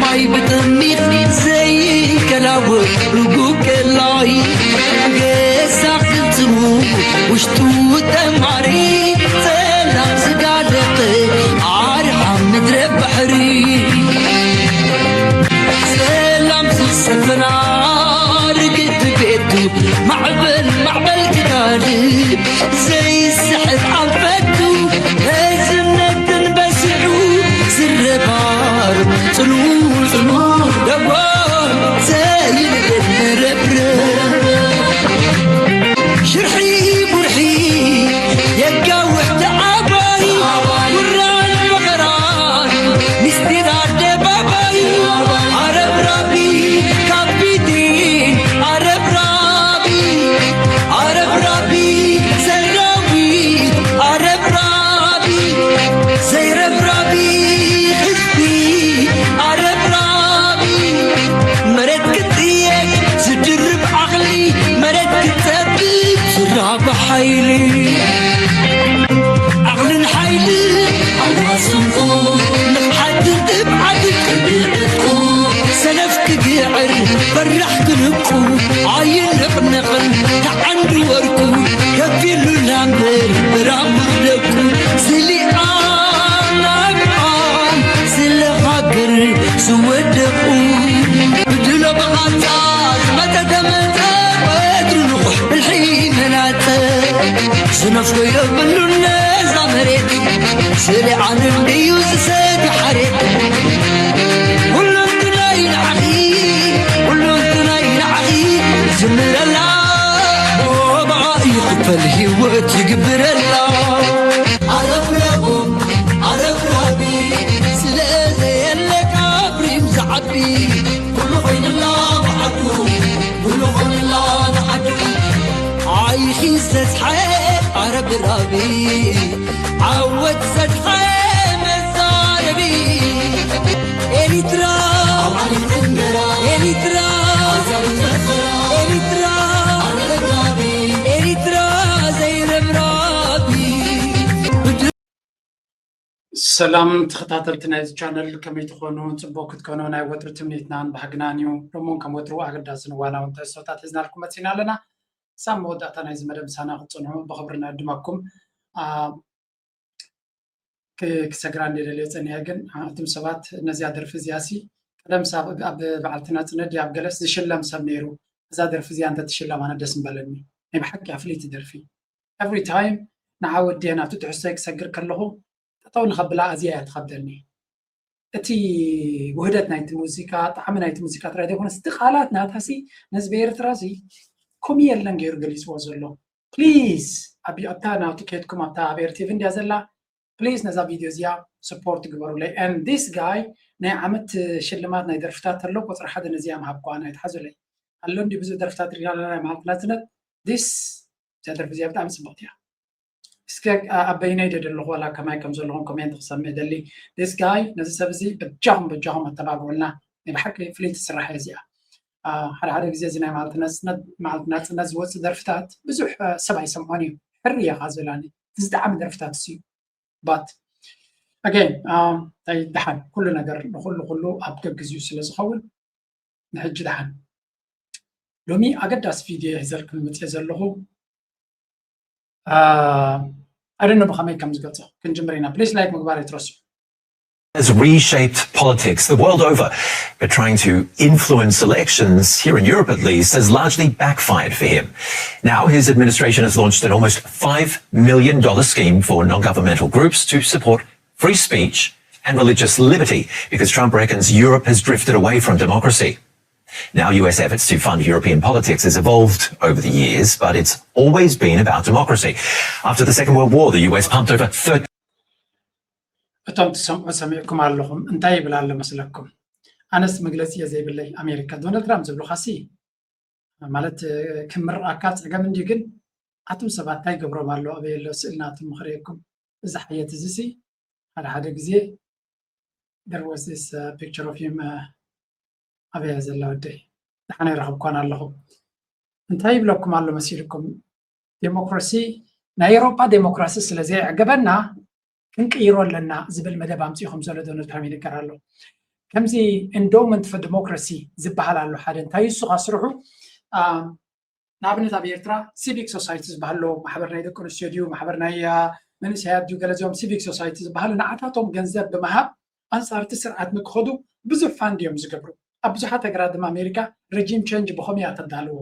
ማይ ብጥሚት ዘይከላወ ርጉቅ ቀላይ ገዛ ክልትሙ ውሽጡ ጠማሪ ጸላም ዝጋለጠ ኣርሓ ምድረ ባሕሪ ሰላም ዝሰፈና ርግድ ቤቱ ማዕበል ማዕበል ትጋልብ ዘይስሕት ኣንፈቱ ህዝነትን በሲዑ ዝረባር ጽኑ ጽኑ ደጎል ዘይንደረብረ ሽርሒ ቡርሒ የጋውሕ ተዓባይ ውራን መኸራን ምስጢር ኣደባባይ ኣረብራቢ ካፒቴን ኣረብራቢ ኣረብራቢ ሰራዊት ኣረብራቢ ዘይረብራቢ ህዝቢ ኣረብራቢ መሬት ክጥየቅ ዝድርብ ዓቕሊ መሬት ክጸብብ ዝራብ ሓይሊ ዓቕልን ሓይሊ ኣዋስንኩ ንቕሓትን ትብዓትን ቅድሚ ዕጥቁ ሰነፍ ክግዕር ፈራሕ ክንቁ ኣይንቕነቕን ተዓንዲ ወርቁ ከፊሉና እምበር ብራቑ ደቁ ስሊኣ ናብኣን ስለ ሃገር ዝወደቑ ብድሎ ብቓንጻ ዝመጠ ተመጠ ወትሩ ንቑሕ ብልሒ መላጸ ዝነፍጎ የብሉን ነዛ መሬት ስለ ዓለም ድዩ ዝሰድ ሓሬት ኩሉንትናይ ንዓኺ ኩሉንትናይ ንዓኺ ዝምረላ ብኣ ይኽፈል ህይወት ይግብረላ ኣረብረቡ ኣረብራቢ ስለ ዘየለ ካብሪም ዝዓቢ ኩሉ ኮይንላ ብዓዱ ኩሉ ኮይንላ ብዓዱ ዓይኺ ዝተዝሓ ኣረብራቢ ዓወት ዘድሓ መዛረቢ ኤሪትራ ኤሪትራ ኤሪትራ ኤሪትራ ዘይረብራቢ ሰላም ተኸታተልቲ ናይዚ ቻነል ከመይ ትኾኑ? ፅቡቅ ክትኮኑ ናይ ወትሩ ትምኒትናን ባህግናን እዩ። ሎሚ እውን ከም ወትሩ ኣገዳስን እዋናውን ትሕዝቶታት ሒዝናልኩም መፂና ኣለና። ሳብ መወዳእታ ናይዚ መደብ ምሳና ክትፅንሑ ብኽብሪ ንዕድመኩም። ክሰግራ እንደ ደልየ ፀኒሐ ግን እቶም ሰባት ነዚኣ ደርፊ እዚኣ ሲ ቀደም ሳብ ኣብ በዓልቲ ናፅነት ድያ ኣብ ገለስ ዝሽለም ሰብ ነይሩ እዛ ደርፊ እዚኣ እንተትሽለም ኣነ ደስ ምበለኒ ናይ ብሓቂ ኣፍለይቲ ደርፊ every time ንዓ ወዲየ ናብቲ ትሕዝቶይ ክሰግር ከለኹ ጠጠው ንኸብላ ኣዝያ እያ ትኸብደኒ እቲ ውህደት ናይቲ ሙዚቃ ጣዕሚ ናይቲ ሙዚቃ ጥራይ ዘይኮነስ እቲ ቃላት ናታ ሲ ነዚ ብኤርትራ ሲ ኮሚ የለን ገይሩ ገሊፅዎ ዘሎ please ኣብ ኣብታ ናቱ ከድኩም ኣብታ ኣብ ኤርቲቪ እንድያ ዘላ please ነዛ ቪድዮ እዚኣ support ግበሩለይ and this guy ናይ ዓመት ሽልማት ናይ ደርፍታት ተሎ ቁፅሪ ሓደ ነዚኣ ምሃብኳ ናይ ትሓዙለይ ኣሎ እንዲ ብዙሕ ደርፍታት ሪና ኣለና ናይ መዓልቲ ናፅነት this እዚኣ ደርፊ እዚኣ ብጣዕሚ ፅብቕቲ እያ እስከ ኣበይነይ ደ ዘለኹ ዋላ ከማይ ከም ዘለኹም ኮሜንት ክሰምዕ ደሊ this guy ነዚ ሰብ እዚ በጃኹም በጃኹም ኣተባብዑልና ናይ ብሓቂ ፍልይቲ ስራሕ እያ እዚኣ ሓደ ሓደ ግዜ እዚ ናይ መዓልቲ ናፅነት ዝወፅእ ደርፍታት ብዙሕ ሰብ ኣይሰምዖን እዩ ሕሪ እያ ከዓ ዘላኒ ዝጣዕሚ ደርፍታት እሱ እዩ but again እንታይ ደሓን ኩሉ ነገር ንኩሉ ኩሉ ኣብ ገግዚኡ ስለ ዝኸውን ንሕጂ ደሓን ሎሚ ኣገዳሲ ቪድዮ ሒዘልኩም መፅየ ዘለኹ ኣደነ ብኸመይ ከም ዝገልፆ ክንጅምር ኢና please like ምግባር ኣይትረስዑ has reshaped politics the world over, but trying to influence elections here in Europe at least has largely backfired for him. Now his administration has launched an almost five million dollar scheme for non-governmental groups to support free speech and religious liberty because Trump reckons Europe has drifted away from democracy. Now U S efforts to fund European politics has evolved over the years, but it's always been about democracy. After the Second World War, the U S pumped over thirty እቶም ትሰምዑ ሰሚዕኩም ኣለኹም እንታይ ይብል ኣሎ መስለኩም ኣነስ መግለፂ እየ ዘይብለይ ኣሜሪካ ዶናልድ ትራምፕ ዝብሉኻሲ ማለት ክምርኣካ ፀገም እንዲ ግን ኣቱም ሰባት እንታይ ገብሮም ኣሎ ኣበይ ኣሎ ስእልናቱም ምኽርየኩም እዚ ሓየት እዚ ሲ ሓደ ሓደ ግዜ there was this uh, picture of him uh, ኣበያ ዘላ ወደይ ደሓን ኣይረኸብኳን ኣለኹ እንታይ ይብለኩም ኣሎ መሲልኩም ዴሞክራሲ ናይ ኤሮጳ ዴሞክራሲ ስለ ዘየዕገበና ክንቅይሮ ኣለና ዝብል መደብ ኣምፂኡ ከም ዘሎ ዶናልድ ትራምፕ ይንገር ኣሎ ከምዚ endowment for democracy ዝበሃል ኣሎ። ሓደ እንታይ እሱ ስርሑ ንኣብነት ኣብ ኤርትራ ሲቪክ ሶሳይቲ ዝበሃል ኣሎ። ማሕበር ናይ ደቂ ኣንስትዮ ድዩ፣ ማሕበር ናይ መንእሰያት ድዩ፣ ገለ እዚኦም ሲቪክ ሶሳይቲ ዝበሃሉ ንዓታቶም ገንዘብ ብምሃብ ኣንፃርቲ ስርዓት ንክኸዱ ብዙሕ ፋንድ እዮም ዝገብሩ። ኣብ ብዙሓት ሃገራት ድማ ኣሜሪካ regime change ብኸምኡ እያ ተዳልዎ።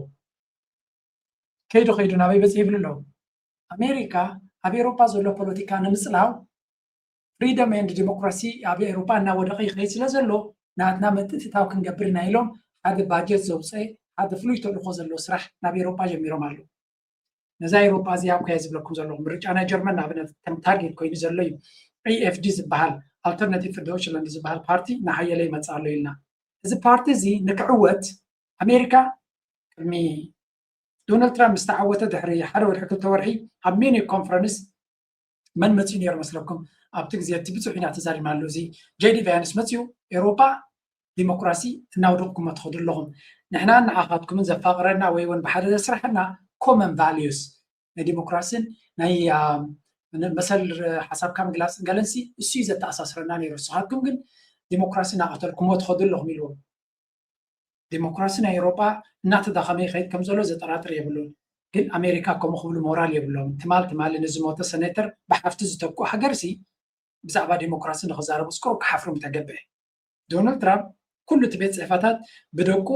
ከይዱ ከይዱ ናበይ በፂሑ ይብሉ ኣለዉ። ኣሜሪካ ኣብ ኤሮፓ ዘሎ ፖለቲካ ንምፅላው freedom and democracy ኣብ ኤሮፓ እናወደቐ ይኸይድ ስለ ዘሎ ናትና ምትእትታው ክንገብር ኢና ኢሎም ሓደ ባጀት ዘውፀ ሓደ ፍሉይ ተልእኮ ዘለዎ ስራሕ ናብ ኤሮፓ ጀሚሮም ኣለዉ። ነዛ ኤሮፓ እዚኣ እኮ እየ ዝብለኩም ዘለኹ። ምርጫ ናይ ጀርመን ንኣብነት ከም ታርጌት ኮይኑ ዘሎ እዩ። ኤ ኤፍ ዲ ዝበሃል ኣልተርናቲቭ ፎር ዶይችላንድ ዝበሃል ፓርቲ እናሓየለ ይመፅእ ኣሎ ኢልና። እዚ ፓርቲ እዚ ንክዕወት ኣሜሪካ ቅድሚ ዶናልድ ትራምፕ ምስ ተዓወተ ድሕሪ ሓደ ወርሒ ክልተ ወርሒ ኣብ ሚኒክ ኮንፈረንስ መን መፂኡ ነይሩ መስለኩም? ኣብቲ ግዜ እቲ ብዙሕ ኢና ተዛሪብናሉ። እዚ ጄዲ ቫንስ መፂኡ ኤሮፓ ዲሞክራሲ እናውደቕኩሞ ትኸዱ ኣለኹም። ንሕና ንዓኻትኩምን ዘፋቕረና ወይ እውን ብሓደ ዘስራሐና ኮመን ቫልዩስ ናይ ዲሞክራሲን ናይ መሰል ሓሳብካ ምግላፅን ገለንሲ እሱ እዩ ዘተኣሳስረና ነይሩ። ንስኻትኩም ግን ዲሞክራሲ እናቐተልኩሞ ትኸዱ ኣለኹም ኢልዎም። ዲሞክራሲ ናይ ኤሮጳ እናተዳኸመ ይኸይድ ከም ዘሎ ዘጠራጥር የብሉን። ግን ኣሜሪካ ከምኡ ክብሉ ሞራል የብሎም። ትማል ትማሊ ንዝሞተ ሰኔተር ብሓፍቲ ዝተክኡ ሃገርሲ ብዛዕባ ዲሞክራሲ ንክዛረቡ ስኮ ክሓፍሩ ምተገብአ። ዶናልድ ትራምፕ ኩሉ እቲ ቤት ፅሕፈታት ብደቁ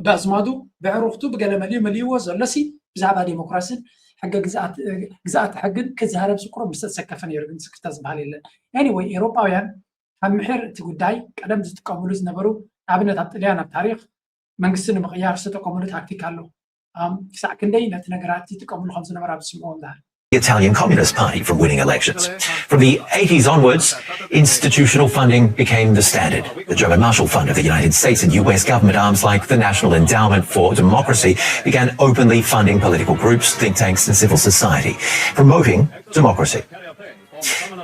ብኣዝማዱ ብዕሩኽቱ ብገለ መሊኡ መሊእዎ ዘሎሲ ብዛዕባ ዲሞክራሲን ሕገ ግዝኣት ሕግን ክዛረብ ስቁሮ ምስተሰከፈ ነይሩ ግን ስክፍታ ዝበሃል የለን። ኤኒወይ ኤሮጳውያን ካብ ምሒር እቲ ጉዳይ ቀደም ዝጥቀምሉ ዝነበሩ ንኣብነት ኣብ ጥልያን ኣብ ታሪክ መንግስቲ ንምቕያር ዝተጠቀምሉ ታክቲክ ኣሎ። ክሳዕ ክንደይ ነቲ ነገራት ይጥቀምሉ ከም ዝነበረ ኣብ ዝስምዖ እንዳሃል the Italian Communist Party from winning elections. From the eighties onwards, institutional funding became the standard. The German Marshall Fund of the United States and U S government arms like the National Endowment for Democracy began openly funding political groups, think tanks, and civil society, promoting democracy.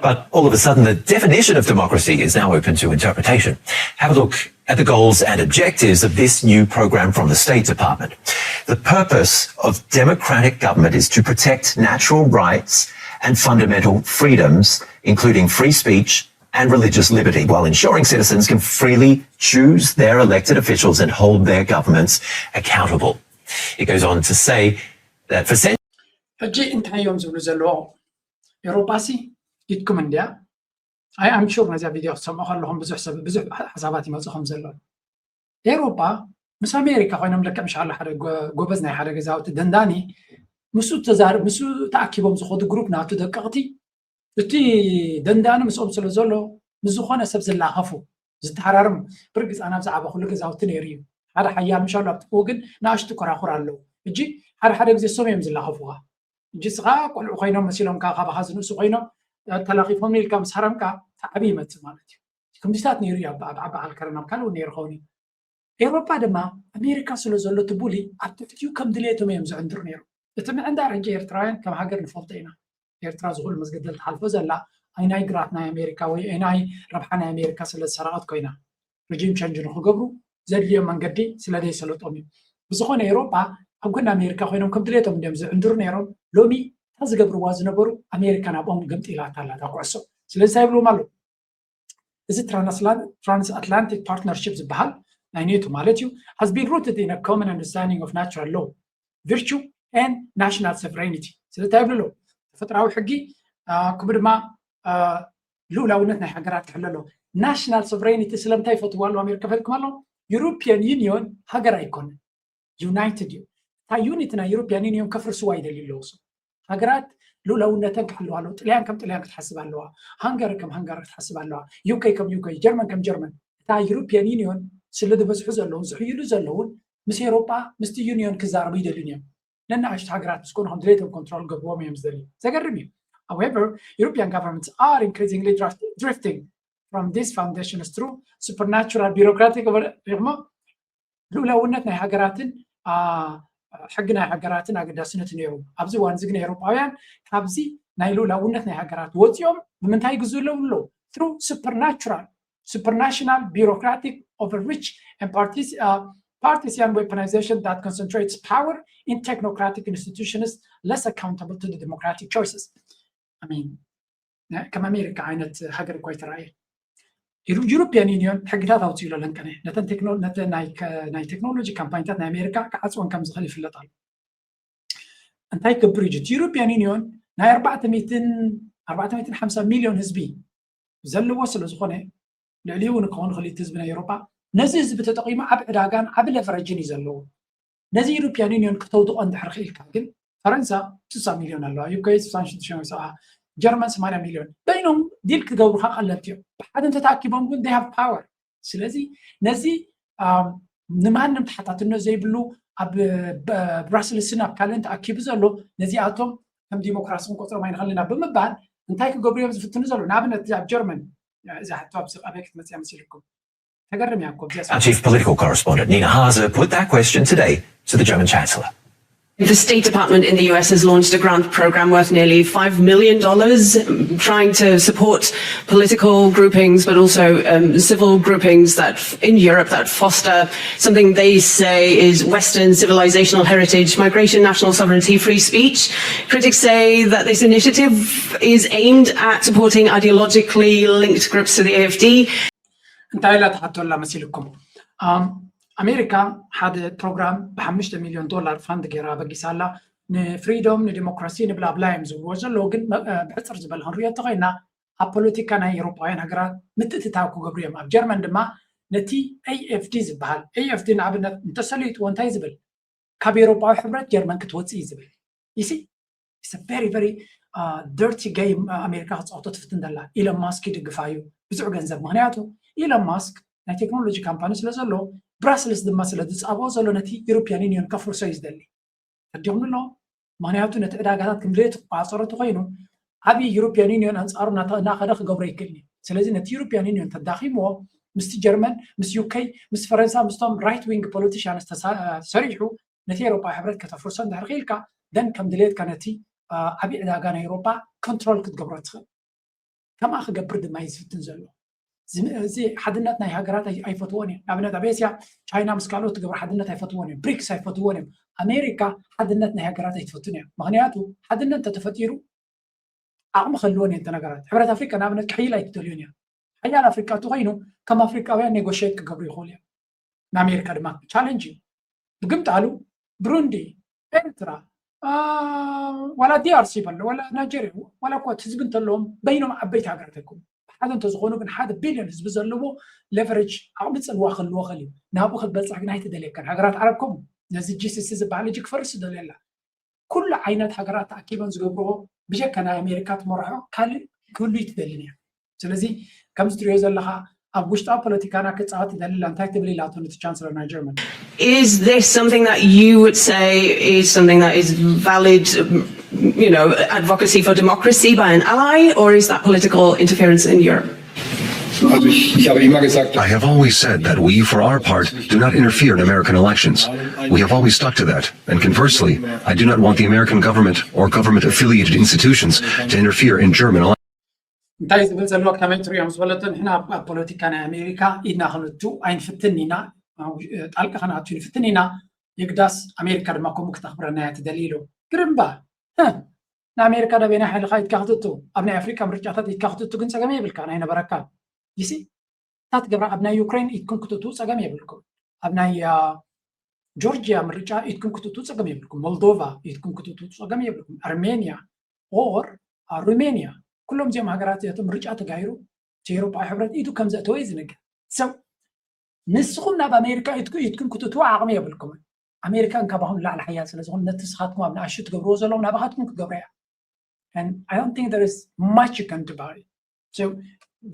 But all of a sudden, the definition of democracy is now open to interpretation. Have a look at the goals and objectives of this new program from the State Department. The purpose of democratic government is to protect natural rights and fundamental freedoms, including free speech and religious liberty, while ensuring citizens can freely choose their elected officials and hold their governments accountable. It goes on to say that for centuries, ሕጂ እንታይ እዮም ዝብሉ ዘለዎ? ኤሮጳሲ ኢድኩም እንድያ። ኣይ ኣም ሹር ነዚኣ ቪድዮ ክትሰምዑ ከለኹም ብዙሕ ሰብ ብዙሕ ሓሳባት ይመፁ ከም ዘሎ። ኤሮጳ ምስ ኣሜሪካ ኮይኖም ለክዕ ምሽ ኣሎ ሓደ ጎበዝ ናይ ሓደ ገዛውቲ ደንዳኒ ምስኡ ተዛር ምስኡ ተኣኪቦም ዝኸዱ ግሩፕ ናቱ ደቀቕቲ እቲ ደንዳኒ ምስኦም ስለ ዘሎ ምስ ዝኾነ ሰብ ዝላኸፉ ዝተሓራርም ብርግፅ ኣና ብዛዕባ ኩሉ ገዛውቲ ነይሩ እዩ ሓደ ሓያል ምሽ ኣሎ ኣብቲ ግን ንኣሽቱ ኮራኹር ኣለዉ እጂ ሓደ ሓደ ግዜ እሶም እዮም ዝላኸፉኻ እጂ ስኻ ቆልዑ ኮይኖም መሲሎም ከዓ ካባኻ ዝንእሱ ኮይኖም ተላኺፎም ኢልካ ምስ ሃረምካ ተዓቢ ይመፅእ ማለት እዩ ከምዚታት ነይሩ እዩ ኣብ በዓል ከረን ኣብ ካልእ እውን ነይሩ ኸውን እዩ ኤውሮጳ ድማ ኣሜሪካ ስለ ዘሎ እቲ ቡሊ ኣብ ትሕቲኡ ከም ድሌቶም እዮም ዝዕንድሩ ነይሮም። እቲ ምዕንዳር ሕጂ ኤርትራውያን ከም ሃገር ንፈልጦ ኢና። ኤርትራ ዝኹሉ መስገደል ትሓልፎ ዘላ ኣይናይ ግራት ናይ ኣሜሪካ ወይ ኣይናይ ረብሓ ናይ ኣሜሪካ ስለ ዝሰረቐት ኮይና። ሪጂም ቸንጅ ንኽገብሩ ዘድልዮም መንገዲ ስለ ዘይሰለጦም እዩ። ብዝኾነ ኤውሮጳ ኣብ ጎኒ ኣሜሪካ ኮይኖም ከም ድሌቶም እንድዮም ዝዕንድሩ ነይሮም። ሎሚ እታ ዝገብርዋ ዝነበሩ ኣሜሪካ ናብኦም ገምጢላታ ኣላ እታ ኩዕሶ። ስለዚ እንታይ ይብልዎም ኣለዉ? እዚ transatlantic partnership ዝበሃል ናይ ኔቶ ማለት እዩ has been rooted in a common understanding of natural law, virtue and national sovereignty ስለ እንታይ ይብሉ ኣለዉ ተፈጥራዊ ሕጊ ከምኡ ድማ ልኡላውነት ናይ ሃገራት ክሕሎ ኣለዎ national sovereignty ስለምንታይ ይፈትዋ ኣለዉ ኣሜሪካ ፈልኩም ኣለዉ European Union ሃገር ኣይኮነን united እዩ እታ unity ናይ European Union ከፍርስዋ ይደልዩ ኣለዉ ሃገራት ልኡላውነተን ክሕልዋ ኣለዎ ጥልያን ከም ጥልያን ክትሓስብ ኣለዋ ሃንጋሪ ከም ሃንጋሪ ክትሓስብ ኣለዋ ዩኬ ከም ዩኬ ጀርመን ከም ጀርመን እታ European Union ስለ ዝበዝሑ ዘለውን ዝሕይሉ ዘለውን ምስ ኤሮጳ ምስቲ ዩኒዮን ክዛረቡ ይደልዩን እዮም ነናእሽቱ ሃገራት ምስ ኮኑ ከም ድሌቶም ኮንትሮል ገብርዎም እዮም ዝደልዩ ዘገርም እዩ however European governments are increasingly drifting from this foundation through supernatural bureaucratic ሪኹሞ ልኡላውነት ናይ ሃገራትን ሕጊ ናይ ሃገራትን ኣገዳስነት ነይሩ ኣብዚ እዋን እዚ ግን ኤውሮጳውያን ካብዚ ናይ ልኡላውነት ናይ ሃገራት ወፂኦም ብምንታይ ይግዝኡ ኣለዉ ኣለዉ through supernatural supranational bureaucratic overreach and partisan weaponization that concentrates power in technocratic institutions less accountable to the democratic choices I mean ከም ኣሜሪካ ዓይነት ሃገር እኳ ይተረኣየ ኢሉ ዩሮፒያን ዩኒዮን ሕግታት ኣውፅኡ ኣሎ። ለንቀነ ነተን ቴክኖ- ነተን ናይ ከ- ናይ ቴክኖሎጂ ካምፓኒታት ናይ ኣሜሪካ ክዓፅወን ከም ዝኽእል ይፍለጥ ኣሎ። እንታይ ክገብር እዩ እቲ ዩሮፒያን ዩኒዮን? ናይ ኣርባዕተ ሚእትን ኣርባዕተ ሚእትን ሓምሳ ሚሊዮን ህዝቢ ዘለዎ ስለ ዝኾነ፣ ልዕሊኡ እውን ክኸውን ይኽእል እዩ እቲ ህዝቢ ናይ ኤውሮጳ። ነዚ ህዝቢ ተጠቒሙ ዓብ ዕዳጋን ዓብ ለቨረጅን እዩ ዘለዎ። ነዚ ዩሮፒያን ዩኒዮን ክተውድቖ እንድሕር ክኢልካ ግን፣ ፈረንሳ ስሳ ሚሊዮን ኣለዋ፣ ዩኬ ስሳን ሽዱሽተን ወይ ሰብዓ፣ ጀርመን ሰማንያ ሚሊዮን። በይኖም ዲል ክገብሩኻ ቀለልቲ እዮም። ብሓደ እንተተኣኪቦም ግን they have power። ስለዚ ነዚ ኣም፣ ንማንም ተሓታትነት ዘይብሉ ኣብ ብ- ብራስልስን ኣብ ካልእን ተኣኪቡ ዘሎ፣ ነዚኣቶም ከም ዲሞክራሲ ክንቆፅሮም ኣይንኽእልን ኢና ብምባል እንታይ ክገብሩ እዮም ዝፍትኑ ዘለዉ? ንኣብነት እዚ ኣብ ጀርመን፣ እዛ ሕቶ ኣብዚ ኣበይ ክትመፅእ እያ መሲልኩም? ተገርም እያ እኮ እዚኣ Our chief political correspondent Nina Haase put that question today to the German Chancellor. The State Department in the U S has launched a grant program worth nearly five million dollars, trying to support political groupings, but also um, civil groupings that in Europe that foster something they say is Western civilizational heritage, migration, national sovereignty, free speech. Critics say that this initiative is aimed at supporting ideologically linked groups to the A F D. እንታይ ኢላ ትሓቶ ኣላ መሲልኩም? ኣም፣ ኣሜሪካ ሓደ ፕሮግራም ብሓሙሽተ ሚሊዮን ዶላር ፋንድ ገይራ ኣበጊሳ ኣላ። ንፍሪዶም ንዲሞክራሲ ንብላብላ እዮም ዝብልዎ ዘለዉ፣ ግን መ- እ፣ ብሕፅር ዝበለ ክንሪኦ እንተኮይና ኣብ ፖለቲካ ናይ ኤውሮጳውያን ሃገራት ምትእትታው ክገብሩ እዮም። ኣብ ጀርመን ድማ ነቲ ኤኤፍዲ ዝበሃል፣ ኤኤፍዲ ንኣብነት እንተሰሊጥዎ እንታይ ዝብል? ካብ ኤውሮጳዊ ሕብረት ጀርመን ክትወፅእ እዩ ዝብል። ይሲ very very dirty game ኣሜሪካ ክፃወቶ ትፍትን ዘላ። ኢሎን ማስክ ይድግፋ እዩ ብዙሕ ገንዘብ፣ ምክንያቱ ኢሎን ማስክ ናይ ቴክኖሎጂ ካምፓኒ ስለ ዘሎ፣ ብራስልስ ድማ ስለ ዝፃብኦ ዘሎ ነቲ ዩሮፒያን ዩኒዮን ከፍርሶ እዩ ዝደሊ። ተዲኹም ኣሎ። ምክንያቱ ነቲ ዕዳጋታት ክንደይ ትቆፃፀሮ እንተኮይኑ፣ ዓብዪ ዩሮፒያን ዩኒዮን ኣንፃሩ እናተ- እናኸደ ክገብሮ ይክእል እዩ። ስለዚ ነቲ ዩሮፒያን ዩኒዮን ተዳኺምዎ ምስቲ ጀርመን፣ ምስ ዩኬ፣ ምስ ፈረንሳ፣ ምስቶም right wing politicians ተሳ- ሰሪሑ ነቲ ኤውሮጳዊ ሕብረት ከተፍርሶ እንድሕር ክኢልካ፣ then ከም ድሌትካ ነቲ እ፣ ዓብዪ ዕዳጋ ናይ ኤውሮጳ ኮንትሮል ክትገብሮ ትኽእል። ከምኣ ክገብር ድማ እዩ ዝፍትን ዘሎ። እዚ- እዚ ሓድነት ናይ ሃገራት ኣይ- ኣይፈትዎን እዮም። ንኣብነት ኣብ ኤስያ ቻይና ምስ ካልኦት ትገብሮ ሓድነት ኣይፈትዎን እዮም። ብሪክስ ኣይፈትዎን እዮም። ኣሜሪካ ሓድነት ናይ ሃገራት ኣይትፈቱን እያ። ምክንያቱ ሓድነት እንተተፈጢሩ ዓቕሚ ክህልወን እየን እተን ሃገራት። ሕብረት ኣፍሪቃ ንኣብነት ክሕይል ኣይትደልዮን እያ። ሓያል ኣፍሪቃ እንተኮይኑ ከም ኣፍሪቃውያን ኔጎሽት ክገብሩ ይኽእሉ እዮም። ንኣሜሪካ ድማ ቻለንጅ እዩ። ብግምጣሉ ብሩንዲ፣ ኤርትራ፣ አ፣ ዋላ ዲኣርሲ በሎ ዋላ ናይጀርያ ዋላ እኳ እቲ ህዝቢ እንተለዎም በይኖም ዓበይቲ ሃገራት ኣይኮኑ። ሓደ እንተዝኾኑ ግን ሓደ ቢልዮን ህዝቢ ዘለዎ ሌቨሬጅ ዓቕሚ ፅልዋ ክህልዎ ይኽእል እዩ። ናብኡ ክትበፅሕ ግን ኣይትደልየካን። ሃገራት ዓረብ ከምኡ ነዚ ጂሲሲ ዝበሃል ሕጂ ክፈርስ ይደልዮ ኣላ። ኩሉ ዓይነት ሃገራት ተኣኪበን ዝገብርኦ ብጀካ ናይ ኣሜሪካ ትመርሖ ካልእ ክህሉ ይትደልን እያ። ስለዚ ከምዚ ትሪኦ ዘለኻ ኣብ ውሽጣዊ ፖለቲካና ክፃወት ይደሊ ኣላ እንታይ ትብል ኢላቶ ነቲ ቻንስለር ናይ ጀርመን። Is this something that you would say is something that is valid, um, you know, advocacy for democracy by an ally, or is that political interference in Europe? Also ich, ich habe immer gesagt, I have always said that we, for our part, do not interfere in American elections. We have always stuck to that. And conversely, I do not want the American government or government affiliated institutions to interfere in German elections. እንታይ ዝብል ዘሎ ከመይ ትሪኦም ዝበለቶ ንሕና ኣብ ኣብ ፖለቲካ ናይ ኣሜሪካ ኢድና ክንእቱ ኣይንፍትን ኢና። ኣብ ጣልቃ ክንኣቱ ንፍትን ኢና። የግዳስ ኣሜሪካ ድማ ከምኡ ክተኽብረና እያ ትደሊ ኢሉ ግርምባ። ንኣሜሪካ ዳበይ ናይ ሓይልካ ኢድካ ክትእቱ ኣብ ናይ ኣፍሪቃ ምርጫታት ኢድካ ክትእቱ ግን ፀገም የብልካ ናይ ነበረካ ይሲ እታ ትገብራ ኣብ ናይ ዩክሬን ኢድኩም ክትእትዉ ፀገም የብልኩም። ኣብ ናይ ጆርጂያ ምርጫ ኢድኩም ክትእትዉ ፀገም የብልኩም። ሞልዶቫ ኢድኩም ክትእትዉ ፀገም የብልኩም። ኣርሜንያ ኦር ሩሜንያ ኩሎም እዚኦም ሃገራት እዚኣቶም ምርጫ ተጋይሩ እቲ ኤውሮጳዊ ሕብረት ኢዱ ከም ዘእተወ እዩ ዝንገር። ሰብ ንስኹም ናብ ኣሜሪካ ኢድኩም ክትእትዉ ዓቕሚ የብልኩም። ኣሜሪካ እንካባኹም ላዕሊ ሓያል ስለ ዝኾነ ነቲ ንስኻትኩም ኣብ ንኣሽቱ ትገብርዎ ዘለዎም ናባኻትኩም ክገብሩ እያ። And I don't think there is much you can do about it. So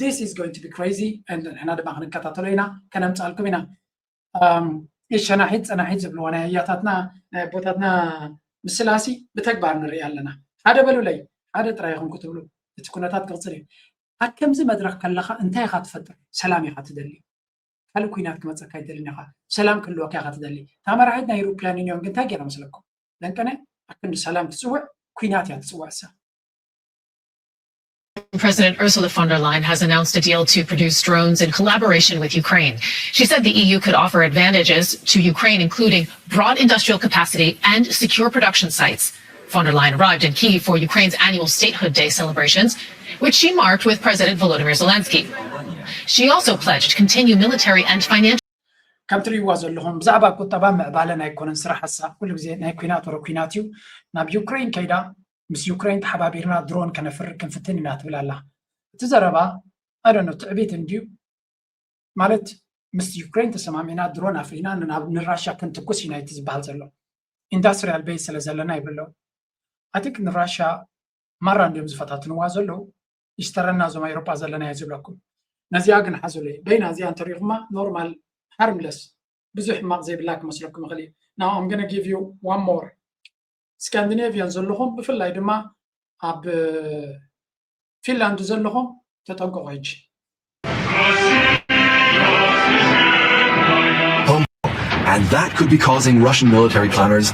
this is going to be crazy and ንሕና ድማ ክንከታተሎ ኢና ከነምፃልኩም ኢና። ሸናሒት ፀናሒት ዝብልዎ ናይ ኣያታትና ናይ ኣቦታትና ምስላሲ ብተግባር ንርኢ ኣለና። ሓደ በሉለይ ሓደ ጥራይ ኢኹም ክትብሉ እቲ ኩነታት ክቕፅል እዩ። ኣብ ከምዚ መድረክ ከለኻ እንታይ ኢኻ ትፈጥር? ሰላም ኢኻ ትደሊ። ካልእ ኩናት ክመፀካ ኣይትደልን ኢኻ። ሰላም ክህልወካ ኢኻ ትደሊ። እታ መራሒት ናይ ዩሮፒያን ዩኒዮን ግን እንታይ ገይራ መስለኩም? ለንቀነ ኣክንዲ ሰላም ትፅውዕ ኩናት እያ ትፅውዕ እሳ። President Ursula von der Leyen has announced a deal to produce drones in collaboration with Ukraine. She said the E U could offer advantages to Ukraine, including broad industrial capacity and secure production sites. Von der Leyen arrived in Kyiv for Ukraine's annual Statehood Day celebrations, which she marked with President Volodymyr Zelensky. She also pledged to continue military and financial ከም ትርእይዋ ዘለኹም ብዛዕባ ቁጠባ ምዕባለን ኣይኮነን ስራሕ ሓሳብ ኩሉ ግዜ ናይ ኩናት ወረ ኩናት እዩ። ናብ ዩክሬን ከይዳ ምስ ዩክሬን ተሓባቢርና ድሮን ከነፍሪ ክንፍትን ኢና ትብል ኣላ። እቲ ዘረባ ኣደኖ ትዕቢት እንድዩ ማለት ምስ ዩክሬን ተሰማሚዕና ድሮን ኣፍሪና ናብ ንራሻ ክንትኩስ ኢና እቲ ዝበሃል ዘሎ ኢንዳስትሪያል ቤዝ ስለ ዘለና ይብለው። ኣቲክ ንራሻ ማራ እንዲዮም ዝፈታትንዋ ዘለዉ ይስተረና እዞም ኤሮጳ ዘለናዮ ዝብለኩም። ነዚኣ ግን ሓዙለይ በይና እዚኣ እንተሪኹማ ኖርማል ሃርምለስ ብዙሕ ሕማቕ ዘይብላ ክመስለኩም ይኽእል እዩ። Now I'm gonna give you one more። ስካንዲኔቪያን ዘለኹም ብፍላይ ድማ ኣብ ፊንላንድ ዘለኹም ተጠንቀቑ ሕጂ። Home, and that could be causing Russian military planners.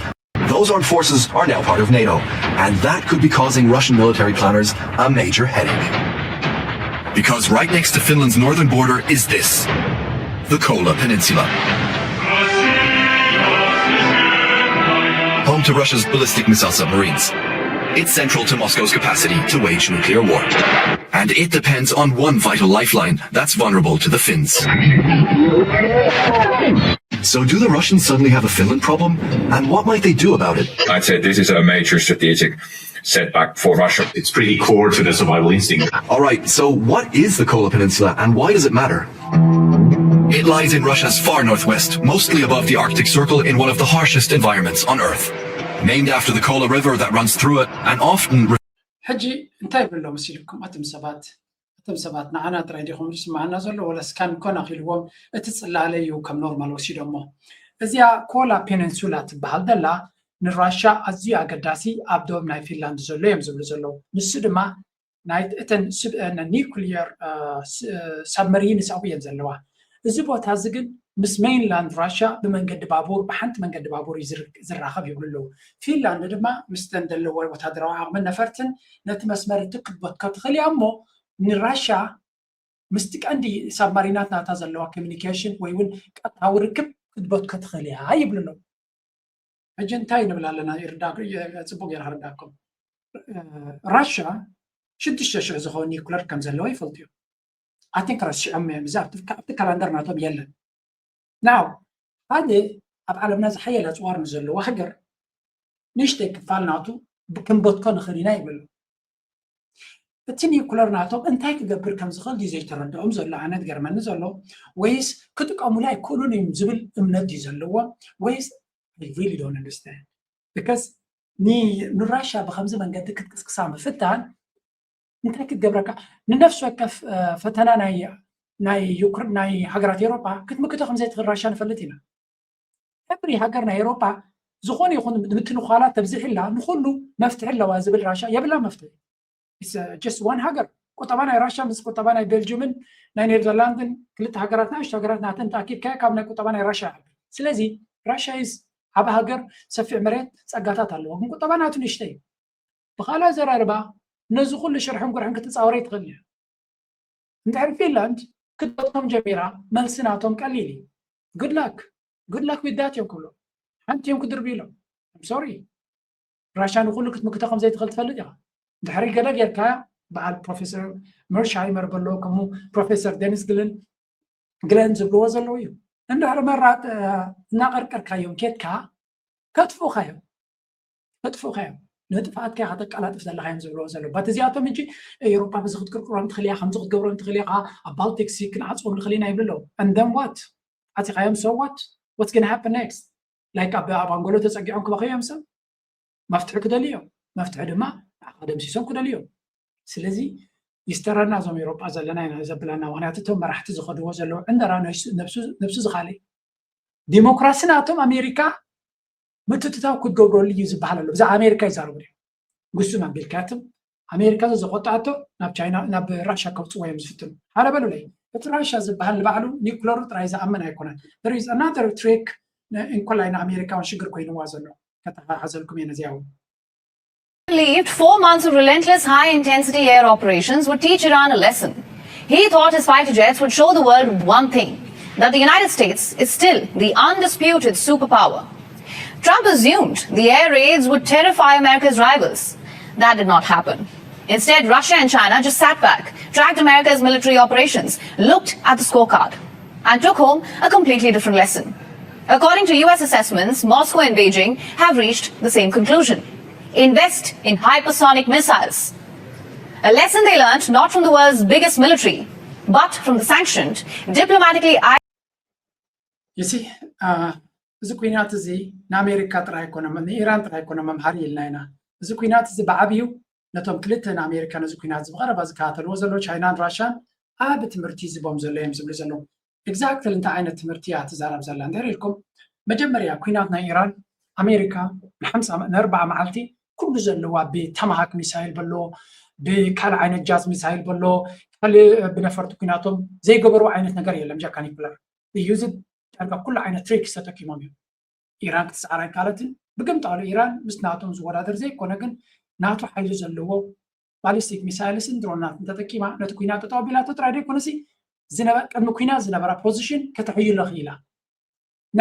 Those armed forces are now part of NATO, and that could be causing Russian military planners a major headache. Because right next to Finland's northern border is this, the Kola Peninsula. Home to Russia's ballistic missile submarines. It's central to Moscow's capacity to wage nuclear war. And it depends on one vital lifeline that's vulnerable to the Finns. So, do the Russians suddenly have a Finland problem? And what might they do about it? I'd say this is a major strategic setback for Russia. It's pretty core to the survival instinct. All right, so what is the Kola Peninsula and why does it matter? It lies in Russia's far northwest, mostly above the Arctic Circle in one of the harshest environments on Earth. Named after the Kola River that runs through it, and often ሕጂ እንታይ ይብሎ መሲልኩም ኣቶም ሰባት? ኣቶም ሰባት ንዓና ጥራይ ዲኹም ዝስምዓና ዘሎ ወላስ ካንኮን ኣኺልዎም እቲ ጽላለ እዩ ከም ኖርማል ወሲዶሞ። እዚኣ ኮላ ፔኒንሱላ ትበሃል ዘላ ንራሻ ኣዝዩ ኣገዳሲ ኣብ ዶብ ናይ ፊንላንድ ዘሎ እዮም ዝብሉ ዘለዉ። ንሱ ድማ ናይ እተን ስብ- ነ- ኒኩሊየር እ፣ ስ- እ፣ ሳብመሪንስ ኣብኡ እየን ዘለዋ። እዚ ቦታ እዚ ግን ምስ ሜይንላንድ ራሻ ብመንገዲ ባቡር ብሓንቲ መንገዲ ባቡር እዩ ዝር- ዝራኸብ ይብሉ ኣለዉ። ፊንላንድ ድማ ምስተን ዘለዎ ወታደራዊ ዓቕምን ነፈርትን ነቲ መስመር እቲ ክትበትኮ ትኽእል እያ እሞ ንራሻ ምስቲ ቀንዲ ሳብማሪናት ናታ ዘለዋ ኮሚኒኬሽን ወይ እውን ቀጥታዊ ርክብ ክትበትኮ ትኽእል እያ ይብሉ ኣለዉ። ሕጂ እንታይ ንብል ኣለና ይርዳ- የ- ጽቡቅ ገይረ ክርዳኩም። እ፣ ራሻ ሽዱሽተ ሽሕ ዝኸውን ኒኩለር ከም ዘለዋ ይፈልጡ እዮም። ኣቲንክ ረሲዖም እዮም። እዚ ኣብቲ ኣብቲ ካላንደር ናቶም የለን። ናው ሓደ ኣብ ዓለምና ዝሓየለ ኣጽዋር ንዘለዎ ሃገር ንእሽተይ ክፋል ናቱ ክንበትኮ ንኽእል ኢና ይብሉ። እቲ ኒኩለር ናቶም እንታይ ክገብር ከም ዝኽእል ድዩ ዘይተረድኦም ዘሎ ኣነ ዝገርመኒ ዘሎ ወይስ ክጥቀሙሉ ኣይክእሉን እዮም ዝብል እምነት ድዩ ዘለዎም ወይስ I really don't understand because ንራሻ ብከምዚ መንገዲ ክትቅስቅሳ ምፍታን እንታይ ክትገብረካ ንነፍሲ ወከፍ እ፣ ፈተና ናይ ናይ ዩክር ናይ ሃገራት ኤሮፓ ክትምክቶ ከም ዘይትኽእል ራሻ ንፈልጥ ኢና። ኤቭሪ ሃገር ናይ ኤሮፓ ዝኾነ ይኹን ምትንኳላት ተብዚሕላ ንኩሉ መፍትሒ ኣለዋ ዝብል ራሻ የብላ መፍትሒ። It's just one ሃገር ቁጠባ ናይ ራሻ ምስ ቁጠባ ናይ ቤልጅምን ናይ ኔዘርላንድን ክልተ ሃገራት ንእሽቶ ሃገራት ናተን ተኣኪብካ ካብ ናይ ቁጠባ ናይ ራሻ ይዓቢ። ስለዚ ራሻ is ዓቢ ሃገር ሰፊሕ መሬት ጸጋታት ኣለዎ ግን ቁጠባ ናቱ ንእሽተይ እዩ። ብኻልእ ኣዘራርባ ነዚ ኩሉ ሽርሕን ጉርሕን ክትጻወረ ይትኽእል እያ። እንድሕር ፊንላንድ ክትበትኮም ጀሚራ መልሲ ናቶም ቀሊል እዩ። Good luck good luck with that እዮም ክብሎ ሓንቲ እዮም ክድርብዩ ኢሎም። I'm sorry ራሻ ንኩሉ ክትምክቶ ከም ዘይትኽእል ትፈልጥ ኢኻ። እንድሕሪ ገለ ጌርካ በዓል ፕሮፌሰር መርሻይመር በሎ ከምኡ ፕሮፌሰር ደኒስ ግልን ግለን ዝብልዎ ዘለዉ እዩ። እንድሕሪ መራጥ እናቐርቀርካዮም ኬድካ ከጥፍኡኻ እዮም ከጥፍኡኻ እዮም ንጥፍኣትካ ኢኻ ተቀላጥፍ ዘለኻ እዮም ዝብልዎ ዘለዉ በት እዚኣቶም እንጂ ኤውሮፓ በዚ ክትቅርቅሮም ትኽእል እያ ከምዚ ክትገብሮም ትኽእል ኢኻ ኣብ ባልቲክ ሲ ክንዓፅዎም ንኽእል ኢና ይብሉ ኣለዉ and then what ዓፂኻዮም so what what's gonna happen next like ኣብ ኣብ ኣንጎሎ ተፀጊዖም ክበኽዩ እዮም ሰብ መፍትሒ ክደልዩ እዮም መፍትሒ ድማ ንዓኻ ደምሲሶም ክደልዩ እዮም ስለዚ ይስተረና እዞም ኤውሮጳ ዘለና ኢና ዘብለና ምክንያቱ እቶም መራሕቲ ዝኸድዎ ዘለዉ ዕንደራ ነብሱ ዝኻለ ዲሞክራሲ ናቶም ኣሜሪካ ምትትታው ክትገብረሉ እዩ ዝበሃል ኣሎ ብዛዕባ ኣሜሪካ ይዛረቡ እዮም ግሱም ኣቢልካትም ኣሜሪካ ዘቆጣዓቶ ናብ ቻይና ናብ ራሻ ከውፅዎ እዮም ዝፍትኑ ሓደ በሉለይ እቲ ራሻ ዝበሃል ንባዕሉ ኒኩለሩ ጥራይ ዝኣምን ኣይኮነን there is another trick እንኮላይ ንኣሜሪካ እውን ሽግር ኮይንዋ ዘሎ ከተሓሓዘልኩም እየ ነዚኣ እውን Believed four months of relentless high intensity air operations would teach Iran a lesson. He thought his fighter jets would show the world one thing that the United States is still the undisputed superpower. Trump assumed the air raids would terrify America's rivals. That did not happen. Instead, Russia and China just sat back, tracked America's military operations, looked at the scorecard, and took home a completely different lesson. According to U S assessments, Moscow and Beijing have reached the same conclusion. Invest in hypersonic missiles. A lesson they learned not from the world's biggest military, but from the sanctioned, diplomatically ይሲ እዚ ኩናት እዚ ንኣሜሪካ ጥራይ ኣይኮነ ንኢራን ጥራይ ኣይኮነ መምሃሪ ኢልና ኢና። እዚ ኩናት እዚ ብዓብዩ ነቶም ክልተ ንኣሜሪካ ነዚ ኩናት እዚ ብቐረባ ዝከታተልዎ ዘለዉ ቻይናን ራሻን ዓቢ ትምህርቲ ዝቦም ዘሎ እዮም ዝብሉ ዘለዉ። ኤግዛክትሊ እንታይ ዓይነት ትምህርቲ እያ ትዛረብ ዘላ እንድሕር ኢልኩም፣ መጀመርያ ኩናት ናይ ኢራን ኣሜሪካ ንሓምሳ ንኣርባዓ መዓልቲ ኩሉ ዘለዋ ብታማሃክ ሚሳይል በሎ ብካልእ ዓይነት ጃዝ ሚሳይል በሎ ካልእ ብነፈርቲ ኩናቶም ዘይገበርዎ ዓይነት ነገር የለም ጃካ ኒኩለር እዩ እዚ ዳርጋ ኩሉ ዓይነት ትሪክስ ተጠቂሞም እዮም። ኢራን ክትስዓር ኣይካለትን። ብግምጣሉ ኢራን ምስ ናቶም ዝወዳደር ዘይኮነ ግን ናቱ ሓይሊ ዘለዎ ባሊስቲክ ሚሳይልስን ድሮናትን ተጠቂማ ነቲ ኩናት ጠጠው ኣቢላቶ ጥራይ ዘይኮነሲ ዝነበ ቅድሚ ኩናት ዝነበራ ፖዚሽን ከተሕይሎ ክኢላ።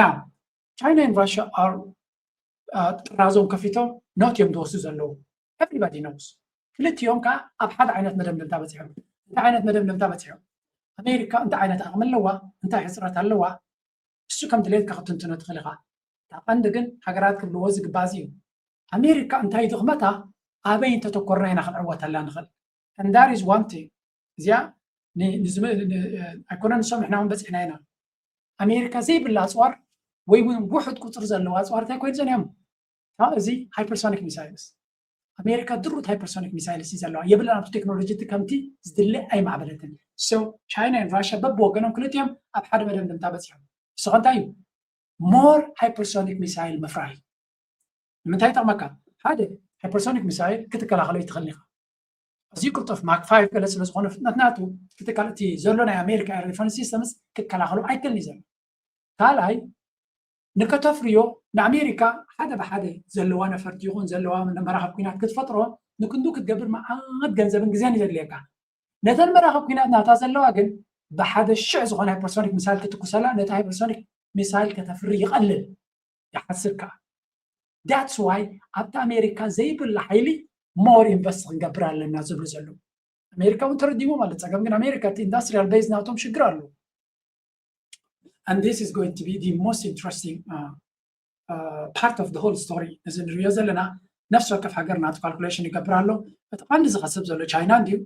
Now China and Russia are ጥራዞም ከፊቶም ኖት እዮም ዝወስዱ ዘለዉ። Everybody knows። ክልቲኦም ከዓ ኣብ ሓደ ዓይነት መደምደምታ በፂሖም። እንታይ ዓይነት መደምደምታ በፂሖም? ኣሜሪካ እንታይ ዓይነት ዓቕሚ ኣለዋ፣ እንታይ ሕፅረት ኣለዋ፣ እሱ ከም ድሌትካ ክትንትኖ ትኽእል ኢኻ። እታ ቀንዲ ግን ሃገራት ክብልዎ ዝግባእ እዚ እዩ። ኣሜሪካ እንታይ ድኽመታ ኣበይ እንተተኮርና ኢና ክንዕወተላ ንኽእል። And that is one thing። እዚኣ ኣይኮነ ንሶም ንሕና እውን በፂሕና ኢና። ኣሜሪካ ዘይብላ ኣፅዋር ወይ እውን ውሑድ ቁፅሪ ዘለዋ ኣፅዋር እንታይ ኮይኑ ፀኒሖም? እዚ ሃይፐርሶኒክ ሚሳይልስ ኣሜሪካ ድሩት ሃይፐርሶኒክ ሚሳይልስ እዩ ዘለዋ። የብላን ኣብቲ ቴክኖሎጂ እቲ ከምቲ ዝድለ ኣይማዕበለትን። So ቻይና ን ራሽያ በብወገኖም ክልቲኦም ኣብ ሓደ መደምደምታ በፂሖም። ንስኸ እንታይ እዩ more hypersonic missile ምፍራይ ንምንታይ ይጠቕመካ? ሓደ ሃይፐርሶኒክ ሚሳይል ክትከላኸሎ ይትኽእል ኢኻ። ኣዝዩ ቅልጡፍ ማክ ፋይቭ ገለ ስለ ዝኾነ ፍጥነት ናቱ ክትከል እቲ ዘሎ ናይ ኣሜሪካ ኤር ዲፈንስ ሲስተምስ ክከላኸሎ ኣይክእልን እዩ ዘሎ። ካልኣይ ንከተፍርዮ ንኣሜሪካ ሓደ ብሓደ ዘለዋ ነፈርቲ ይኹን ዘለዋ መራኸብ ኩናት ክትፈጥሮ ንክንዱ ክትገብር መዓት ገንዘብን ግዜን ይደድልየካ። ነተን መራኸብ ኩናት ናታ ዘለዋ ግን ብሓደ ሽዕ ዝኾነ ሃይፐርሶኒክ ሚሳይል ክትኩሰላ ነቲ ሃይፐርሶኒክ ሚሳይል ከተፍሪ ይቐልል ይሓስር ከዓ። That's why ኣብቲ ኣሜሪካ ዘይብላ ሓይሊ more invest ክንገብር ኣለና ዝብሉ ዘለዉ። ኣሜሪካ እውን ተረዲሞ ማለት ፀገም ግን ኣሜሪካ እቲ ኢንዳስትሪያል ቤዝ ናቶም ሽግር ኣለዉ። And this is going to be the most interesting uh, uh, part of the whole story። እዚ ንሪኦ ዘለና ነፍሲ ወከፍ ሃገር ናቱ ካልኩሌሽን ይገብር ኣሎ። እቲ ቀንዲ ዝኸስብ ዘሎ ቻይና እንድዩ።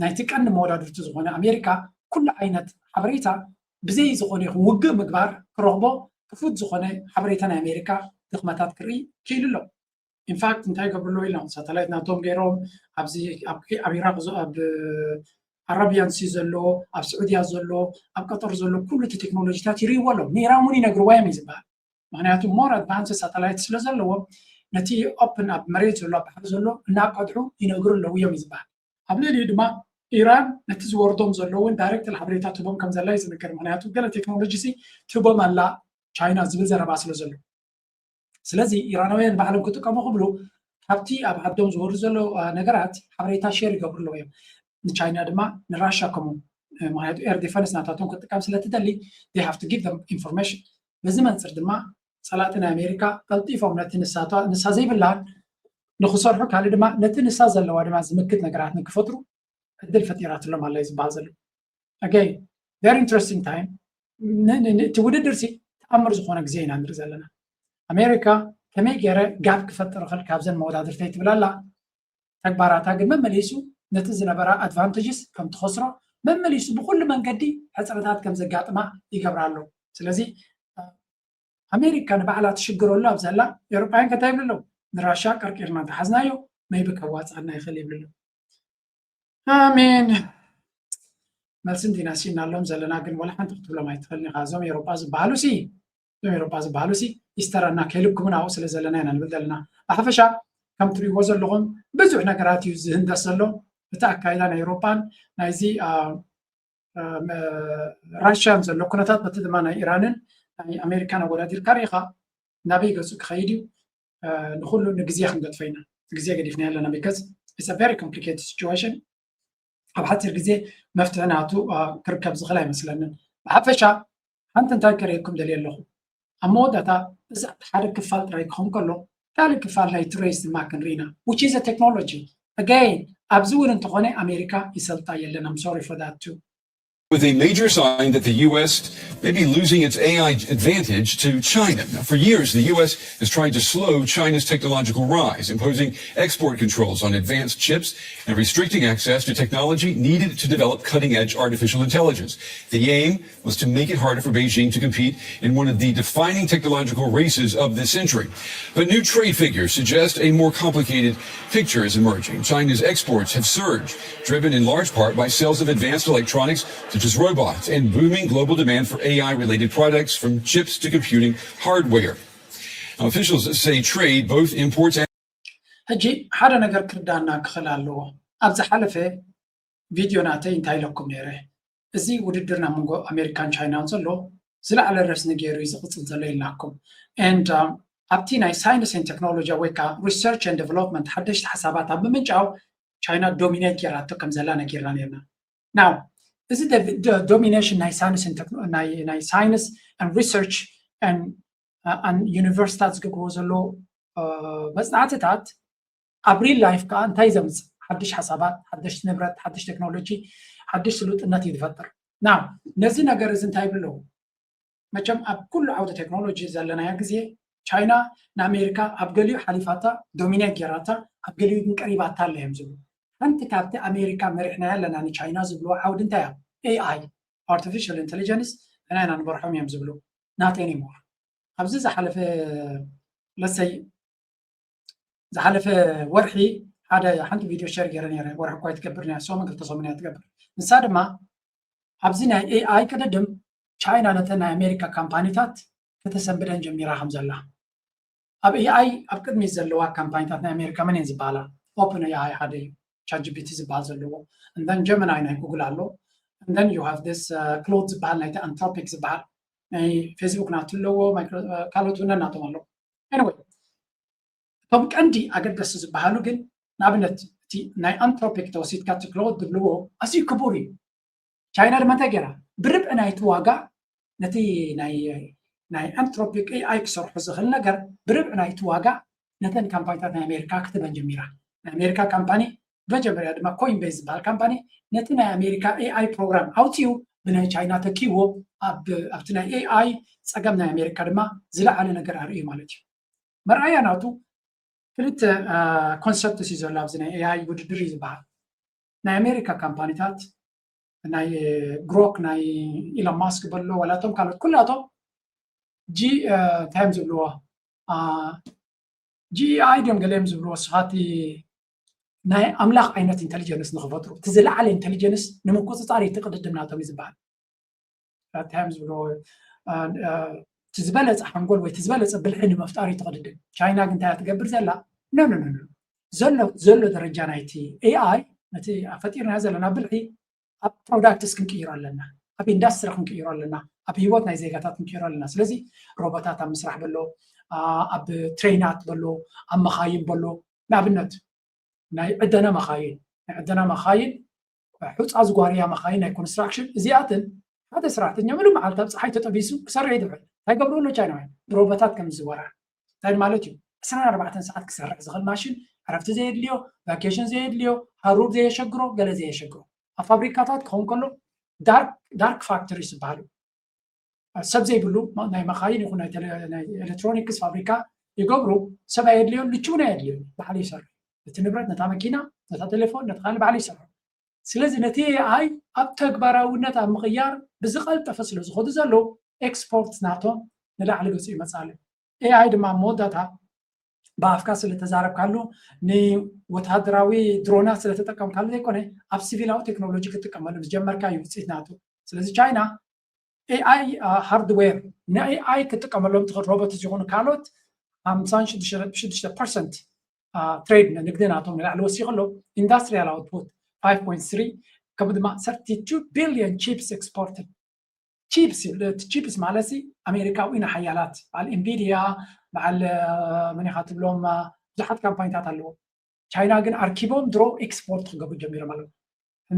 ናይቲ ቀንዲ መወዳድርቲ ዝኾነ ኣሜሪካ ኩሉ ዓይነት ሓበሬታ ብዘይ ዝኾነ ይኹን ውግእ ምግባር ክረኽቦ ክፉት ዝኾነ ሓበሬታ ናይ ኣሜሪካ ድኽመታት ክርኢ ክኢሉ ኣሎ። ኢንፋክት እንታይ ይገብርሉ ኢሎም ሳተላይት ናቶም ገይሮም ኣብዚ ኣብ ኢራቅ ኣብ ኣረቢያን ሲ ዘሎ ኣብ ስዑድያ ዘሎ ኣብ ቀጠር ዘሎ ኩሉ እቲ ቴክኖሎጂታት ይርእይዎ ኣለዉ። ንኢራን እውን ይነግርዋ እዮም እዩ ዝበሃል። ምክንያቱ more advanced satellite ስለ ዘለዎ ነቲ open ኣብ መሬት ዘሎ ኣብ ባሕሪ ዘሎ እናቀድሑ ይነግሩ ኣለዉ እዮም እዩ ዝበሃል። ኣብ ልዕሊኡ ድማ ኢራን ነቲ ዝወርዶም ዘለውን ዳይሬክት ሓበሬታ ትቦም ከም ዘላ እዩ ዝነገር። ምክንያቱ ገለ ቴክኖሎጂ ሲ ትቦም ኣላ ቻይና ዝብል ዘረባ ስለ ዘሎ ስለዚ ኢራናውያን ባዕሎም ክጥቀሙ ክብሉ ካብቲ ኣብ ዓዶም ዝወርዱ ዘሎ ነገራት ሓበሬታ ሼር ይገብሩ ኣለዉ እዮም። ንቻይና ድማ ንራሻ ከምኡ ምክንያቱ ኤር ዲፈንስ ናታቶም ክጥቀም ስለትደሊ they have to give them information። በዚ መንፅር ድማ ፀላእቲ ናይ ኣሜሪካ ቀልጢፎም ነቲ ንሳ ዘይብላን ንክሰርሑ ካልእ ድማ ነቲ ንሳ ዘለዋ ድማ ዝምክት ነገራት ንክፈጥሩ ዕድል ፈጢራትሎም ኣላ እዩ ዝበሃል ዘሎ። ኣገይ very interesting time። እቲ ውድድር ሲ ተኣምር ዝኾነ ግዜ ኢና ንርኢ ዘለና። ኣሜሪካ ከመይ ገይረ ጋብ ክፈጥር ኽእል ካብዘን መወዳድርተይ ትብል ኣላ። ተግባራታ ግን መመሊሱ ነቲ ዝነበራ ኣድቫንቴጅስ ከም ትኸስሮ መመሊሱ ብኩሉ መንገዲ ሕፅረታት ከም ዘጋጥማ ይገብራ ኣሎ። ስለዚ ኣሜሪካ ንባዕላ ትሽግረሉ ኣብ ዘላ ኤውሮጳውያን ከታይ ይብሉ ኣለዉ ንራሻ ቀርቂርና እንተሓዝናዮ maybe ከዋፅኣና ይኽእል ይብሉ ኣለዉ። ኣሜን። መልሲ እንዲና ሲናሎም ዘለና ግን ወላ ሓንቲ ክትብሎም ኣይትኽእልን ኢኻ። እዞም ኤውሮጳ ዝበሃሉ ሲ እዞም ኤውሮጳ ዝበሃሉ ሲ ይስተረና ከይልኩምን ኣብኡ ስለ ዘለና ኢና ንብል ዘለና። ብሓፈሻ ከም ትሪእዎ ዘለኹም ብዙሕ ነገራት እዩ ዝህንደስ ዘሎ። እቲ ኣካይዳ ናይ ኤውሮጳን ናይዚ ራሽያን ዘሎ ኩነታት በቲ ድማ ናይ ኢራንን ናይ ኣሜሪካን ኣወዳዲርካ ርኢኻ ናበይ ገፁ ክኸይድ እዩ ንኩሉ ንግዜ ክንገድፎ ኢና። ግዜ ገዲፍና ኣለና because it's a very complicated situation። ኣብ ሓፂር ግዜ መፍትሒ ናቱ ክርከብ ዝኽእል ኣይመስለንን። ብሓፈሻ ሓንቲ እንታይ ከርእየኩም ደልየ ኣለኹ ኣብ መወዳእታ እዚ ሓደ ክፋል ጥራይ ክኸውን ከሎ ካልእ ክፋል ናይ ትሬስ ድማ ክንርኢ ኢና which is a technology Again, ኣብዚ እውን እንተኾነ ኣሜሪካ ይሰልጣ የለን። I'm sorry for that too. With a major sign that the U S may be losing its A I advantage to China. Now, for years, the U S has tried to slow China's technological rise, imposing export controls on advanced chips and restricting access to technology needed to develop cutting edge artificial intelligence. The aim was to make it harder for Beijing to compete in one of the defining technological races of this century. But new trade figures suggest a more complicated picture is emerging. China's exports have surged, driven in large part by sales of advanced electronics such as robots and booming global demand for A I related products from chips to computing hardware. Now, officials say trade, both imports and ሕጂ ሓደ ነገር ክርዳና ክኽእል ኣለዎ። ኣብ ዝሓለፈ ቪድዮ ናተይ እንታይ ኢለኩም ነይረ? እዚ ውድድር ናብ መንጎ ኣሜሪካን ቻይናን ዘሎ ዝለዓለ ረስኒ ገይሩ እዩ ዝቕፅል ዘሎ ኢልናኩም። And ኣብቲ ናይ science and technology ወይ ከዓ research and development ሓደሽቲ ሓሳባት ኣብ ምምንጫው ቻይና dominate ገይራቶ ከም ዘላ ነጊርና ነርና። Now እዚ domination ናይ science and technology ናይ science and research and ዩኒቨርሲታት ዝገብርዎ ዘሎ መፅናዕትታት ኣብ real life ከዓ እንታይ ዘምፅእ ሓድሽ ሓሳባት ሓድሽ ንብረት ሓድሽ ቴክኖሎጂ ሓድሽ ስሉጥነት እዩ ዝፈጥር። Now ነዚ ነገር እዚ እንታይ ይብሉ ኣለዉ? መቸም ኣብ ኩሉ ዓውዲ ቴክኖሎጂ ዘለናዮ ግዜ ቻይና ንኣሜሪካ ኣብ ገሊኡ ሓሊፋታ dominate ገይራታ ኣብ ገሊኡ ግን ቀሪባታ ኣላ እዮም ዝብሉ። ሓንቲ ካብቲ ኣሜሪካ መሪሕናያ ኣለና ንቻይና ዝብልዎ ዓውዲ እንታይ እያ? AI artificial intelligence ንሕና ኢና ንመርሖም እዮም ዝብሉ። Not anymore። ኣብዚ ዝሓለፈ let's say ዝሓለፈ ወርሒ ሓደ ሓንቲ ቪድዮ share ገይረ ነይረ። ወርሒ እኳ ኣይትገብር እያ ሰሙን ክልተ ሰሙን እያ ትገብር። ንሳ ድማ ኣብዚ ናይ AI ቅድድም ቻይና ነተን ናይ ኣሜሪካ ካምፓኒታት ከተሰንብደን ጀሚራ ከም ዘላ ኣብ AI ኣብ ቅድሚት ዘለዋ ካምፓኒታት ናይ ኣሜሪካ መን እየን ዝበሃላ? OpenAI ሓደ እዩ። ChatGPT ዝበሃል ዘለዎ and then Gemini ናይ ጉግል ኣሎ and then you have this Claude ዝበሃል ናይቲ Anthropic ዝበሃል ናይ ፌስቡክ ናቱ ኣለዎ ካልኦት እውን ናቶም ኣለዉ። Anyway እቶም ቀንዲ ኣገደስቲ ዝበሃሉ ግን ንኣብነት እቲ ናይ Anthropic ተወሲድካ እቲ Claude ዝብልዎ ኣዝዩ ክቡር እዩ። ቻይና ድማ እንታይ ገይራ ብርብዒ ናይቲ ዋጋ ነቲ ናይ ናይ Anthropic AI ክሰርሑ ዝኽእል ነገር ብርብዒ ናይቲ ዋጋ ነተን ካምፓኒታት ናይ ኣሜሪካ ክትበን ጀሚራ። ናይ ኣሜሪካ ካምፓኒ መጀመርያ ድማ Coinbase ዝበሃል ካምፓኒ ነቲ ናይ ኣሜሪካ AI ፕሮግራም ኣውፅኡ ብናይ ቻይና ተኪዎ ኣብቲ ናይ AI ፀገም ናይ ኣሜሪካ ድማ ዝለዓለ ነገር ኣርእዩ ማለት እዩ። መርኣያ ናቱ ክልተ concepts እዩ ዘሎ ኣብዚ ናይ AI ውድድር እዩ ዝበሃል። ናይ ኣሜሪካ ካምፓኒታት ናይ Grok ናይ Elon Musk በሎ ዋላቶም ካልኦት ኩላቶም ጂ እንታይ እዮም ዝብልዎ GAI ድዮም ገለ እዮም ዝብልዎ ስኻቲ ናይ ኣምላኽ ዓይነት intelligence ንክፈጥሩ እቲ ዝለዓለ intelligence ንምቁፅፃር እዩ እቲ ቅድድም ናቶም እዩ ዝበሃል። እንታይ እዮም ዝብልዎ እቲ ዝበለፀ ሓንጎል ወይ እቲ ዝበለፀ ብልሒ ንምፍጣር እዩ እቲ ቅድድም። ቻይና ግን እንታይ እያ ትገብር ዘላ? ኖ ኖ ኖ ዘሎ ዘሎ ደረጃ ናይቲ AI ነቲ ፈጢርናዮ ዘለና ብልሒ ኣብ products ክንቅይሮ ኣለና፣ ኣብ ኢንዳስትሪ ክንቅይሮ ኣለና፣ ኣብ ሂወት ናይ ዜጋታት ክንቅይሮ ኣለና። ስለዚ ሮቦታት ኣብ ምስራሕ በሎ፣ ኣብ ትሬናት በሎ፣ ኣብ መኻይን በሎ ንኣብነት ናይ ዕደና መኻይን ናይ ዕደና መኻይን ሑፃ ዝጓርያ መኻይን ናይ ኮንስትራክሽን እዚኣትን ሓደ ሰራሕተኛ ምሉእ መዓልቲ ኣብ ፀሓይ ተጠቢሱ ክሰርሕ ይድብዕ እንታይ ገብሩ ኣሎ ቻይናውያን ብሮቦታት ከም ዝወራ እንታይ ማለት እዩ ዕስራን ኣርባዕተን ሰዓት ክሰርሕ ዝኽእል ማሽን ዕረፍቲ ዘየድልዮ ቫኬሽን ዘየድልዮ ሃሩር ዘየሸግሮ ገለ ዘየሸግሮ ኣብ ፋብሪካታት ክኸውን ከሎ ዳርክ ፋክተሪስ ዝበሃሉ ሰብ ዘይብሉ ናይ መኻይን ይኹን ናይ ኤሌክትሮኒክስ ፋብሪካ ይገብሩ ሰብ ኣየድልዮን ልችውን ኣየድልዮን ባዕሉ ይሰርሕ እቲ ንብረት ነታ መኪና ነታ ቴሌፎን ነቲ ካልእ ባዕሉ ይሰርሑ ስለዚ ነቲ AI ኣብ ተግባራውነት ኣብ ምቕያር ብዝቐልጠፈ ስለ ዝኸዱ ዘለዉ ኤክስፖርት ናቶም ንላዕሊ ገፁ ይመፅእ ኣሎ AI ድማ ኣብ መወዳእታ ብኣፍካ ስለተዛረብካሉ ንወታደራዊ ድሮናት ስለተጠቀምካሉ ዘይኮነ ኣብ ሲቪላዊ ቴክኖሎጂ ክትጥቀመሉ ምስ ጀመርካ እዩ ውፅኢት ናቱ ስለዚ ቻይና AI ሃርድዌር ንAI ክትጥቀመሎም ትኽእል ሮቦት ዝኾኑ ካልኦት ሓምሳን ሽዱሽተ ፐርሰንት ትሬድ ንግዲ ናቶም ንላዕሊ ወሲኹ ኣሎ ኢንዳስትሪያል ኣውትፑት five point three ከምኡ ድማ thirty two billion chips exported chips chips ማለት ኣሜሪካዊ ንሓያላት በዓል ኢንቪድያ በዓል መኒኻ ትብሎም ብዙሓት ካምፓኒታት ኣለዎ ቻይና ግን ኣርኪቦም ድሮ ኤክስፖርት ክገብሩ ጀሚሮም ኣለዉ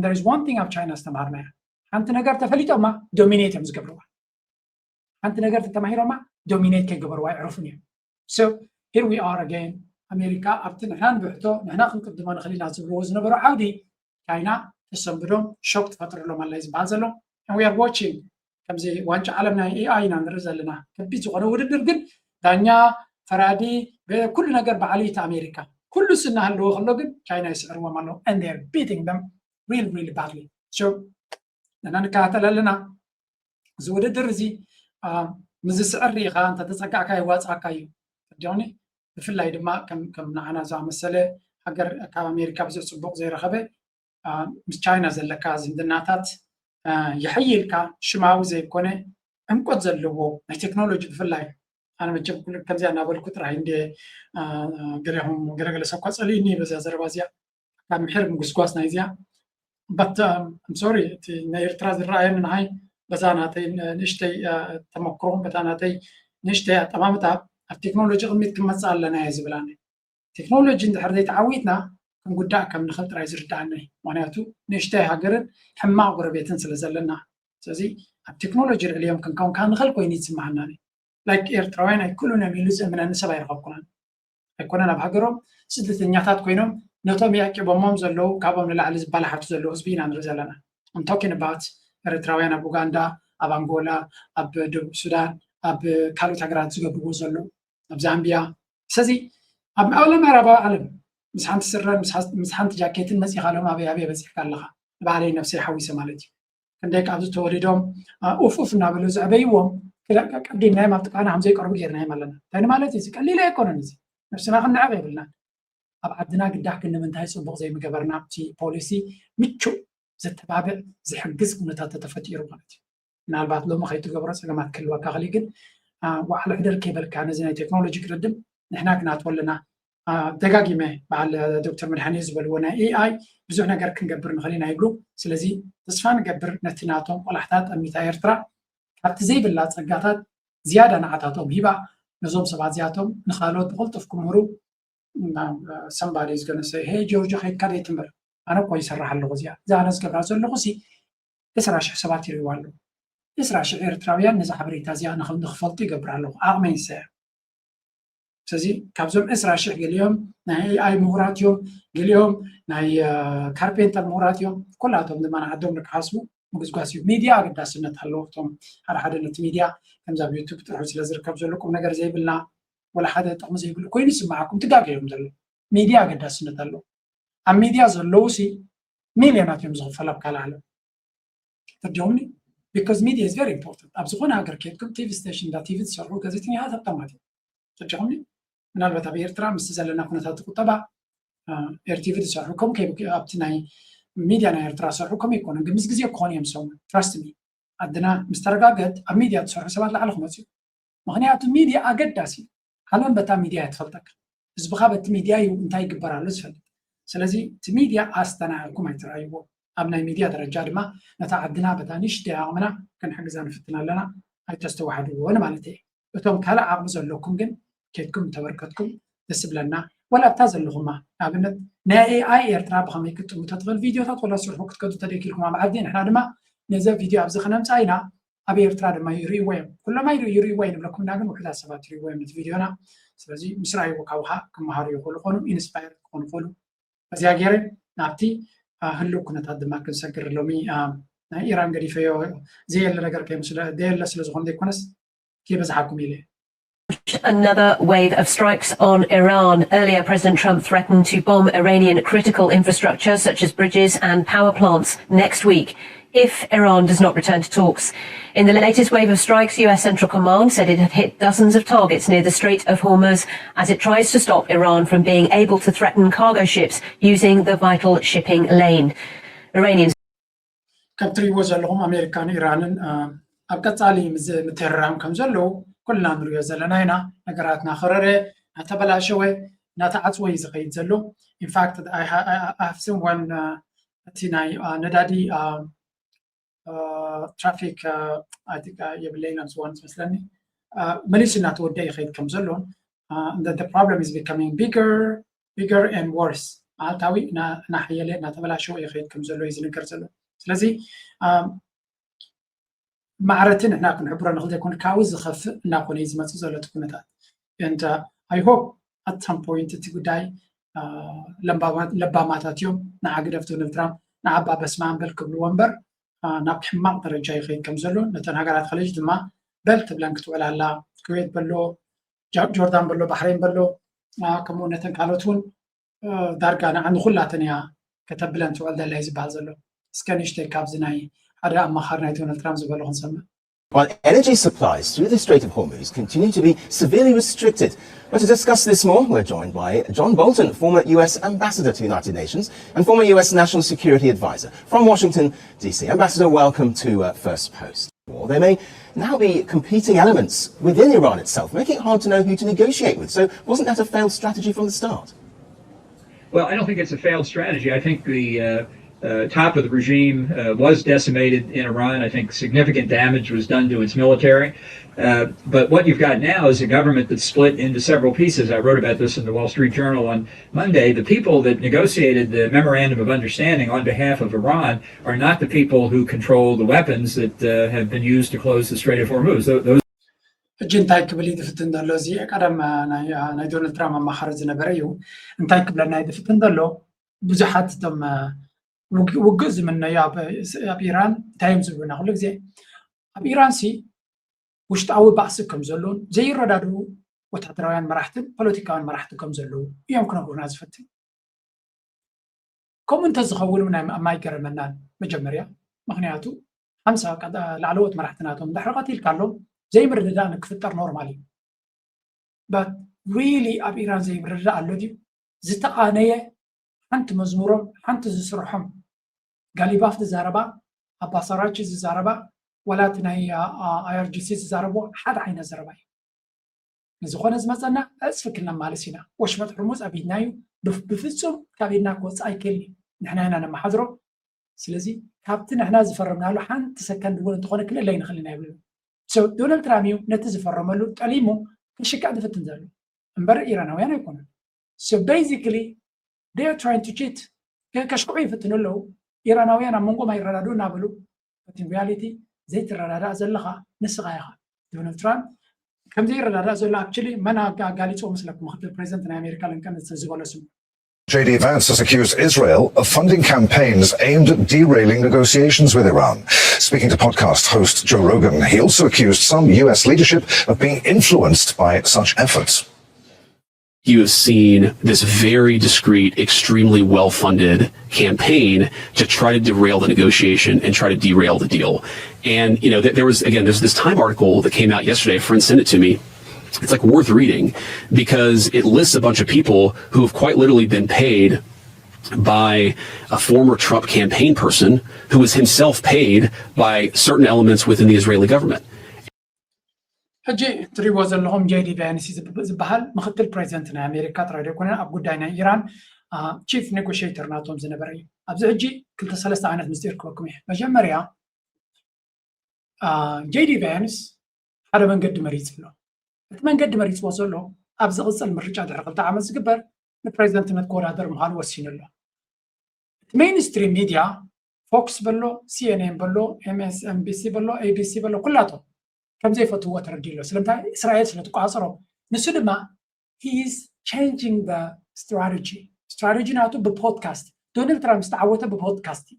there is one thing ኣብ ቻይና ዝተምሃርናያ ሓንቲ ነገር ተፈሊጦማ ዶሚኔት እዮም ዝገብርዋ ሓንቲ ነገር ተተማሂሮማ ዶሚኔት ከይገበርዋ ይዕርፉን እዮም so here we are again ኣሜሪካ ኣብቲ ንሕና ንብሕቶ ንሕና ክንቅድሞ ንኽእል ኢና ዝብልዎ ዝነበሩ ዓውዲ ቻይና ተሰንብዶም ሾክ ትፈጥረሎም ኣላ እዩ ዝበሃል ዘሎ። And we are watching ከምዚ ዋንጫ ዓለም ናይ ኤኣይ ኢና ንርኢ ዘለና። ከቢድ ዝኾነ ውድድር ግን ዳኛ ፈራዲ ኩሉ ነገር በዓልይቲ ኣሜሪካ ኩሉ እናሃለወ ከሎ ግን ቻይና ይስዕርዎም ኣለዉ and they are beating them really really badly. So ንሕና ንከታተል ኣለና። እዚ ውድድር እዚ ምስ ዝስዕር ርኢኻ እንተተፀጋዕካ የዋፅኣካ እዩ። ዲኒ ብፍላይ ድማ ከም ንዓና ዝኣመሰለ ሃገር ካብ ኣሜሪካ ብዙሕ ፅቡቕ ዘይረኸበ ምስ ቻይና ዘለካ ዝምድናታት ይሕይልካ ሽማዊ ዘይኮነ ዕምቆት ዘለዎ ናይ ቴክኖሎጂ ብፍላይ ኣነ መቸም ኩሉ ከምዚኣ እናበልኩ ጥራይ እንደ ገለኹም ገለገለ ሰብ እኳ ፀሊእኒ በዛ ዘረባ እዚኣ ካብ ምሕር ምጉስጓስ ናይ እዚኣ but I'm sorry እቲ ናይ ኤርትራ ዝረኣየኒ ንሃይ በዛ ናተይ ንእሽተይ ተመክሮ በታ ናተይ ንእሽተይ ኣጠማምታ ኣብ ቴክኖሎጂ ቅድሚት ክንመፅእ ኣለና እየ ዝብላ ቴክኖሎጂ እንድሕር ዘይተዓዊትና ክንጉዳእ ከም ንኽእል ጥራይ ዝርዳኣኒ ምክንያቱ ንእሽተይ ሃገርን ሕማቕ ጎረቤትን ስለ ዘለና ስለዚ ኣብ ቴክኖሎጂ ልዕልዮም ክንከውን ካብ ንኽእል ኮይኑ ይስማዓና like ኤርትራውያን ኣይክእሉን እዮም ኢሉ ዝእምነኒ ሰብ ኣይረኸብኩናን ኣይኮነን ኣብ ሃገሮም ስደተኛታት ኮይኖም ነቶም የዕቂቦሞም ዘለዉ ካብኦም ንላዕሊ ዝበላሓቱ ዘለዉ ህዝቢ ኢና ንርኢ ዘለና I'm talking about ኤርትራውያን ኣብ ኡጋንዳ ኣብ ኣንጎላ ኣብ ደቡብ ሱዳን ኣብ ካልኦት ሃገራት ዝገብርዎ ዘለዉ ኣብ ዛምቢያ ስለዚ ኣብ ዓለም ምዕራባዊ ዓለም ምስ ሓንቲ ስረን ምስ ሓንቲ ጃኬትን መፂኻ ሎም ኣበይ ኣበይ በፂሕካ ኣለኻ ንባዕለይ ነብሰይ ሓዊሰ ማለት እዩ ክንደይ ካብዚ ተወሊዶም ኡፍ ኡፍ እናበሉ ዘዕበይዎም ቀዲምናዮም ኣብ ጥቃና ከም ዘይቀርቡ ጌርናዮም ኣለና እንታይ ማለት እዩ ቀሊል ኣይኮነን እዚ ነብስና ክንዕቕ የብልናን ኣብ ዓድና ግዳሕ ክንምንታይ ፅቡቅ ዘይምገበርና ኣብቲ ፖሊሲ ምቹእ ዘተባብዕ ዝሕግዝ ኩነታት ተተፈጢሩ ማለት እዩ ምናልባት ሎሚ ከይትገብሮ ፀገማት ክህልወካ ክእል ግን ዋዕሎ ሕደር ከይበልካ ነዚ ናይ ቴክኖሎጂ ቅድድም ንሕና ክናትወ ኣለና ደጋጊመ በዓል ዶክተር መድሓኒ ዝበልዎ ናይ ኤኣይ ብዙሕ ነገር ክንገብር ንኽእል ኢና ይብሉ ስለዚ ተስፋ ንገብር ነቲ ናቶም ቆላሕታት ጠሚታ ኤርትራ ካብቲ ዘይብላ ፀጋታት ዝያዳ ንዓታቶም ሂባ ነዞም ሰባት እዚኣቶም ንካልኦት ብቅልጡፍ ክምህሩ somebody is gonna say hey ጆርጆ ከይድካ ዘይትምህር ኣነ እኮ ይሰርሕ ኣለኹ እዚኣ እዛ ኣነ ዝገብራ ዘለኹ ሲ ዕስራ ሽሕ ሰባት ይርእይዋ ኣለዉ ዕስራ ሽሕ ኤርትራውያን ነዛ ሓበሬታ እዚኣ ንኽፈልጡ ይገብር ኣለኹ ዓቕመይ ይሰያ ስለዚ ካብዞም ዕስራ ሽሕ ገሊኦም ናይ ኤኣይ ምሁራት እዮም ገሊኦም ናይ ካርፔንተር ምሁራት እዮም ኩላቶም ድማ ንዓዶም ንክሓስቡ ምጉስጓስ እዩ ሚድያ ኣገዳስነት ኣለዎ እቶም ሓደ ሓደ ነቲ ሚድያ ከምዚ ኣብ ዩቱብ ጥርሑ ስለ ዝርከብ ዘሎ ቁም ነገር ዘይብልና ወላ ሓደ ጥቕሚ ዘይብሉ ኮይኑ ይስምዓኩም ትጋገ እዮም ዘሎ ሚድያ ኣገዳስነት ኣለዎ ኣብ ሚድያ ዘለዉ ሲ ሚልዮናት እዮም ዝኽፈል ኣብ ካልእ ዓለም ተርዲኹምኒ because media is very important ኣብ ዝኾነ ሃገር ከድኩም ቲቪ ስቴሽን እንዳ ቲቪ ዝሰርሑ ጋዜጠኛታት ሃብታማት እዮም ተርዲኹምኒ ምናልባት ኣብ ኤርትራ ምስቲ ዘለና ኩነታት ቁጠባ ኤርቲቪ ዝሰርሑ ከም ኣብቲ ናይ ሚድያ ናይ ኤርትራ ዝሰርሑ ከም ይኮኑ ግን ምስ ግዜ ክኾኑ እዮም ሰሙ trust me ዓድና ምስ ተረጋገት ኣብ ሚድያ ዝሰርሑ ሰባት ላዕሊ ክመፅኡ ምክንያቱ ሚድያ ኣገዳሲ ዓለም በታ ሚድያ እያ ትፈልጠካ ህዝብኻ በቲ ሚድያ እዩ እንታይ ይግበር ኣሎ ዝፈልጥ ስለዚ እቲ ሚድያ ኣስተናዒኩም ኣይትረኣይዎ ኣብ ናይ ሚድያ ደረጃ ድማ ነታ ዓድና በታ ንእሽተይ ዓቕምና ክንሕግዛ ንፍትን ኣለና ኣይተስተዋሕድዎ ንማለት እየ እቶም ካልእ ዓቕሚ ዘለኩም ግን ኬድኩም እንተበርከትኩም ደስ ይብለና ወላ ኣብታ ዘለኹማ ንኣብነት ናይ ኤኣይ ኤርትራ ብኸመይ ክትጥምቶ ትኽእል ቪድዮታት ወላ ስርሑ ክትከዱ ተደኪልኩም ኣብ ዓዲ ንሕና ድማ ነዘ ቪድዮ ኣብዚ ክነምፃ ኢና ኣብ ኤርትራ ድማ ይርእይዎ እዮም ኩሎም ኣይርእዩ ይርእይዎ ኣይንብለኩም እና ግን ውሕዳት ሰባት ይርእይዎ እዮም ነቲ ቪድዮና ስለዚ ምስ ረኣይዎ ካብኻ ክመሃሩ ይኽእሉ ኾኑ ኢንስፓየር ክኾኑ ይኽእሉ በዚኣ ገይረ ናብቲ ህልው ኩነታት ድማ ክንሰግር ሎሚ ናይ ኢራን ገዲፈዮ ዘየለ ነገር ከይመስለ ዘየለ ስለ ዝኾነ ዘይኮነስ ከይበዝሓኩም ኢለ Another wave of strikes on Iran. Earlier, President Trump threatened to bomb Iranian critical infrastructure such as bridges and power plants next week if Iran does not return to talks. In the latest wave of strikes, U S Central Command said it had hit dozens of targets near the Strait of Hormuz as it tries to stop Iran from being able to threaten cargo ships using the vital shipping lane. Iranians ከም ትሪእዎ ዘለኹም ኣሜሪካን ኢራንን ኣብ ቀፃሊ ምትህርራም ከም ዘለዉ ኩልና ንሪኦ ዘለና ኢና ነገራት እናኸረረ እናተበላሸወ እናተዓፅወ እዩ ዝኸይድ ዘሎ ኢንፋክት ኣፍስን ዋን እቲ ናይ ነዳዲ ትራፊክ የብለይን ኣብዚ ዋን ዝመስለኒ መሊሱ እናተወደአ ይኸይድ ከም ዘሎን problem is becoming bigger bigger and worse መዓልታዊ እናሓየለ እናተበላሸወ ይኸይድ ከም ዘሎ እዩ ዝንገር ዘሎ ስለዚ ማዕረቲ ንሕና ክንሕብሮ ንኽእል ዘይኮነ ካብኡ ዝኸፍእ እናኮነ እዩ ዝመፅእ ዘሎ እቲ ኩነታት and I hope at some point እቲ ጉዳይ ለባማታት እዮም። ንዓ ግደፍ ዶናልድ ትራምፕ ንዓባ በስማን በል ክብልዎ እምበር ናብ ሕማቕ ደረጃ ይኸይድ ከም ዘሎ ነተን ሃገራት ከለጅ ድማ በል ትብለን ክትውዕል ኣላ። ኩዌት በሎ፣ ጆርዳን በሎ፣ ባሕሬን በሎ፣ ከምኡ ነተን ካልኦት እውን ዳርጋ ንዓ ንኩላተን እያ ከተብለን ትውዕል ደላ እዩ ዝበሃል ዘሎ። እስከ ንእሽተይ ካብዚ ናይ ሓደ ኣማኻሪ ናይ ዶናልድ ትራምፕ ዝበሎ ክንሰምዕ። While energy supplies through the Strait of Hormuz continue to be severely restricted. But to discuss this more, we're joined by John Bolton, former U S ambassador to the United Nations and former U S national security advisor. From Washington, D C. Ambassador, welcome to uh, First Post. Well, there may now be competing elements within Iran itself, making it hard to know who to negotiate with. So, wasn't that a failed strategy from the start? Well, I don't think it's a failed strategy. I think the uh, uh, top of the regime uh, was decimated in Iran. I think significant damage was done to its military. Uh, but what you've got now is a government that's split into several pieces. I wrote about this in the Wall Street Journal on Monday. The people that negotiated the memorandum of understanding on behalf of Iran are not the people who control the weapons that uh, have been used to close the Strait of Hormuz. Those ሕጂ እንታይ ክብል እዩ ዝፍትን ዘሎ? እዚ ቀደም ናይ ዶናልድ ትራምፕ ኣማኻሪ ዝነበረ እዩ። እንታይ ክብለና እዩ ዝፍትን ዘሎ? ብዙሓት እቶም ውግእ ዝምነዩ ኣብ ኢራን እንታይ እዮም ዝብሉና ኩሉ ግዜ? ኣብ ኢራን ሲ ውሽጣዊ ባእሲ ከም ዘሎን ዘይረዳድኡ ወታደራውያን መራሕትን ፖለቲካውያን መራሕትን ከም ዘለዉ እዮም ክነግሩና ዝፈትን። ከምኡ እንተዝኸውን እውን ኣማይገረመናን። መጀመርያ ምክንያቱ ሓምሳ ላዕለዎት መራሕቲ ናቶም እንድሕሪ ቀቲልካሎም ዘይምርድዳእ ንክፍጠር ኖርማል እዩ። በት ሪሊ ኣብ ኢራን ዘይምርድዳእ ኣሎ ድዩ? ዝተቓነየ ሓንቲ መዝሙሮም ሓንቲ ዝስርሖም ጋሊባፍ ዝዛረባ ኣባሳራቺ ዝዛረባ ዋላ እቲ ናይ ኣይኣርጂሲ ዝዛረብዎ ሓደ ዓይነት ዘረባ እዩ። ንዝኾነ ዝመፀና ዕፅፊ ክነማልስ ኢና። ወሽመጥ ሕርሙዝ ኣብ ኢድና እዩ። ብፍፁም ካብ ኢድና ክወፅእ ኣይክእልን እዩ። ንሕና ኢና ነመሓድሮ። ስለዚ ካብቲ ንሕና ዝፈረምናሉ ሓንቲ ሰከንድ እውን እንተኾነ ክንእለ ኣይንኽእልን ኣይብልን። ዶናልድ ትራምፕ እዩ ነቲ ዝፈረመሉ ጠሊሙ ክሽካዕ ዝፍትን ዘሎ እምበር ኢራናውያን ኣይኮኑን። So basically they are trying to cheat። ከሽክዑ ይፍትኑ ኣለዉ። ኢራናውያን ኣብ መንጎም ኣይረዳድኡ እናበሉ but in reality ዘይትረዳዳእ ዘለኻ ንስኻ ኢኻ። ዶናልድ ትራምፕ ከም ዘይረዳዳእ ዘሎ actually መን ኣጋሊፅዎ መስለኩም? ምክትል ፕሬዚደንት ናይ ኣሜሪካ ሊንከን ዝበሎ ስሙ J D Vance has accused Israel of funding campaigns aimed at derailing negotiations with Iran. Speaking to podcast host Joe Rogan, he also accused some U S leadership of being influenced by such efforts. You have seen this very discreet, extremely well funded campaign to try to derail the negotiation and try to derail the deal. And, you know, there was, again, there's this Time article that came out yesterday, a friend sent it to me. It's like worth reading because it lists a bunch of people who have quite literally been paid by a former Trump campaign person who was himself paid by certain elements within the Israeli government. ሕጂ ትሪእዎ ዘለኹም ጄዲ ቫንስ ዝበሃል ምክትል ፕሬዚደንት ናይ ኣሜሪካ ጥራይ ዘይኮነ ኣብ ጉዳይ ናይ ኢራን ቺፍ ኔጎሽተር ናቶም ዝነበረ እዩ። ኣብዚ ሕጂ ክልተ ሰለስተ ዓይነት ምስጢር ክበኩም እየ። መጀመርያ ጄዲ ቫንስ ሓደ መንገዲ መሪፁ ኣሎ። እቲ መንገዲ መሪፅዎ ዘሎ ኣብ ዝቕፅል ምርጫ ድሕሪ ክልተ ዓመት ዝግበር ንፕሬዚደንትነት ክወዳደር ምዃኑ ወሲኑ ኣሎ። እቲ ሜይንስትሪም ሚድያ ፎክስ በሎ፣ ሲኤንኤን በሎ፣ ኤምኤስኤንቢሲ በሎ፣ ኤቢሲ በሎ ኩላቶም ከም ዘይፈትዎ ተረዲኡ ኣሎ። ስለምንታይ? እስራኤል ስለ ትቆፃፀሮም። ንሱ ድማ he is changing the strategy። ስትራቴጂ ናቱ ብፖድካስት ዶናልድ ትራምፕ ዝተዓወተ ብፖድካስት እዩ።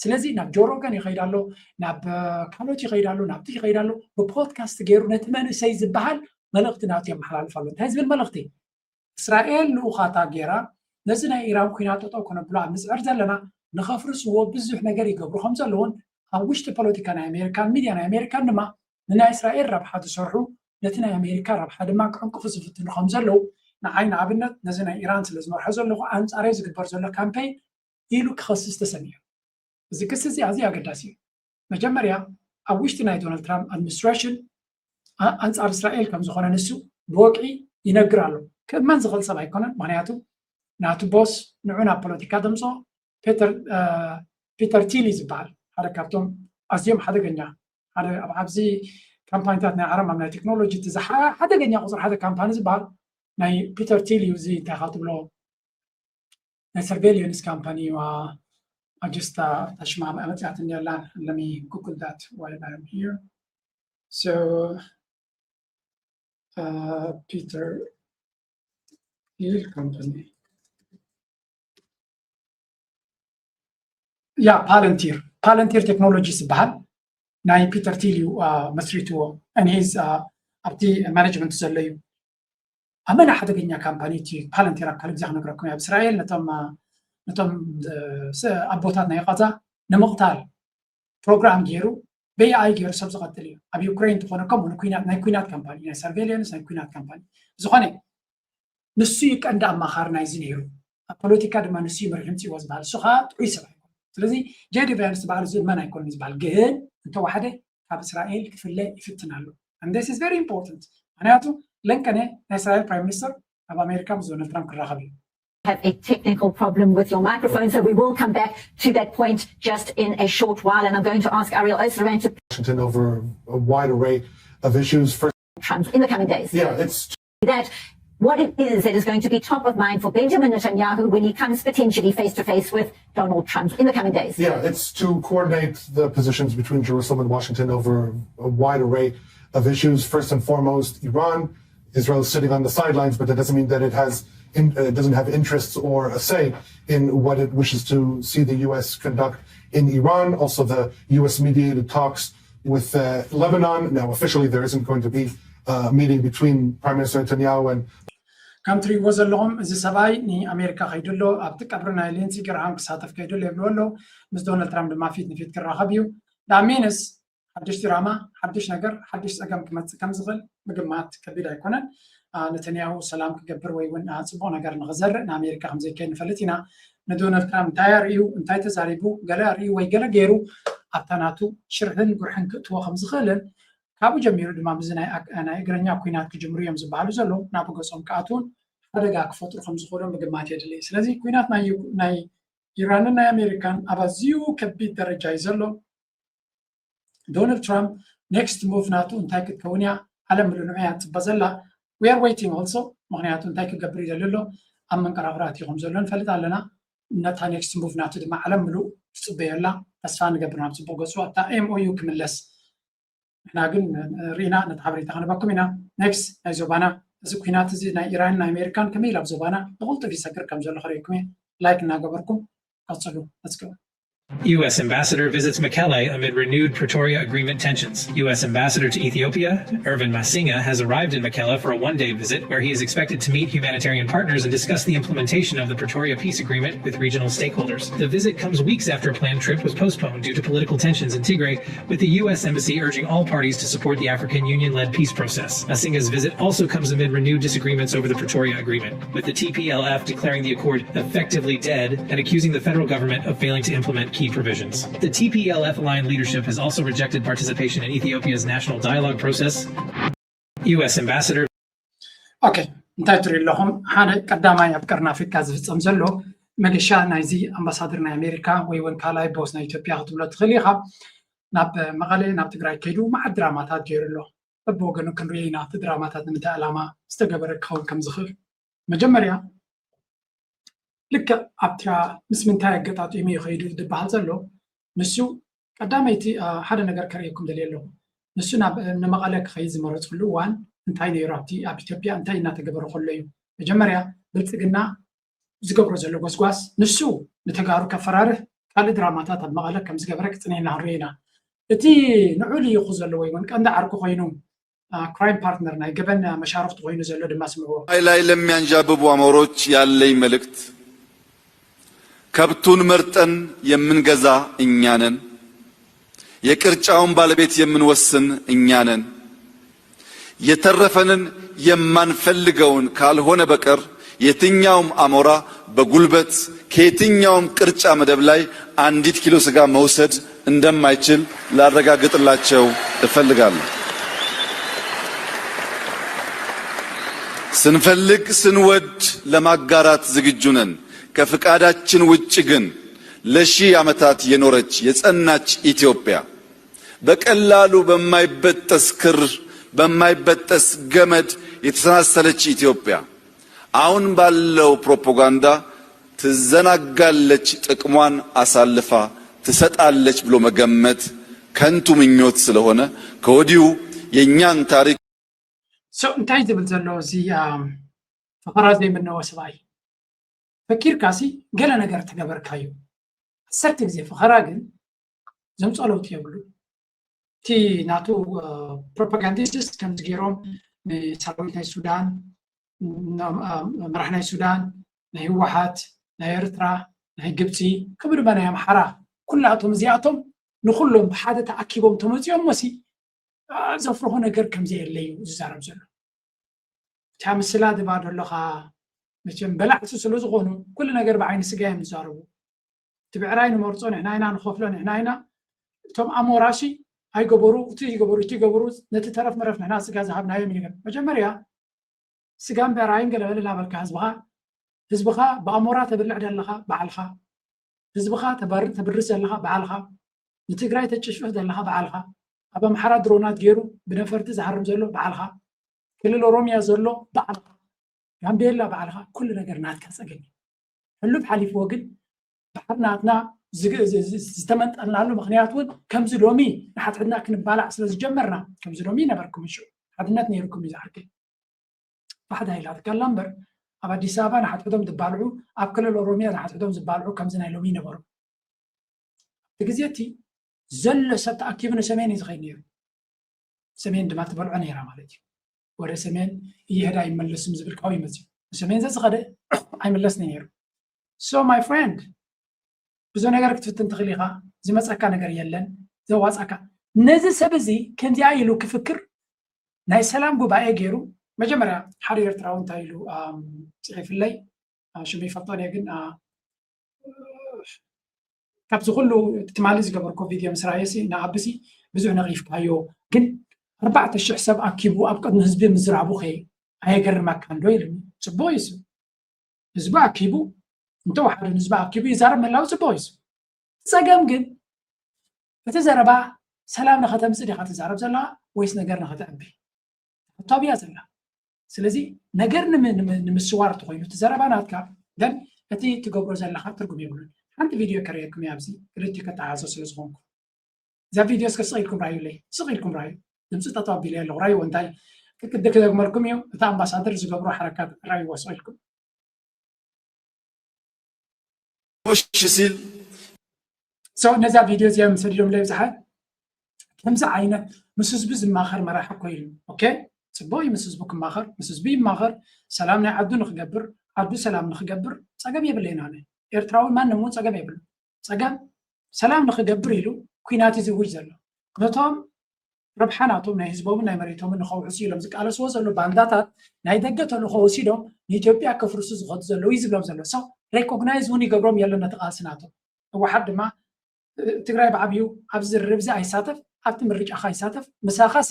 ስለዚ ናብ ጆ ሮገን ይኸይድ ኣሎ፣ ናብ ካልኦት ይኸይድ ኣሎ፣ ናብቲ ይኸይድ ኣሎ። ብፖድካስት ገይሩ ነቲ መንእሰይ ዝበሃል መልእኽቲ ናቱ የመሓላልፍ ኣሎ። እንታይ ዝብል መልእኽቲ? እስራኤል ልኡኻታ ገይራ ነዚ ናይ ኢራን ኩናት ጠጠው ከነብሎ ኣብ ንፅዕር ዘለና ንኸፍርስዎ ብዙሕ ነገር ይገብሩ ከም ዘለውን ኣብ ውሽጢ ፖለቲካ ናይ ኣሜሪካን ሚድያ ናይ ኣሜሪካን ድማ ንናይ እስራኤል ረብሓ ዝሰርሑ ነቲ ናይ ኣሜሪካ ረብሓ ድማ ክዕንቅፉ ዝፍትኑ ከም ዘለዉ ንዓይ ንኣብነት ነዚ ናይ ኢራን ስለ ዝመርሖ ዘለኹ ኣንፃረይ ዝግበር ዘሎ ካምፔይን ኢሉ ክኸስስ ተሰሚዑ። እዚ ክሲ እዚ ኣዝዩ ኣገዳሲ እዩ። መጀመርያ ኣብ ውሽጢ ናይ ዶናልድ ትራምፕ ኣድሚኒስትሬሽን ኣንፃር እስራኤል ከም ዝኾነ ንሱ ብወግዒ ይነግር ኣሎ። ክእመን ዝኽእል ሰብ ኣይኮነን። ምክንያቱ ናቱ ቦስ ንዑ ናብ ፖለቲካ ደምፆ ፒተር ቲሊ ዝበሃል ሓደ ካብቶም ኣዝዮም ሓደገኛ ሓደ ኣብ ኣብዚ ካምፓኒታት ናይ ዓለም ኣብ ናይ ቴክኖሎጂ እቲ ሓደገኛ ቁፅሪ ሓደ ካምፓኒ ዝበሃል ናይ ፒተር ቲሊ እዩ። እዚ እንታይ ካብ ትብሎ ናይ surveillance company ዋ ኣጀስታ ተሽማ መፅያት እንዲያላን let me google that while I'm here. So uh, Peter Steel company. ያ፣ Palantir፣ Palantir Technologies ዝበሃል ናይ ፒተር ቲል እዩ መስሪትዎ። And he's ኣብቲ ማኔጅመንት ዘሎ እዩ። ኣመና ሓደገኛ ካምፓኒ እቲ Palantir ኣብ ካልእ ግዜ ክነግረኩም እየ። ኣብ እስራኤል ነቶም ነቶም ኣቦታት ናይ ቃዛ ንምቕታል ፕሮግራም ገይሩ ብኤኣይ ገይሩ ሰብ ዝቐትል እዩ። ኣብ ዩክሬን እንተኾነ ከምኡ ንኩናት፣ ናይ ኩናት ካምፓኒ፣ ናይ ሰርቬይለንስ ናይ ኩናት ካምፓኒ ዝኾነ ንሱ እዩ ቀንዲ ኣማኻሪ ናይዚ ነይሩ። ኣብ ፖለቲካ ድማ ንሱ እዩ መሪሑ ምፅዎ ዝበሃል። እሱ ከዓ ጥዑይ ሰብ ኣይኮነ። ስለዚ ጄዲ ቫንስ ዝበሃል እዚ እመን ኣይኮነ ዝበሃል፣ ግን እንተዋሕደ ካብ እስራኤል ክፍለ ይፍትን ኣሎ። And this is very important። ምክንያቱ ለንቀነ ናይ እስራኤል ፕራይም ሚኒስተር ኣብ ኣሜሪካ ምስ ዶናልድ ትራምፕ ክራኸብ እዩ። Have a technical problem with your microphone, so we will come back to that point just in a short while. And I'm going to ask Ariel Oslerand to Washington over a wide array of issues. First, Trump in the coming days. Yeah, it's That what it is that is going to be top of mind for Benjamin Netanyahu when he comes potentially face to face with Donald Trump in the coming days. Yeah, it's to coordinate the positions between Jerusalem and Washington over a wide array of issues. First and foremost, Iran. Israel is sitting on the sidelines, but that doesn't mean that it has in, uh, doesn't have interests or a say in what it wishes to see the U S conduct in Iran. Also, the U S mediated talks with uh, Lebanon. Now, officially, there isn't going to be a meeting between Prime Minister Netanyahu and ከም ትሪእዎ ዘለኹም እዚ ሰብኣይ ንኣሜሪካ ከይዱ ኣሎ። ኣብቲ ቀብሪ ናይ ሊንሲ ግርሃም ክሳተፍ ከይዱ ኣሎ ይብልዎ ኣለዉ። ምስ ዶናልድ ትራምፕ ድማ ፊት ንፊት ክራኸብ እዩ። ዳሚንስ ሓድሽ ድራማ፣ ሓድሽ ነገር፣ ሓድሽ ፀገም ክመፅእ ከም ዝኽእል ምግማት ከቢድ ኣይኮነን። ነተንያሁ ሰላም ክገብር ወይ እውን ፅቡቕ ነገር ንኽዘርእ ንኣሜሪካ ከም ዘይከይድ ንፈልጥ ኢና። ንዶናልድ ትራምፕ እንታይ ኣርእዩ፣ እንታይ ተዛሪቡ፣ ገለ ኣርእዩ ወይ ገለ ገይሩ ኣብታ ናቱ ሽርሕን ጉርሕን ክእትዎ ከም ዝኽእልን ካብኡ ጀሚሩ ድማ ምስዚ ናይ እግረኛ ኲናት ክጅምሩ እዮም ዝበሃሉ ዘለዉ ናብ ገጾም ክኣትዉን ሓደጋ ክፈጥሩ ከም ዝኽእሉ ምግማት የድሊ። ስለዚ ኲናት ናይ ኢራንን ናይ ኣሜሪካን ኣብ ኣዝዩ ከቢድ ደረጃ እዩ ዘሎ። ዶናልድ ትራምፕ ኔክስት ሙቭ ናቱ እንታይ ክትከውን እያ? ዓለም ምሉእ ንዑ እያ ትፅበ ዘላ። We are waiting also፣ ምክንያቱ እንታይ ክገብር ይደሊ ኣሎ? ኣብ መንቀራቕራቲ ከም ዘሎ ንፈልጥ ኣለና። ነታ ኔክስት ሙቭ ናቱ ድማ ዓለም ምሉእ ትፅበዮ ኣላ። ተስፋ ንገብር ናብ ፅቡቅ ገፁ ኣብታ ኤምኦዩ ክምለስ። ንሕና ግን ርኢና ነቲ ሓበሬታ ከነባኩም ኢና። ኔክስት ናይ ዞባና፣ እዚ ኩናት እዚ ናይ ኢራንን ናይ ኣሜሪካን ከመይ ኢሉ ኣብ ዞባና ብቕልጡፍ ይሰግር ከም ዘሎ ከርእየኩም እየ። ላይክ እናገበርኩም ቀፅሉ። Let's go። U S ambassador visits Mekelle amid renewed Pretoria Agreement tensions. U S ambassador to Ethiopia, Ervin Masinga, has arrived in Mekelle for a one day visit where he is expected to meet humanitarian partners and discuss the implementation of the Pretoria peace agreement with regional stakeholders. The visit comes weeks after a planned trip was postponed due to political tensions in Tigray, with the U S embassy urging all parties to support the African Union led peace process. Masinga's visit also comes amid renewed disagreements over the Pretoria agreement, with the T P L F declaring the accord effectively dead and accusing the federal government of failing to implement key provisions. The T P L F aligned leadership has also rejected participation in Ethiopia's national dialogue process. U S ambassador ኦኬ፣ እንታይ ትሪኡ ኣለኹም? ሓደ ቀዳማይ ኣብ ቀርኒ ኣፍሪካ ዝፍፀም ዘሎ መገሻ ናይዚ ኣምባሳደር ናይ ኣሜሪካ ወይ እውን ካልኣይ ቦስ ናይ ኢትዮጵያ ክትብሎ ትኽእል ኢኻ። ናብ መቐለ ናብ ትግራይ ከይዱ መዓት ድራማታት ገይሩ ኣሎ። በብወገኑ ክንሪኦ ኢና እቲ ድራማታት ንምንታይ ዕላማ ዝተገበረ ክኸውን ከም ዝኽእል። መጀመርያ ልክዕ ኣብታ ምስ ምንታይ ኣገጣጢሙ እዩ ከይዱ ዝበሃል ዘሎ ንሱ ቀዳመይቲ ሓደ ነገር ከርእየኩም ደልየ ኣለኹ። ንሱ ናብ ንመቐለ ክኸይድ ዝመረፀሉ እዋን እንታይ ነይሩ ኣብቲ ኣብ ኢትዮጵያ እንታይ እናተገበረ ከሎ እዩ። መጀመርያ ብልፅግና ዝገብሮ ዘሎ ጎስጓስ ንሱ ንተጋሩ ከፈራርህ ካልእ ድራማታት ኣብ መቐለ ከም ዝገበረ ክፅንየና ክንርኢ ኢና። እቲ ንዑ ልኢኹ ዘሎ ወይ እውን ቀንዲ ዓርኩ ኮይኑ ክራይም ፓርትነር ናይ ገበን መሻርኽቲ ኮይኑ ዘሎ ድማ ስምዕዎ። ላይ ለሚያንዣብቡ አሞሮች ያለኝ መልእክት ከብቱን መርጠን የምንገዛ እኛ ነን። የቅርጫውን ባለቤት የምንወስን እኛ ነን። የተረፈንን የማንፈልገውን ካልሆነ በቀር የትኛውም አሞራ በጉልበት ከየትኛውም ቅርጫ መደብ ላይ አንዲት ኪሎ ስጋ መውሰድ እንደማይችል ላረጋግጥላቸው እፈልጋለሁ። ስንፈልግ ስንወድ ለማጋራት ዝግጁ ነን። ከፍቃዳችን ውጭ ግን ለሺህ ዓመታት የኖረች የጸናች ኢትዮጵያ በቀላሉ በማይበጠስ ክር በማይበጠስ ገመድ የተሰናሰለች ኢትዮጵያ አሁን ባለው ፕሮፓጋንዳ ትዘናጋለች፣ ጥቅሟን አሳልፋ ትሰጣለች ብሎ መገመት ከንቱ ምኞት ስለሆነ ከወዲሁ የእኛን ታሪክ So እንታይ ዝብል ዘሎ እዚ ፈኸራ ዘይምነወ ሰብኣይ። ፈኪርካሲ ገለ ነገር ተገበርካዩ። ዓሰርተ ግዜ ፈኸራ ግን ዘምፅኦ ለውጢ የብሉ። እቲ ናቱ ፕሮፓጋንዲስትስ ከምዚ ገይሮም ንሰራዊት ናይ ሱዳን፣ መራሕ ናይ ሱዳን፣ ናይ ህወሓት፣ ናይ ኤርትራ፣ ናይ ግብፂ፣ ከምኡ ድማ ናይ ኣምሓራ፣ ኩላቶም እዚኣቶም ንኩሎም ብሓደ ተኣኪቦም ተመፂኦም ሞሲ ዘፍርሆ ነገር ከምዘየለ እዩ ዝዛረብ ዘሎ። እታ ምስላ ድባ ደለኻ መቸም በላዕቲ ስለ ዝኾኑ ኩሉ ነገር ብዓይኒ ስጋ እዮም ዝዛረቡ። እቲ ብዕራይ ንመርፆ ንሕና ኢና ንኸፍሎ ንሕና ኢና። እቶም ኣሞራሺ ኣይገበሩ እቲ ይገበሩ እቲ ይገበሩ ነቲ ተረፍ መረፍ ንሕና ስጋ ዝሃብናዮም ይገር መጀመርያ ስጋን ብዕራይን ገለበለ እናበልካ ህዝብኻ ህዝብኻ ብኣሞራ ተብልዕ ደለኻ ባዕልኻ ህዝብኻ ተባር- ተብርስ ዘለኻ ባዕልኻ ንትግራይ ተጭፍፍ ዘለኻ ባዕልኻ ኣብ ኣምሓራ ድሮናት ገይሩ ብነፈርቲ ዝሃርም ዘሎ ባዕልኻ ክልል ኦሮሚያ ዘሎ ባዕልኻ ጋምቤላ ባዕልኻ ኩሉ ነገር ናትካ ፀገም እዩ። ሕሉፍ ሓሊፍዎ ግን ባሕሪ ናትና ዝግ- ዝ- ዝ- ዝተመንጠልናሉ ምክንያት እውን ከምዚ ሎሚ ንሓድሕድና ክንባላዕ ስለ ዝጀመርና ከምዚ ሎሚ ነበርኩም ሽዑ ሓድነት ነይርኩም እዩ ዝዓርከይ። ባሕዳ ኢላትካ ኣላ እምበር ኣብ ኣዲስ ኣበባ ንሓድሕዶም ዝባልዑ ኣብ ክልል ኦሮሚያ ንሓድሕዶም ዝባልዑ ከምዚ ናይ ሎሚ ይነበሩ። እቲ ግዜ እቲ ዘሎ ሰብ ተኣኪቡ ንሰሜን እዩ ዝኸይድ ነይሩ። ሰሜን ድማ ትበልዖ ነይራ ማለት እዩ። ወደ ሰሜን እየሄደ ኣይመለስም ዝብል ካብኡ ይመፅእ። ንሰሜን ዘዝኸደ ኣይመለስን ነይሩ። So my friend ብዙ ነገር ክትፍትን ትኽእል ኢኻ። ዝመፀካ ነገር የለን ዘዋፀካ። ነዚ ሰብ እዚ ከምዚኣ ኢሉ ክፍክር ናይ ሰላም ጉባኤ ገይሩ መጀመርያ ሓደ ኤርትራዊ እንታይ ኢሉ ኣም፣ ፅሒፍለይ አ፣ ሽሙ ይፈልጦ እየ ግን አ፣ ካብዚ ኩሉ ትማሊ ዝገበርኮ ቪድዮ ምስ ራእየሲ ንኣብሲ ብዙሕ ነቒፍካዮ ግን ኣርባዕተ ሽሕ ሰብ ኣኪቡ ኣብ ቅድሚ ህዝቢ ምዝራቡ ከ ኣየገርመካን ዶ ኢሉኒ። ፅቡቅ እዩ እሱ። ህዝቢ ኣኪቡ እንተወሓደ ንህዝቢ ኣኪቡ ይዛረብ ምህላው ፅቡቅ እዩ እሱ። ፀገም ግን እቲ ዘረባ ሰላም ንኸተምፅእ ዲኻ ትዛረብ ዘለኻ ወይስ ነገር ንኸተዕቢ? ሕቶ ኣብያ ዘላ። ስለዚ ነገር ንምስዋር እንተኮይኑ እቲ ዘረባ ናትካ ደን እቲ ትገብሮ ዘለካ ትርጉም የብሉን። ሓንቲ ቪድዮ ከርእየኩም እየ ኣብዚ ክልቲኡ ከተሓዞ ስለ ዝኾንኩ እዛ ቪድዮ እስከ ስቕ ኢልኩም ራዩለይ። ስቕ ኢልኩም ራዩ። ድምፂ ጠጠው ኣቢለ ኣለኹ። ራይዎ እንታይ ክቅዲ ክደግመልኩም እዩ። እቲ ኣምባሳደር ዝገብሮ ሓረካት ራይዎ ስቕ ኢልኩም። ሽ ሲል ነዛ ቪድዮ እዚኣ ምስ ሰዲዶም ለብዝሓ ከምዚ ዓይነት ምስ ህዝቢ ዝማኸር መራሒ እኮ ኢሉ። ኦኬ ፅቡቅ እዩ ምስ ህዝቡ ክማኸር፣ ምስ ህዝቢ ይማኸር። ሰላም ናይ ዓዱ ንክገብር፣ ዓዱ ሰላም ንክገብር ፀገም የብለይን። ኣነ ኤርትራዊ ማንም እውን ፀገም የብሉ። ፀገም ሰላም ንክገብር ኢሉ ኩናት እዩ ዝውጅ ዘሎ። ነቶም ረብሓ ናቶም ናይ ህዝቦምን ናይ መሬቶምን ንኸውሕሱ ኢሎም ዝቃለስዎ ዘሎ ባንዳታት ናይ ደገ ተልእኾ ወሲዶም ንኢትዮጵያ ከፍርሱ ዝኸዱ ዘለዉ እዩ ዝብሎም ዘሎ። So recognize እውን ይገብሮም የለን ነቲ ቃልሲ ናቶም። ህወሓት ድማ ትግራይ ብዓብዩ ኣብዚ ዝርርብ እዚ ኣይሳተፍ፣ ኣብቲ ምርጫ ከይሳተፍ ምሳኻሲ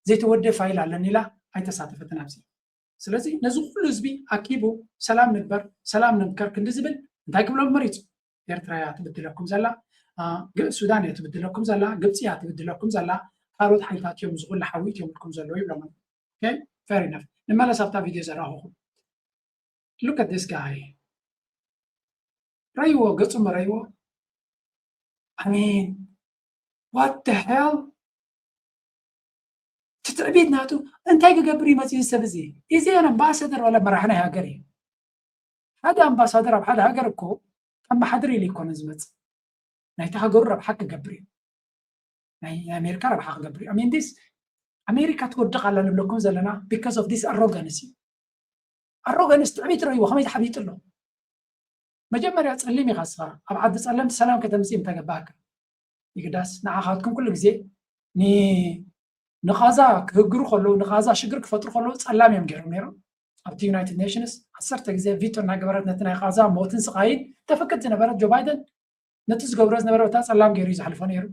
ዘይተወደ ፋይል ኣለኒ ኢላ ኣይተሳተፈትን ኣብዚ። ስለዚ ነዚ ኩሉ ህዝቢ ኣኪቡ ሰላም ንግበር ሰላም ንምከር ክንዲ ዝብል እንታይ ክብሎም መሪፁ? ኤርትራ እያ ትብድለኩም ዘላ፣ ሱዳን እያ ትብድለኩም ዘላ፣ ግብፂ እያ ትብድለኩም ዘላ፣ ካልኦት ሓይልታት እዮም ዝኩሉ ሓዊት እዮም ኢልኩም ዘለዉ ይብሎም። Fair enough። ንመለስ ኣብታ ቪድዮ ዘረኣኹኹም። Look at this guy። ረይዎ ገፁ መረይዎ። I mean what the hell? እቲ ትዕቢት ናቱ እንታይ ክገብር እዩ መፅኡ ሰብ እዚ? እዚ ኣምባሳደር ዋላ መራሕ ናይ ሃገር እዩ። ሓደ ኣምባሳደር ኣብ ሓደ ሃገር እኮ ከመሓድር ኢሉ ይኮነ ዝመፅእ ናይቲ ሃገሩ ረብሓ ክገብር እዩ። ናይ ኣሜሪካ ረብሓ ክገብር እዩ። I mean this ኣሜሪካ ትወድቕ ኣላ ንብለኩም ዘለና because of this arrogance እዩ። Arrogance ትዕቢት ረይዎ ከመይ ተሓቢጡ ኣሎ? መጀመርያ ፀሊም ኢኻ እስኻ ኣብ ዓዲ ፀለምቲ ሰላም ከተምፅእ ምተገባእካ ይግዳስ ንዓኻትኩም ኩሉ ግዜ ንቓዛ ክህግሩ ከለዉ ንቓዛ ሽግር ክፈጥሩ ከለዉ ፀላም እዮም ገይሮም ነይሮም ኣብቲ ዩናይትድ ኔሽንስ ዓሰርተ ግዜ ቪቶ እናገበረት ነቲ ናይ ቓዛ ሞትን ስቓይን ተፈቅድ ዝነበረት ጆ ባይደን ነቲ ዝገብሮ ዝነበረ በታ ፀላም ገይሩ እዩ ዘሕልፎ ነይሩ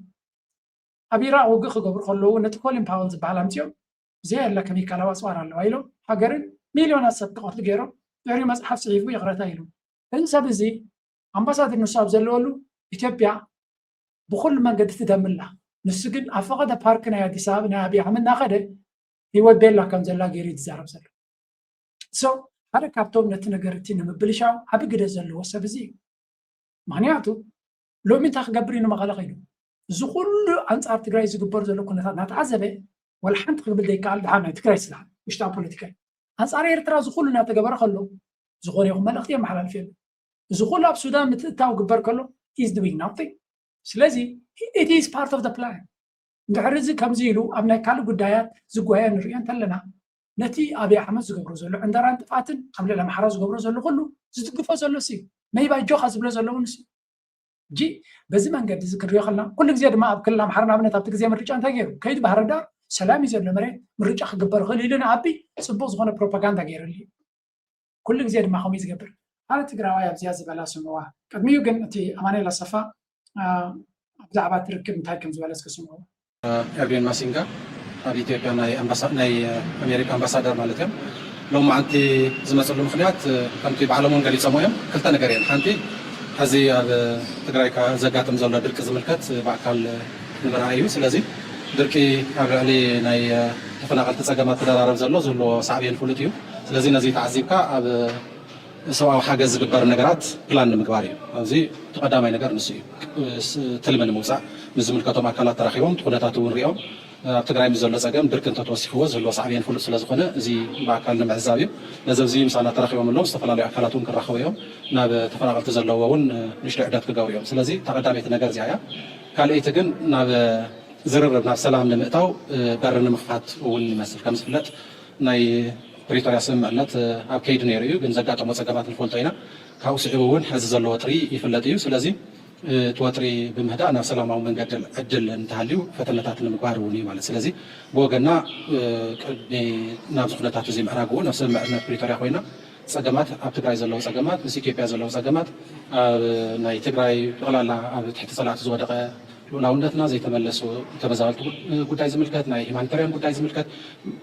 ኣብ ኢራቅ ውግእ ክገብሩ ከለዉ ነቲ ኮሊን ፓወል ዝበሃል ኣምፅኦም እዚኣ የላ ከሚካላዊ ኣፅዋር ኣለዋ ኢሎም ሃገርን ሚልዮናት ሰብ ክቐትሉ ገይሮም ድሕሪኡ መፅሓፍ ፅሒፉ ይቕረታ ኢሉ እዚ ሰብ እዚ ኣምባሳደር ንሱ ኣብ ዘለወሉ ኢትዮጵያ ብኩሉ መንገዲ ትደምላ ንሱ ግን ኣብ ፈቐደ ፓርክ ናይ ኣዲስ ኣበባ ናይ ኣብይ ኣሕመድ እናኸደ ህይወት ቤላ ከም ዘላ ገይሩ እዩ ዝዛረብ ዘሎ so ሓደ ካብቶም ነቲ ነገር እቲ ንምብልሻው ዓቢ ግደ ዘለዎ ሰብ እዚ እዩ ምክንያቱ ሎሚ እንታይ ክገብር እዩ ንመቐለ ከይዱ እዚ ኩሉ ኣንፃር ትግራይ ዝግበር ዘሎ ኩነታት እናተዓዘበ ወላ ሓንቲ ክብል ዘይከኣል ድሓር ናይ ትግራይ ስራሕ ውሽጣዊ ፖለቲካ እዩ ኣንፃር ኤርትራ እዚ ኩሉ እናተገበረ ከሎ ዝኾነ ይኹን መልእኽቲ የመሓላልፍ የለን። እዚ ኩሉ ኣብ ሱዳን ምትእታው ግበር ከሎ is doing nothing። ስለዚ it is part of the plan። እንድሕር እዚ ከምዚ ኢሉ ኣብ ናይ ካልእ ጉዳያት ዝጓየ ንሪኦ እንተለና ነቲ ኣብይ ኣሕመድ ዝገብሮ ዘሎ ዕንደራን ጥፍኣትን ኣብ ልዕሊ ኣምሓራ ዝገብሮ ዘሎ ኩሉ ዝድግፎ ዘሎ ሲ መይባይ ጆኻ ዝብሎ ዘለውን ሲ እንጂ በዚ መንገዲ እዚ ክንሪኦ ከለና ኩሉ ግዜ ድማ ኣብ ክልል ኣምሓራ ንኣብነት ኣብቲ ግዜ ምርጫ እንታይ ገይሩ ከይዱ ባህርዳር ሰላም እዩ ዘሎ መሬት ምርጫ ክግበር ይኽእል ኢሉ ንኣቢ ፅቡቅ ዝኾነ ፕሮፓጋንዳ ገይርሉ እዩ። ኩሉ ግዜ ድማ ከምኡ እዩ ዝገብር። ሓደ ትግራዋይ ኣብዚኣ ዝበላ ስምዋ ቅድሚኡ ግን እቲ ኣማኑኤል ኣሰፋ ብዛዕባ ትርክብ እንታይ ከም ዝበለ እስከ ስምዋ። ኤርቪን ማሲንጋ ኣብ ኢትዮጵያ ናይ ኣሜሪካ ኣምባሳደር ማለት እዮም። ሎም መዓንቲ ዝመፅሉ ምክንያት ከምቲ ባዕሎም እውን ገሊፆም እዮም። ክልተ ነገር እየን። ሓንቲ ሕዚ ኣብ ትግራይ ዘጋጥም ዘሎ ድርቂ ዝምልከት ብኣካል ንምርኣይ እዩ። ስለዚ ድርቂ ኣብ ልዕሊ ናይ ተፈናቀልቲ ፀገማት ተደራረብ ዘሎ ዝህልዎ ሳዕቤን ፍሉጥ እዩ። ስለዚ ነዚ ተዓዚብካ ኣብ ሰብኣዊ ሓገዝ ዝግበር ነገራት ፕላን ንምግባር እዩ። ኣብዚ ተቐዳማይ ነገር ንሱ እዩ። ትልሚ ንምውፃእ ምስ ዝምልከቶም ኣካላት ተራኺቦም ኩነታት እውን ሪኦም ኣብ ትግራይ ምስ ዘሎ ፀገም ድርቂ እንተተወሲኽዎ ዝህልዎ ሳዕቤን ፍሉጥ ስለዝኾነ እዚ ብኣካል ንምዕዛብ እዩ። ነዚ ኣብዚ ምሳና ተራኺቦም ኣለዉ ዝተፈላለዩ ኣካላት እውን ክራኸቡ እዮም። ናብ ተፈናቐልቲ ዘለዎ እውን ንእሽቶ ዕደት ክገብሩ እዮም። ስለዚ ተቐዳመይቲ ነገር እዚኣ እያ። ካልኣይቲ ግን ናብ ዝርርብ ናብ ሰላም ንምእታው በሪ ንምኽፋት እውን ይመስል። ከም ዝፍለጥ ናይ ፕሪቶርያ ስምምዕነት ኣብ ከይዲ ነይሩ እዩ፣ ግን ዘጋጠሞ ፀገማት ንፈልጦ ኢና። ካብኡ ስዒቡ እውን ሕዚ ዘሎ ወጥሪ ይፍለጥ እዩ። ስለዚ እቲ ወጥሪ ብምህዳእ ናብ ሰላማዊ መንገዲ ዕድል እንተሃልዩ ፈተነታት ንምግባር እውን እዩ ማለት። ስለዚ ብወገና ቅድሚ ናብዚ ኩነታት እዚ ምዕራግ እውን ኣብ ስምምዕነት ፕሪቶርያ ኮይና ፀገማት ኣብ ትግራይ ዘለዉ ፀገማት ምስ ኢትዮጵያ ዘለዉ ፀገማት ኣብ ናይ ትግራይ ጠቕላላ ኣብ ትሕቲ ፀላእቲ ዝወደቐ ልኡላውነትና ዘይተመለሱ ተመዛበልቲ ጉዳይ ዝምልከት ናይ ሂማኒታርያን ጉዳይ ዝምልከት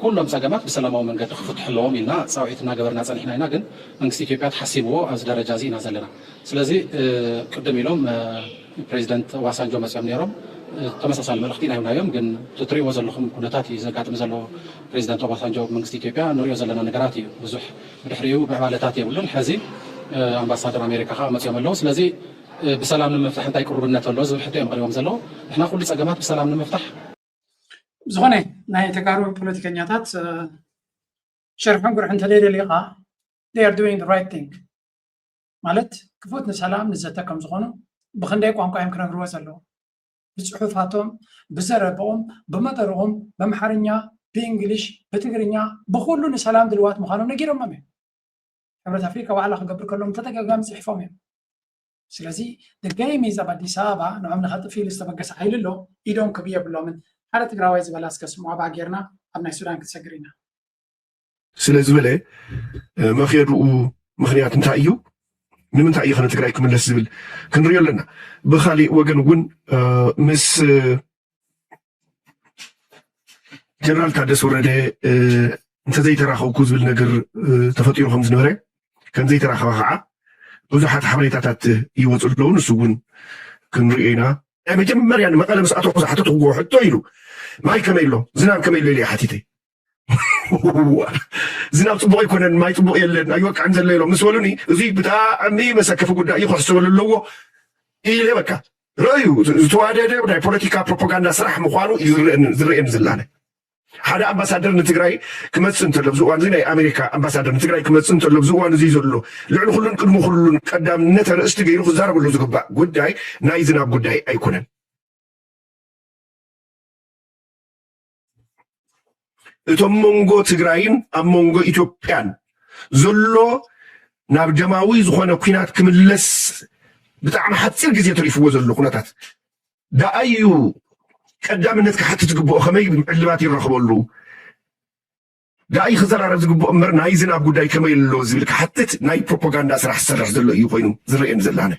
ኩሎም ፀገማት ብሰላማዊ መንገዲ ክፍትሑ ኣለዎም ኢልና ፃውዒት እናገበርና ፀኒሕና ኢና። ግን መንግስቲ ኢትዮጵያ ተሓሲብዎ ኣብዚ ደረጃ እዚ ኢና ዘለና። ስለዚ ቅድም ኢሎም ፕሬዚደንት ኦባሳንጆ መፅኦም ነይሮም ተመሳሳሊ መልእኽቲ ኢና ሂብናዮም። ግን እትሪእዎ ዘለኹም ኩነታት እዩ ዘጋጥም ዘሎ። ፕሬዚደንት ኦባሳንጆ መንግስቲ ኢትዮጵያ ንሪኦ ዘለና ነገራት እዩ። ብዙሕ ብድሕሪኡ ምዕባለታት የብሉን። ሕዚ ኣምባሳደር ኣሜሪካ ከዓ መፅኦም ኣለዉ። ስለዚ ብሰላም ንምፍታሕ እንታይ ቅሩብነት ኣሎ ዝብል ሕቶ እዮም ቀሪቦም ዘለዉ። ንሕና ኩሉ ፀገማት ብሰላም ንምፍታሕ ዝኾነ ናይ ተጋሩ ፖለቲከኛታት ሽርሕን ጉርሕን እንተዘይደሊኻ they are doing the right thing ማለት ክፉት ንሰላም ንዘተ ከም ዝኾኑ ብክንደይ ቋንቋ እዮም ክነግርዎ ዘለዉ። ብፅሑፋቶም፣ ብዘረብኦም፣ ብመደርኦም፣ በምሓርኛ፣ ብእንግሊሽ፣ ብትግርኛ ብኩሉ ንሰላም ድልዋት ምዃኖም ነጊሮሞም እዮም። ሕብረት ኣፍሪካ ዋዕላ ክገብር ከሎም ተደጋጋሚ ፅሒፎም እዮም። ስለዚ the game is ኣብ ኣዲስ ኣበባ ንዖም ንኸጥፍ ኢሉ ዝተበገሰ ሓይሊ ኣሎ። ኢዶም ክብ የብሎምን። ሓደ ትግራዋይ ዝበላ እስከ ስምዖ ኣባ ጌርና ኣብ ናይ ሱዳን ክትሰግር ኢና። ስለ ዝበለ መኸድኡ ምክንያት እንታይ እዩ? ንምንታይ እዩ ከነ ትግራይ ክምለስ ዝብል ክንሪኦ ኣለና። ብካሊእ ወገን እውን ምስ ጀነራል ታደሰ ወረደ እንተዘይተራኸብኩ ዝብል ነገር ተፈጢሩ ከም ዝነበረ ከም ዘይተራኸበ ከዓ ብዙሓት ሓበሬታታት ይወፁ ኣለዉ። ንሱ እውን ክንሪኦ ኢና። ናይ መጀመርያ ንመቐለ ምስ ኣተኹ ዝሓተትኩዎ ሕቶ ኢሉ ማይ ከመይ ኣሎ ዝናብ ከመይ ኣሎ ኢለ ሓቲተ። ዝናብ ፅቡቕ ኣይኮነን፣ ማይ ፅቡቕ የለን፣ ኣይወቅዕን ዘሎ ኢሎም ምስ በሉኒ፣ እዙይ ብጣዕሚ መሰከፊ ጉዳይ እዩ፣ ክሕሰበሉ ኣለዎ ኢለ በቃ ረእዩ። ዝተዋደደ ናይ ፖለቲካ ፕሮፓጋንዳ ስራሕ ምዃኑ እዩ ዝረአየኒ ዝላነ። ሓደ ኣምባሳደር ንትግራይ ክመፅእ እንተሎ፣ ኣብዚ እዋን እዚ ናይ ኣሜሪካ ኣምባሳደር ንትግራይ ክመፅእ እንተሎ፣ ኣብዚ እዋን እዚ ዘሎ ልዕሊ ኩሉን ቅድሚ ኩሉን ቀዳምነት ኣርእስቲ ገይሩ ክዛረበሉ ዝግባእ ጉዳይ ናይ ዝናብ ጉዳይ ኣይኮነን። እቶም መንጎ ትግራይን ኣብ መንጎ ኢትዮጵያን ዘሎ ናብ ደማዊ ዝኾነ ኲናት ክምለስ ብጣዕሚ ሓፂር ግዜ ተሪፍዎ ዘሎ ኩነታት ደኣዩ ቀዳምነት ክሓትት ዝግብኦ ከመይ ዕልባት ይረኽበሉ ደኣዩ ክዘራረብ ዝግብኦ እምበር ናይ ዝናብ ጉዳይ ከመይ ኣሎ ዝብል ክሓትት ናይ ፕሮፓጋንዳ ስራሕ ዝሰርሕ ዘሎ እዩ ኮይኑ ዝረአየኒ ዘላነ።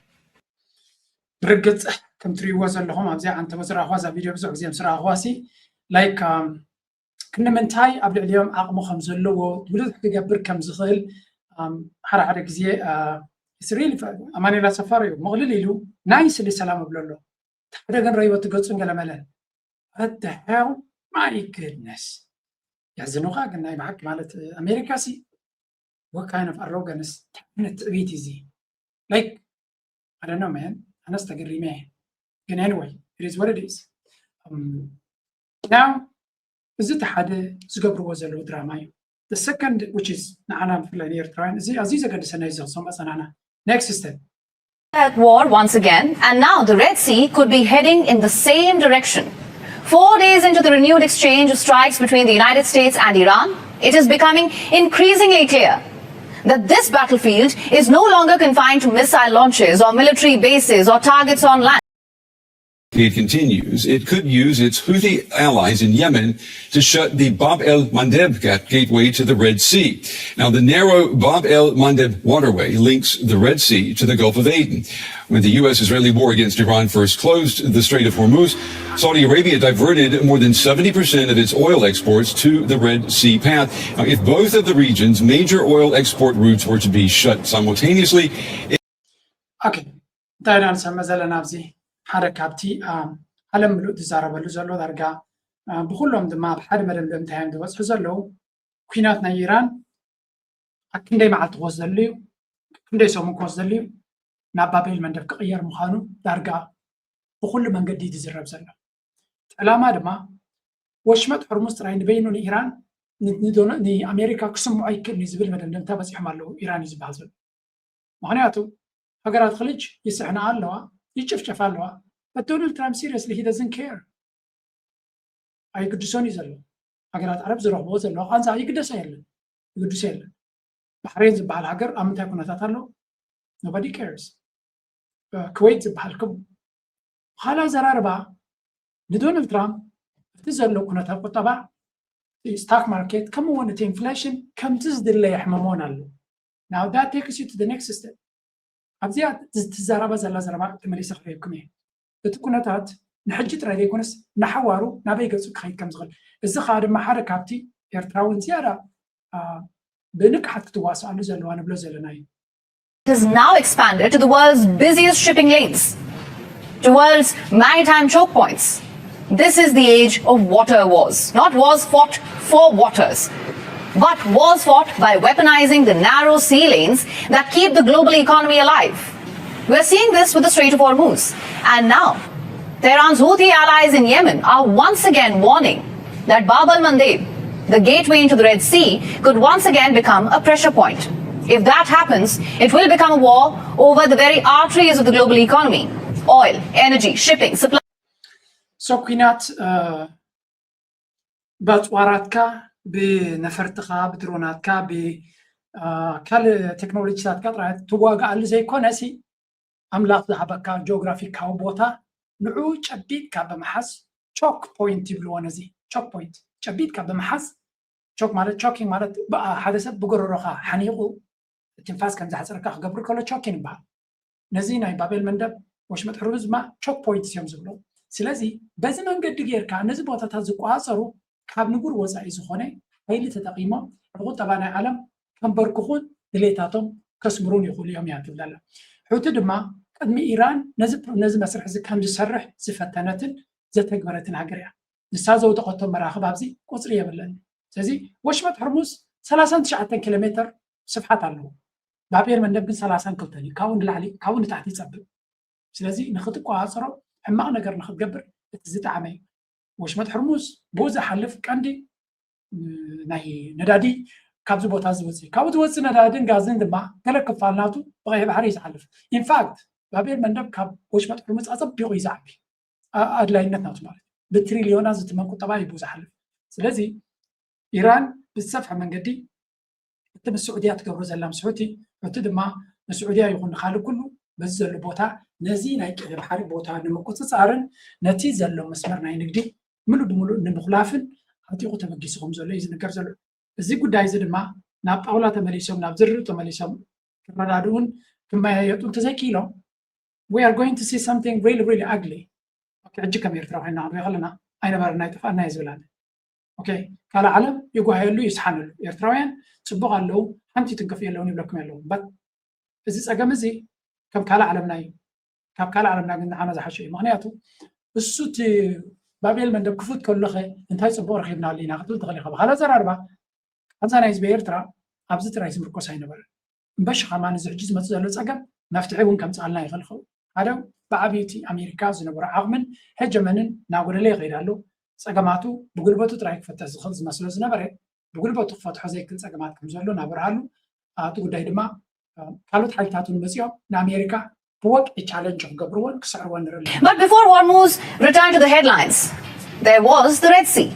ብርግፅ ከም ትሪእዎ ዘለኹም ኣብዚኣ ኣንተ ዝረኣኹዋ እዛ ቪድዮ ብዙሕ ግዜ ምስ ረኣኹዋ ሲ ላይክ ክንምንታይ ኣብ ልዕሊኦም ዓቕሚ ከም ዘለዎ ብዙሕ ክገብር ከም ዝኽእል ሓደ ሓደ ግዜ ኣማኑኤል ኣሰፋ እዩ ምቕልል ኢሉ ናይ ስሊ ሰላም እብሎ ኣሎ ሓደ ግን ረይወ ትገፁን ገለመለ What the hell? My goodness. ያዝኑኻ ግን ናይ ብሓቂ ማለት ኣሜሪካ ሲ what kind of arrogance ትዕቢት እዚ like I don't know man ኣነስ ተገሪመ ግን anyway it is what it is now እዚ እቲ ሓደ ዝገብርዎ ዘለዉ ድራማ እዩ The second, which is ንዓና ብፍላይ ንኤርትራውያን እዚ ኣዝዩ ዘገድሰና እዩ፣ ዘኽሰም ኣጸናና next step at war once again, and now the Red Sea could be heading in the same direction. Four days into the renewed exchange of strikes between the United States and Iran, it is becoming increasingly clear that this battlefield is no longer confined to missile launches or military bases or targets on land. It continues, it could use its Houthi allies in Yemen to shut the Bab el Mandeb gateway to the Red Sea. Now, the narrow Bab el Mandeb waterway links the Red Sea to the Gulf of Aden. When the U S Israeli war against Iran first closed the Strait of Hormuz, Saudi Arabia diverted more than seventy percent of its oil exports to the Red Sea path. Now, if both of the region's major oil export routes were to be shut simultaneously, okay እንታይ ኢና ንሰምዕ ዘለና ኣብዚ ሓደ ካብቲ ዓለም ምሉእ ዝዛረበሉ ዘሎ ዳርጋ ብኩሎም ድማ ኣብ ሓደ መደምደምታ እዮም ዝበፅሑ ዘለዉ ኩናት ናይ ኢራን ኣብ ክንደይ መዓልቲ ክወስደሉ እዩ ክንደይ ሰሙን ክወስደሉ እዩ ናብ ባቤል መንደብ ክቕየር ምዃኑ ዳርጋ ብኩሉ መንገዲ ዝዝረብ ዘሎ ዕላማ ድማ ወሽመጥ ሕርሙዝ ጥራይ ንበይኑ ንኢራን ንኣሜሪካ ክስምዖ ኣይክእል እዩ ዝብል መደምደምታ በፂሖም ኣለዉ ኢራን እዩ ዝበሃል ዘሎ ምክንያቱ ሃገራት ክልጅ ይስሕና ኣለዋ ይጭፍጨፋ ኣለዋ but Donald Trump seriously he doesn't care ኣይግድሶን እዩ ዘሎ ሃገራት ዓረብ ዝረኽብዎ ዘለዋ ቃንዛ ይግደሶ የለን ይግድሶ የለን ባሕሬን ዝበሃል ሃገር ኣብ ምንታይ ኩነታት ኣሎ nobody cares ኩዌት ዝበሃል ከም ካልእ ኣዘራርባ ንዶናልድ ትራምፕ እቲ ዘሎ ኩነታት ቁጠባ stock market ከምኡ እውን እቲ inflation ከምቲ ዝድለ የሕምሞን ኣሎ now that takes you to the next step ኣብዚኣ ትዘረባ ዘላ ዘረባ ተመሊሰ ክህብኩም እየ እቲ ኩነታት ንሕጂ ጥራይ ዘይኮነስ ንሓዋሩ ናበይ ገፁ ክኸይድ ከም ዝኽእል እዚ ከዓ ድማ ሓደ ካብቲ ኤርትራውን ዝያዳ ብንቅሓት ክትዋስኣሉ ዘለዋ ንብሎ ዘለና እዩ has now expanded to the world's busiest shipping lanes, to world's maritime choke points. This is the age of water wars, not wars fought for waters, but wars fought by weaponizing the narrow sea lanes that keep the global economy alive. We're seeing this with the Strait of Hormuz. And now, Tehran's Houthi allies in Yemen are once again warning that Bab al Mandeb, the gateway into the Red Sea, could once again become a pressure point. If that happens, it will become a war over the very arteries of the global economy oil, energy, shipping, supply. So ኩናት በአጽዋራትካ ብነፈርትኻ ብድሮናትካ ብካልእ ቴክኖሎጂታትካ ጥራይ ትዋግኣሉ ዘይኮነሲ ኣምላኽ ዝሃበካ ጂኦግራፊካዊ ቦታ ንዑ ጨቢጥካ ብምሓዝ choke point ይብልዎ ነዚ choke point ጨቢጥካ ብምሓዝ choke ማለት choking ማለት ሓደ ሰብ ብጎረሮኻ ሓኒቑ ትንፋስ ከም ዝሓፀረካ ክገብር ከሎ choking ይበሃል ነዚ ናይ ባቤል መንደብ ወሽመጥ ሕርሙዝ ድማ choke point እዮም ዝብሎ ስለዚ በዚ መንገዲ ጌርካ ነዚ ቦታታት ዝቆፃፀሩ ካብ ንቡር ወፃኢ ዝኾነ ሓይሊ ተጠቒሞም ንቁጠባ ናይ ዓለም ከንበርክኹን ድሌታቶም ከስምሩን ይኽእሉ እዮም እያ ትብል ኣላ ሑቲ ድማ ቅድሚ ኢራን ነዚ መስርሕ እዚ ከም ዝሰርሕ ዝፈተነትን ዘተግበረትን ሃገር እያ ንሳ ዘውደቐቶ መራኽብ ኣብዚ ቁፅሪ የብለን ስለዚ ወሽመጥ ሕርሙዝ ሰላሳን ትሽዓተን ኪሎ ሜትር ስፍሓት ኣለዎ ባብ ኤል መንደብ ግን ሰላሳን ክልተን እዩ ካብኡ ንላዕሊ ካብኡ ንታሕቲ ይፀብብ ስለዚ ንክትቆፃፀሮ ሕማቕ ነገር ንክትገብር እቲ ዝጠዓመ እዩ ወሽመጥ ሕርሙዝ ብኡ ዝሓልፍ ቀንዲ ናይ ነዳዲ ካብዚ ቦታ ዝወፅእ ካብኡ ዝወፅእ ነዳድን ጋዝን ድማ ገለ ክፋል ናቱ ብቀይሕ ባሕሪ እዩ ዝሓልፍ ኢንፋክት ባብ ኤል መንደብ ካብ ወሽመጥ ሕርሙዝ ኣፀቢቑ እዩ ዝዓቢ ኣድላይነት ናቱ ማለት ብትሪልዮናት ዝትመን ቁጠባ እዩ ብኡ ዝሓልፍ ስለዚ ኢራን ብዝሰፍሐ መንገዲ እቲ ምስ ስዑድያ ትገብሮ ዘላ ምስ ሑቲ ሑቲ ድማ ንስዑድያ ይኹን ንካልእ ኩሉ በዚ ዘሎ ቦታ ነዚ ናይ ቀይሕ ባሕሪ ቦታ ንምቁፅፃርን ነቲ ዘሎ መስመር ናይ ንግዲ ምሉእ ብምሉእ ንምኹላፍን ዓጢቑ ተበጊሱ ከም ዘሎ እዩ ዝንገር ዘሎ እዚ ጉዳይ እዚ ድማ ናብ ጣውላ ተመሊሶም ናብ ዝርርብ ተመሊሶም ክረዳድኡን ክመያየጡን ተዘይክኢሎም we are going to see something really really ugly ሕጂ ከም ኤርትራ ኮይና ክንሪኦ ከለና ኣይነበረና ይጠፋና እዩ ዝብል ኣለ ካልእ ዓለም ይጓሃየሉ ይስሓነሉ ኤርትራውያን ፅቡቅ ኣለዉ ሓንቲ ትንከፍ የለውን ይብለኩም ኣለዉ በት እዚ ፀገም እዚ ከም ካልእ ዓለምና እዩ ካብ ካልእ ዓለምና ግን ንዓና ዝሓሸ እዩ ምክንያቱ እሱ እቲ ባቤል መንደብ ክፉት ከሎኸ እንታይ ፅቡቅ ረኪብናሉ ኢና ክትብል ትኽእል ኢኻ ብካልእ ኣዘራርባ ኣብዛ ናይ ህዝቢ ኤርትራ ኣብዚ ጥራይ ዝምርኮስ ኣይነበረን እምበሺ ከማን እዚ ሕጂ ዝመፅእ ዘሎ ፀገም መፍትሒ እውን ከምፅኣልና ይኽእል ኸውን ሓደ ብዓብይቲ ኣሜሪካ ዝነበሮ ዓቕምን ሄጀመንን እናጎደለ ይኸይድ ኣሎ ፀገማቱ ብጉልበቱ ጥራይ ክፈተሕ ዝኽእል ዝመስሎ ዝነበረ ብጉልበቱ ክፈትሖ ዘይክእል ፀገማት ከም ዘሎ እናበርሃሉ፣ እቲ ጉዳይ ድማ ካልኦት ሓይልታት እውን መፂኦም ንኣሜሪካ ብወግዒ ቻለንጅ ክገብርዎን ክስዕርዎን ንርኢ ኣለና። But before Hormuz returned to the headlines, there was the Red Sea.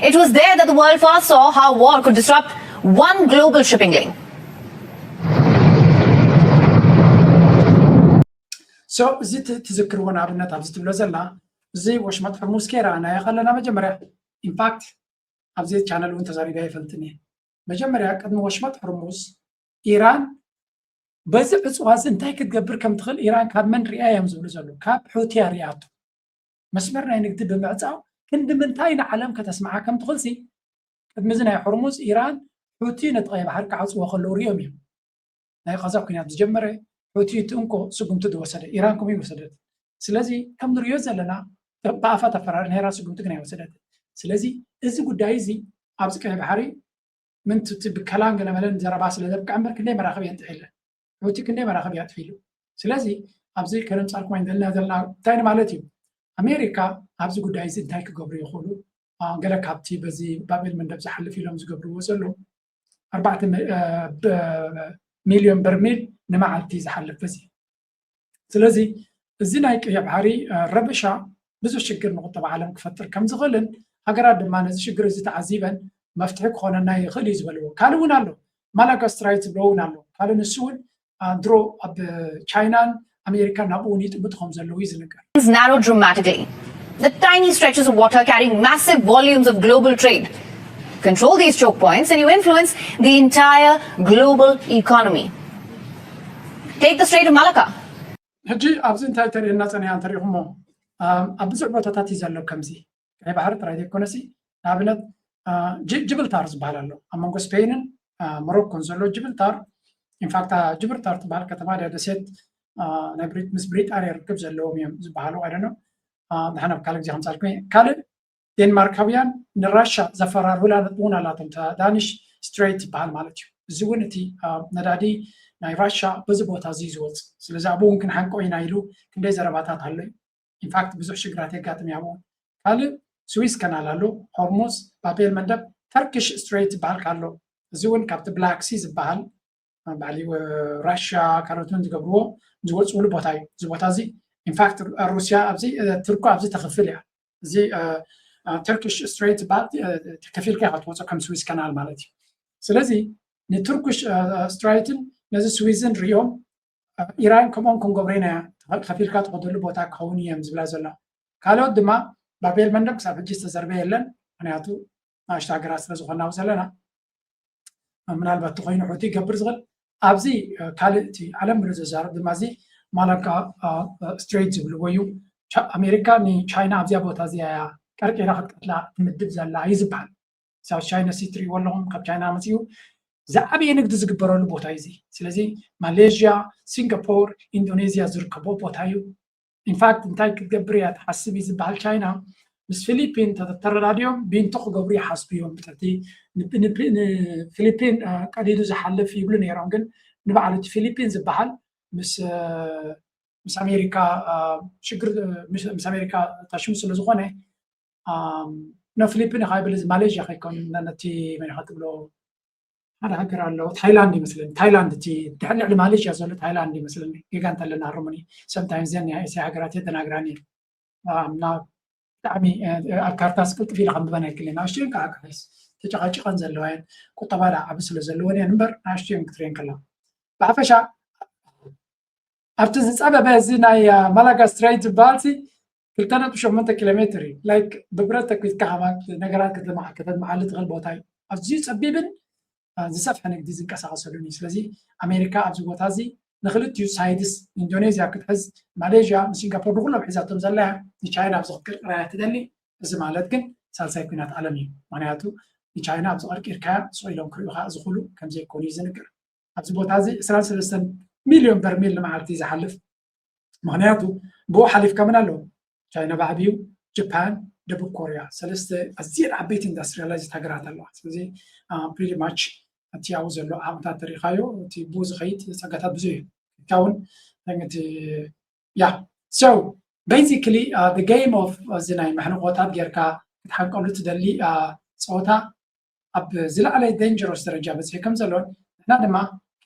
It was there that the world first saw how war could disrupt one global shipping lane. So እዚ ትዝክርዎ ንኣብነት ኣብዚ ትብሎ ዘላ እዚ ወሽመጥ ሕርሙዝ ከይረኣናዮ ከለና መጀመርያ ኢንፋክት ኣብዚ ቻነል እውን ተዛሪበ ኣይፈልጥን እየ። መጀመርያ ቅድሚ ወሽመጥ ሕርሙዝ ኢራን በዚ ዕፅዋ እዚ እንታይ ክትገብር ከም ትኽእል ኢራን ካብ መን ሪኣ እዮም ዝብሉ ዘለዉ፣ ካብ ሑቲ እያ ሪኣቶ። መስመር ናይ ንግዲ ብምዕፃው ክንዲ ምንታይ ንዓለም ከተስምዓ ከም ትኽእል ሲ ቅድሚ እዚ ናይ ሕርሙዝ ኢራን ሑቲ ነቲ ቀይ ባሕሪ ክዓፅዎ ከለዉ ሪኦም እዮም። ናይ ቃዛ ኩናት ዝጀመረ ሑቲ እቲ እንኮ ስጉምቲ ዝወሰደ ኢራን ከምኡ ይወሰደት። ስለዚ ከም ንሪኦ ዘለና ብኣፋ ተፈራሪ ነይራ ስጉምቲ ግን ኣይወሰደትን። ስለዚ እዚ ጉዳይ እዚ ኣብዚ ቀይ ባሕሪ ምንትቲ ብከላን ገለመለን ዘረባ ስለ ዘብቅዐ እምበር ክንደይ መራኽብ የንጥሒለን ሑቲ ክንደይ መራኽብ ያጥፊሉ። ስለዚ ኣብዚ ከነምፃልኩም ኣይንደልና ዘለና እንታይ ማለት እዩ? ኣሜሪካ ኣብዚ ጉዳይ እዚ እንታይ ክገብሩ ይኽእሉ? ገለ ካብቲ በዚ ባቤል መንደብ ዝሓልፍ ኢሎም ዝገብርዎ ዘለዉ ኣርባዕተ ሚልዮን በርሚል ንመዓልቲ ዝሓልፍ በዚ። ስለዚ እዚ ናይ ቀይሕ ባሕሪ ረበሻ ብዙሕ ሽግር ንቁጠባ ዓለም ክፈጥር ከም ዝኽእልን ሃገራት ድማ ነዚ ሽግር እዚ ተዓዚበን መፍትሒ ክኾነና ይኽእል እዩ ዝበልዎ ካልእ እውን ኣሎ። ማላጋ ስትራይት ዝብሎ እውን ኣሎ። ካልእ ንሱ እውን ድሮ ኣብ ቻይናን ኣሜሪካን ናብኡ እውን ይጥምቱ ከም ዘለዉ እዩ ዝንገር። Narrow dramatically. The tiny stretches of water carrying massive volumes of global trade. Control these choke points and you influence the entire global economy. Take the Strait of Malacca. ሕጂ ኣብዚ እንታይ ተርእየና ፀኒሓ እንተሪኢኹሞ ኣብ ብዙሕ ቦታታት እዩ ዘሎ ከምዚ ቀይ ባሕሪ ጥራይ ዘይኮነሲ ንኣብነት ጅብልታር ዝበሃል ኣሎ ኣብ መንጎ ስፔንን ሞሮኮን ዘሎ ጅብልታር። ኢንፋክት ጅብልታር ትበሃል ከተማ ደሴት ናይ ምስ ብሪጣንያ ርክብ ዘለዎም እዮም ዝበሃሉ ኣይደኖ። ንሕና ካልእ ግዜ ከምፃልኩ ካልእ ዴንማርካውያን ንራሻ ዘፈራርሁላ ነጥቢ እውን ኣላቶም። ዳኒሽ ስትሬት ይበሃል ማለት እዩ። እዚ እውን እቲ ነዳዲ ናይ ራሻ በዚ ቦታ እዚ ዝወፅ ስለዚ ኣብኡ እውን ክንሓንቆ ኢና ኢሉ ክንደይ ዘረባታት ኣሎ እዩ። ኢንፋክት ብዙሕ ሽግራት የጋጥም ያቦ ካልእ ስዊስ ከናል ኣሎ ሆርሙዝ ባቤል መንደብ ተርኪሽ ስትሬት ዝበሃል ካሎ እዚ እውን ካብቲ ብላክ ሲ ዝበሃል ባዕሊ ራሽያ ካልኦትን ዝገብርዎ ዝወፅሉ ቦታ እዩ እዚ ቦታ እዚ። ኢንፋክት ሩስያ ኣብዚ ትርኩ ኣብዚ ተኽፍል እያ። እዚ ተርኪሽ ስትሬት ዝበሃል ከፊልካ ኢኻ ትወፅኦ ከም ስዊስ ከናል ማለት እዩ። ስለዚ ንቱርኪሽ ስትራይትን ነዚ ስዊዝን ሪኦም ኢራን ከምኦም ክንገብሮ ኢና ከፊልካ ትኸደሉ ቦታ ክኸውን እዮም ዝብላ ዘሎ። ካልኦት ድማ ባቤል መንደብ ክሳብ ሕጂ ዝተዘርበ የለን። ምክንያቱ ንኣሽቱ ሃገራት ስለ ዝኾናው ዘለና ምናልባት ተኮይኑ ሑቲ ይገብር ዝኽእል ኣብዚ ካልእ እቲ ዓለም ምሉ ዘዛርብ ድማ እዚ ማላካ ስትሬት ዝብልዎ እዩ። ኣሜሪካ ንቻይና ኣብዚያ ቦታ እዚኣ እያ ቀርቂራ ክትቀትላ ትምድብ ዘላ እዩ ዝበሃል። ሳውት ቻይና ሲ ትሪእዎ ኣለኹም ካብ ቻይና መፅኡ ዝዓበየ ንግዲ ዝግበረሉ ቦታ እዩ እዚ። ስለዚ ማሌዥያ፣ ሲንጋፖር፣ ኢንዶኔዝያ ዝርከቦ ቦታ እዩ። ኢንፋክት እንታይ ክትገብር እያ ትሓስብ እዩ ዝበሃል ቻይና ምስ ፊሊፒን ተተረዳድዮም ቢንቶ ክገብሩ ይሓስቡ እዮም። ብትሕቲ ንፊሊፒን ቀዲዱ ዝሓልፍ ይብሉ ነይሮም፣ ግን ንባዕሉ እቲ ፊሊፒን ዝበሃል ምስ ምስ ኣሜሪካ ሽግር ምስ ኣሜሪካ ታሽሙ ስለ ዝኾነ ኖ ፊሊፒን ኢኻ ይብል እዚ ማሌዥያ ከይኮን ነቲ መን ኢኻ ትብሎ ሓደ ሃገር ኣሎ ታይላንድ ይመስለኒ። ታይላንድ እቲ ድሕሪ ልዕሊ ማሌዥያ ዘሎ ታይላንድ ይመስለኒ። ጌጋ እንተለና ኣርሙኒ። ሰምታይምስ ዘን ናይ እስያ ሃገራት የደናግራኒ እና ብጣዕሚ ኣብ ካርታስ ቅልጥፍ ኢለ ከንብበን ኣይክእልን። ንኣሽቱየን ከዓ ካሕስ ተጨቃጭቀን ዘለዋ እየን። ቁጠባ ዳ ዓቢ ስለ ዘለወን እየን እምበር ንኣሽቱየን ክትሪኤን ከላ ብሓፈሻ ኣብቲ ዝፀበበ እዚ ናይ ማላጋ ስትራይት ዝበሃል ሲ ክልተ ነጥቢ ሸሞንተ ኪሎ ሜትር እዩ። ላይክ ብብረት ተኲስካ ከማን ነገራት ከተድምዓሉ ትኽእል ቦታ እዩ። ኣዝዩ ፀቢብን ዝሰፍሐ ንግዲ ዝንቀሳቐሰሉን እዩ። ስለዚ ኣሜሪካ ኣብዚ ቦታ እዚ ንክልቲኡ ሳይድስ ኢንዶኔዝያ ክትሕዝ ማሌዥያ ንሲንጋፖር ንኩሎም ሒዛቶም ዘላ እያ። ንቻይና ኣብዚ ክትቅርቅራ እያ ትደሊ። እዚ ማለት ግን ሳልሳይ ኲናት ዓለም እዩ። ምክንያቱ ንቻይና ኣብዚ ቀርቂርካያ ስቕ ኢሎም ክሪኡኻ ዝኽእሉ ከምዘይኮኑ እዩ ዝንገር። ኣብዚ ቦታ እዚ ዕስራን ሰለስተን ሚልዮን በርሚል ንመዓልቲ እዩ ዝሓልፍ። ምክንያቱ ብኡ ሓሊፍካ መን ኣለዉ? ቻይና ብዓብዩ፣ ጃፓን፣ ደቡብ ኮርያ ሰለስተ ኣዝየን ዓበይቲ ኢንዳስትሪያላይዝድ ሃገራት ኣለዋ። ስለዚ ፕሪቲ ማች እቲ ኣብኡ ዘሎ ዓቕምታት ተሪኢኻዮ እቲ ብኡ ዝኸይድ ፀጋታት ብዙሕ እዩ። ኢካ እውን እቲ ያ so basically the game of እዚ ናይ መሕንቆታት ጌርካ ክትሓንቀሉ ትደሊ ፆታ ኣብ ዝለዓለ ደንጀሮስ ደረጃ በፂሑ ከም ዘሎን ንሕና ድማ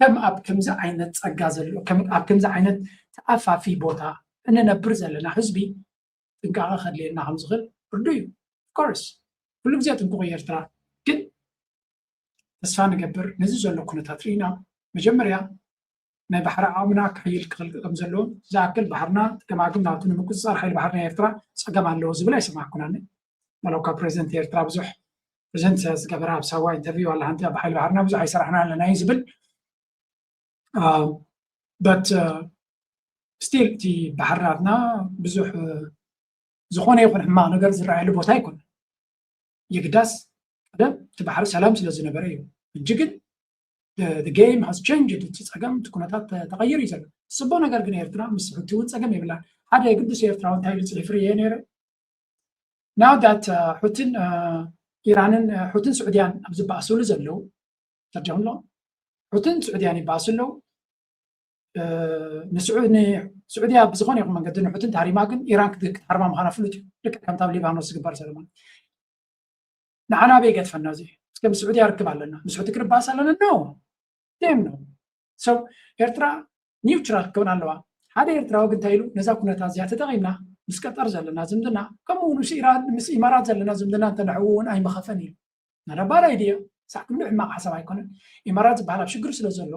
ከም ኣብ ከምዚ ዓይነት ፀጋ ዘሎ ከም ኣብ ከምዚ ዓይነት ተኣፋፊ ቦታ እንነብር ዘለና ህዝቢ ጥንቃቐ ከድልየና ከም ዝኽእል ርዱ እዩ። ኮርስ ኩሉ ግዜ ጥንቁቕ እዩ ኤርትራ። ግን ተስፋ ንገብር ነዚ ዘሎ ኩነታት ርኢና መጀመርያ ናይ ባሕሪ ዓቕምና ክሕይል ክኽእል ከም ዘለዎ ዝኣክል ባሕርና ገማግም ናቱ ንምቁፅፃር ሓይሊ ባሕሪ ናይ ኤርትራ ፀገም ኣለዎ ዝብል ኣይሰማዕኩናን። መለካ ፕሬዚደንት ኤርትራ ብዙሕ ፕሬዚደንት ዝገበረ ኣብ ሳዋ ኢንተርቪው ኣላ ሓንቲ ኣብ ሓይሊ ባሕርና ብዙሕ ኣይሰራሕና ኣለና እዩ ዝብል። በት ስቲል እቲ ባሕርናትና ብዙሕ ዝኾነ ይኹን ሕማቕ ነገር ዝረኣየሉ ቦታ ኣይኮነ። የግዳስ ቀደም እቲ ባሕሪ ሰላም ስለ ዝነበረ እዩ። ሕጂ ግን game has changed። እቲ ፀገም እቲ ኩነታት ተቐይሩ እዩ ዘሎ። ዝፅቡቕ ነገር ግን ኤርትራ ምስ ሕቲ እውን ፀገም የብላን። ሓደ የግድስ ኤርትራዊ እንታይ ኢሉ ፅሒፉ ርየ ነይረ። Now that uh, ሑትን uh, ኢራንን uh, ሑትን ስዑድያን ኣብ ዝበኣስሉ ዘለዉ ተጀምሎ ሑትን ስዑድያን ይበኣሱ ኣለዉ። ንስዑድያ ብዝኾነ ይኹን መንገዲ ንሑትን ተሃሪማ ግን ኢራን ክትሃርማ ምዃና ፍሉጥ እዩ። ልክዕ ከምታ ኣብ ሊባኖስ ዝግበር ዘሎ ማለት ንዓና ኣበይ ገድፈና እዚ እስከ ምስ ስዑድያ ርክብ ኣለና ምስ ሑቲ ክንባስ ኣለና ነው ም ነው ሰው ኤርትራ ኒውትራል ክትከውን ኣለዋ። ሓደ ኤርትራዊ ግን እንታይ ኢሉ ነዛ ኩነታት እዚኣ ተጠቒምና ምስ ቀጠር ዘለና ዝምድና ከምኡ እውን ምስ ኢራን ምስ ኢማራት ዘለና ዝምድና እንተንሕው እውን ኣይመኸፈን ኢሉ። ናዳባል ኣይድዮ ሳዕ ክንዲ ሕማቕ ሓሳብ ኣይኮነን። ኢማራት ዝበሃል ኣብ ሽግር ስለ ዘሎ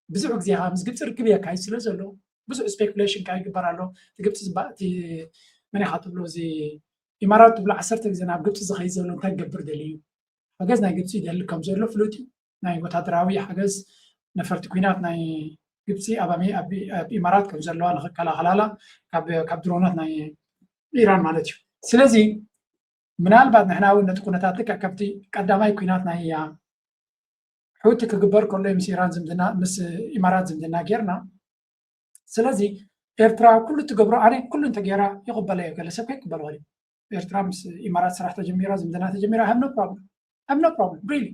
ብዙሕ ግዜ ከዓ ምስ ግብፂ ርክብ የካይድ ስለ ዘሎ ብዙሕ ስፔኩሌሽን ከዓ ይግበር ኣሎ። እቲ ግብፂ ዝበ- እቲ መን ኢኻ ትብሎ እዚ ኢማራት ትብሎ ዓሰርተ ግዜ ናብ ግብፂ ዝኸይድ ዘሎ እንታይ ክገብር ደልዩ እዩ? ሓገዝ ናይ ግብፂ ይደሊ ከም ዘሎ ፍሉጥ እዩ። ናይ ወታደራዊ ሓገዝ ነፈርቲ ኩናት ናይ ግብፂ ኣብ ኣሜ- ኣብ ኣብ ኢማራት ከም ዘለዋ ንክከላኸላላ ካብ ካብ ድሮናት ናይ ኢራን ማለት እዩ። ስለዚ ምናልባት ንሕና እውን ነቲ ኩነታት ልክዕ ከምቲ ቀዳማይ ኩናት ናይ ያ ሑቲ ክግበር ከሎ ምስ ኢራን ዝምድና ምስ ኢማራት ዝምድና ጌርና። ስለዚ ኤርትራ ኩሉ ትገብሮ ኣነ ኩሉ እንተገይራ ይቕበለዮ ገለ ሰብ ከይቅበሎ ኸል ኤርትራ ምስ ኢማራት ስራሕ ተጀሚራ ዝምድና ተጀሚራ have no problem have no problem really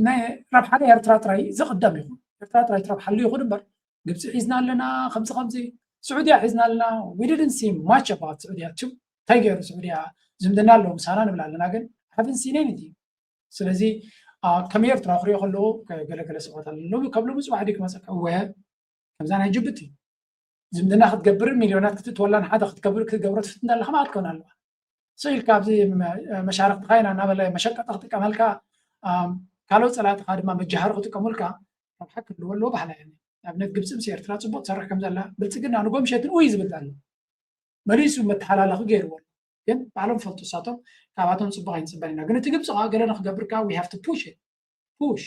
ናይ ረብሓ ናይ ኤርትራ ጥራይ ዝቕደም ይኹን ኤርትራ ጥራይ ትረብሓሉ ይኹን እምበር ግብፂ ሒዝና ኣለና ከምዚ ከምዚ ስዑድያ ሒዝና ኣለና we didn't see much about ስዑድያ ቱ እንታይ ገይሩ ስዑድያ ዝምድና ኣለዎ ምሳና ንብል ኣለና ግን haven't seen anything ስለዚ ከም ኤርትራ ክሪኦ ከለዎ ገለገለ ሰባት ኣሎ ሎሚ ካብ ሎሚ ፅባሕ ድዩ ክመፀካ እወ ከምዛ ናይ ጅቡቲ ዝምድና ክትገብርን ሚልዮናት ክትእትወላን ሓደ ክትገብር ክትገብሮ ትፍትን ኣለካ ማለት ክኾን ኣለዋ ስኢልካ ኣብዚ መሻርክትካ ኢና እናበለ መሸቀጢ ክጥቀመልካ ካልኦት ፀላእትካ ድማ መጃሃሪ ክጥቀሙልካ ረብሓ ክህልዎ ኣለዎ ባህላ እየ ኣብነት ግብፂ ምስ ኤርትራ ፅቡቅ ትሰርሕ ከም ዘላ ብልፅግና ንጎምሸትን ኡይ ዝብል ኣሎ መሊሱ መተሓላለኺ ገይርዎ ግን ባዕሎም ፈልጡ እሳቶም ካባቶም ፅቡቅ ኣይንፅበን ኢና ግን እቲ ግብፂ ከዓ ገለ ንክገብር ከዓ we have to push it push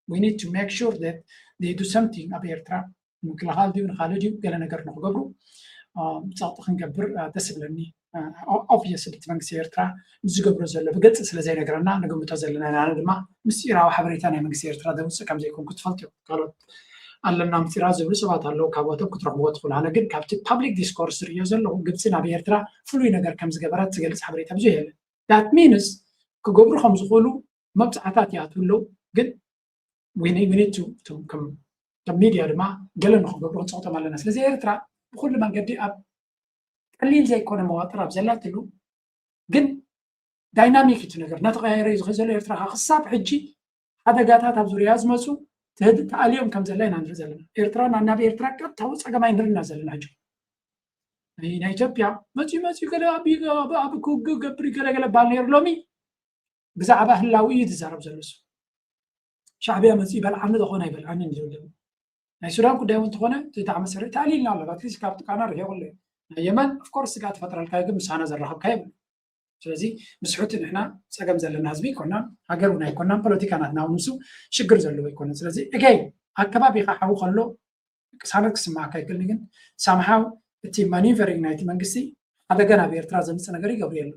we need to make sure that they do something ኣብ ኤርትራ ምክልኻል ድዩ ንካልእ ድዩ ገለ ነገር ንክገብሩ ፀቕጢ ክንገብር ደስ ይብለኒ obviously እቲ መንግስቲ ኤርትራ ዝገብሮ ዘሎ ብግልፂ ስለ ዘይነገረና ንግምቶ ዘለና ኢና ኣነ ድማ ምስጢራዊ ሓበሬታ ናይ መንግስቲ ኤርትራ ዘውፅእ ከም ዘይኮንኩ ትፈልጡ ኢኹም ካልኦት ኣለና ምስጢራት ዝብሉ ሰባት ኣለዉ ካብኦቶም ክትረኽብዎ ትኽእሉ ኣነ ግን ካብቲ public discourse ዝርእዮ ዘለኹ ግብፂ ናብ ኤርትራ ፍሉይ ነገር ከም ዝገበረት ዝገልፅ ሓበሬታ ብዙሕ የለን that means ክገብሩ ከም ዝኽእሉ መብፅዓታት ይኣትዉ ኣለዉ ግን we need to ከም ሚድያ ድማ ገለ ንክገብሩ ክንፀቕጦም ኣለና ስለዚ ኤርትራ ብኩሉ መንገዲ ኣብ ቀሊል ዘይኮነ መዋጥር ኣብ ዘላትሉ ግን dynamic እቲ ነገር እናተቀያየረ እዩ ዝኸ ዘሎ ኤርትራ ክሳብ ሕጂ ሓደጋታት ኣብ ዙርያ ዝመፁ ትህድ ተኣልዮም ከም ዘላ ኢና ንርኢ ዘለና ኤርትራ ናብ ኤርትራ ቀጥታዊ ፀገም ኣይንርኢ ኢና ዘለና ሕጂ ናይ ኢትዮጵያ መፅኡ መፅኡ ገለ ኣብ ክውግእ ገብር ገለገለ ባል ነይሩ ሎሚ ብዛዕባ ህላዊ እዩ ዝዛረብ ዘሎ ሻዕብያ መፅኡ ይበልዓኒ ዝኾነ ኣይበልዓኒ ዝብል ናይ ሱዳን ጉዳይ እውን ተኾነ ብጣዕሚ መሰረት ተኣሊልና ኣሎ ኣትሊስት ካብ ጥቃና ርሒቑ ኣሎ ናይ የመን ኦፍኮርስ ስጋእ ተፈጥረልካ ግን ምሳና ዘራኸብካ የብሉ ስለዚ ምስ ሑቲ ንሕና ፀገም ዘለና ህዝቢ ኣይኮናን ሃገር እውን ኣይኮናን ፖለቲካ ናትና እውን ንሱ ሽግር ዘለዎ ኣይኮነን ስለዚ እገይ ኣከባቢካ ሓዊ ከሎ ቅሳነት ክስማዓካ ይክእልኒ ግን ሳምሓው እቲ ማኒቨሪንግ ናይቲ መንግስቲ ሓደጋ ናብ ኤርትራ ዘምፅእ ነገር ይገብሩ የሉ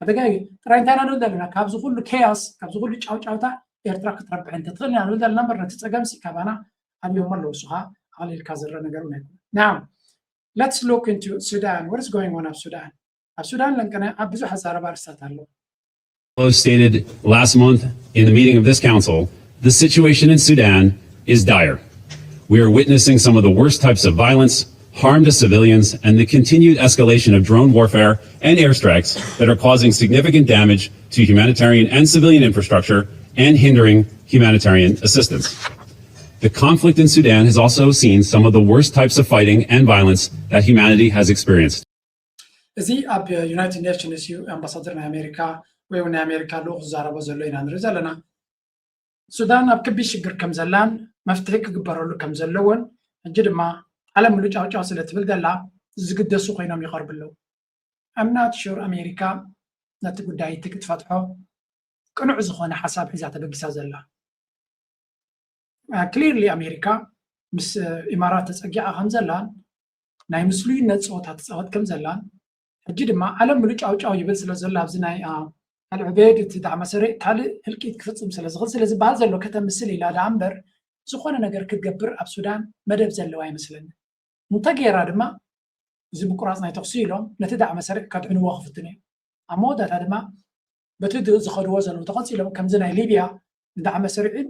ሓደጋ እዩ ጥራይ እንታይ ኢና ንብል ዘለና ካብዚ ኩሉ ኬያስ ካብዚ ኩሉ ጫውጫውታ ኤርትራ ክትረብሕ እንተትኽእል ኢና ንብል ዘለና እምበር ነቲ ፀገም ሲ ካባና ኣብዮም ኣለዉ እሱ ከዓ ኣቕሊልካ ዝረ ነገር እውን ኣይኮነ now let's look into Sudan what is going on ኣብ ሱዳን ኣብ ሱዳን ለንቀነ ኣብ ብዙሕ ኣዛረባ ርስታት ኣለዉ stated last month in the meeting of this council, the situation in Sudan is dire. We are witnessing some of the worst types of violence, harm to civilians, and the continued escalation of drone warfare and airstrikes that are causing significant damage to humanitarian and civilian infrastructure and hindering humanitarian assistance. The conflict in Sudan has also seen some of the worst types of fighting and violence that humanity has experienced. እዚ ኣብ ዩናይትድ ኔሽንስ እዩ ኣምባሳደር ናይ ኣሜሪካ ወይ እውን ናይ ኣሜሪካ ልኡኽ ዝዛረቦ ዘሎ ኢና ንርኢ ዘለና። ሱዳን ኣብ ከቢድ ሽግር ከም ዘላን መፍትሒ ክግበረሉ ከም ዘለዎን ሕጂ ድማ ዓለም ምሉእ ጫውጫው ስለ ትብል ዘላ ዝግደሱ ኮይኖም ይቐርቡ ኣለዉ። I'm not sure ኣሜሪካ ነቲ ጉዳይ እቲ ክትፈትሖ ቅኑዕ ዝኾነ ሓሳብ ሒዛ ተበጊሳ ዘላ። ክሊርሊ ኣሜሪካ ምስ ኢማራት ተፀጊዓ ከም ዘላን ናይ ምስሉይነት ፀወታ ትፃወት ከም ዘላን ሕጂ ድማ ዓለም ምሉእ ጫውጫው ይብል ስለ ዘሎ ኣብዚ ናይ ኣልዕቤድ እቲ ዳዕመ ሰሪዕ ካልእ ህልቂት ክፍፅም ስለ ዝኽእል ስለ ዝበሃል ዘሎ ከተምስል ኢላ ደኣ እምበር ዝኾነ ነገር ክትገብር ኣብ ሱዳን መደብ ዘለዋ ኣይመስለኒ። እንተገይራ ድማ እዚ ምቁራፅ ናይ ተኽሲ ኢሎም ነቲ ዳዕመ ሰሪዕ ከድሕንዎ ክፍትኑ እዮም። ኣብ መወዳእታ ድማ በቲ ዝኸድዎ ዘለዉ ተቐፂሎም ከምዚ ናይ ሊብያ ንዳዕመ ሰሪዕን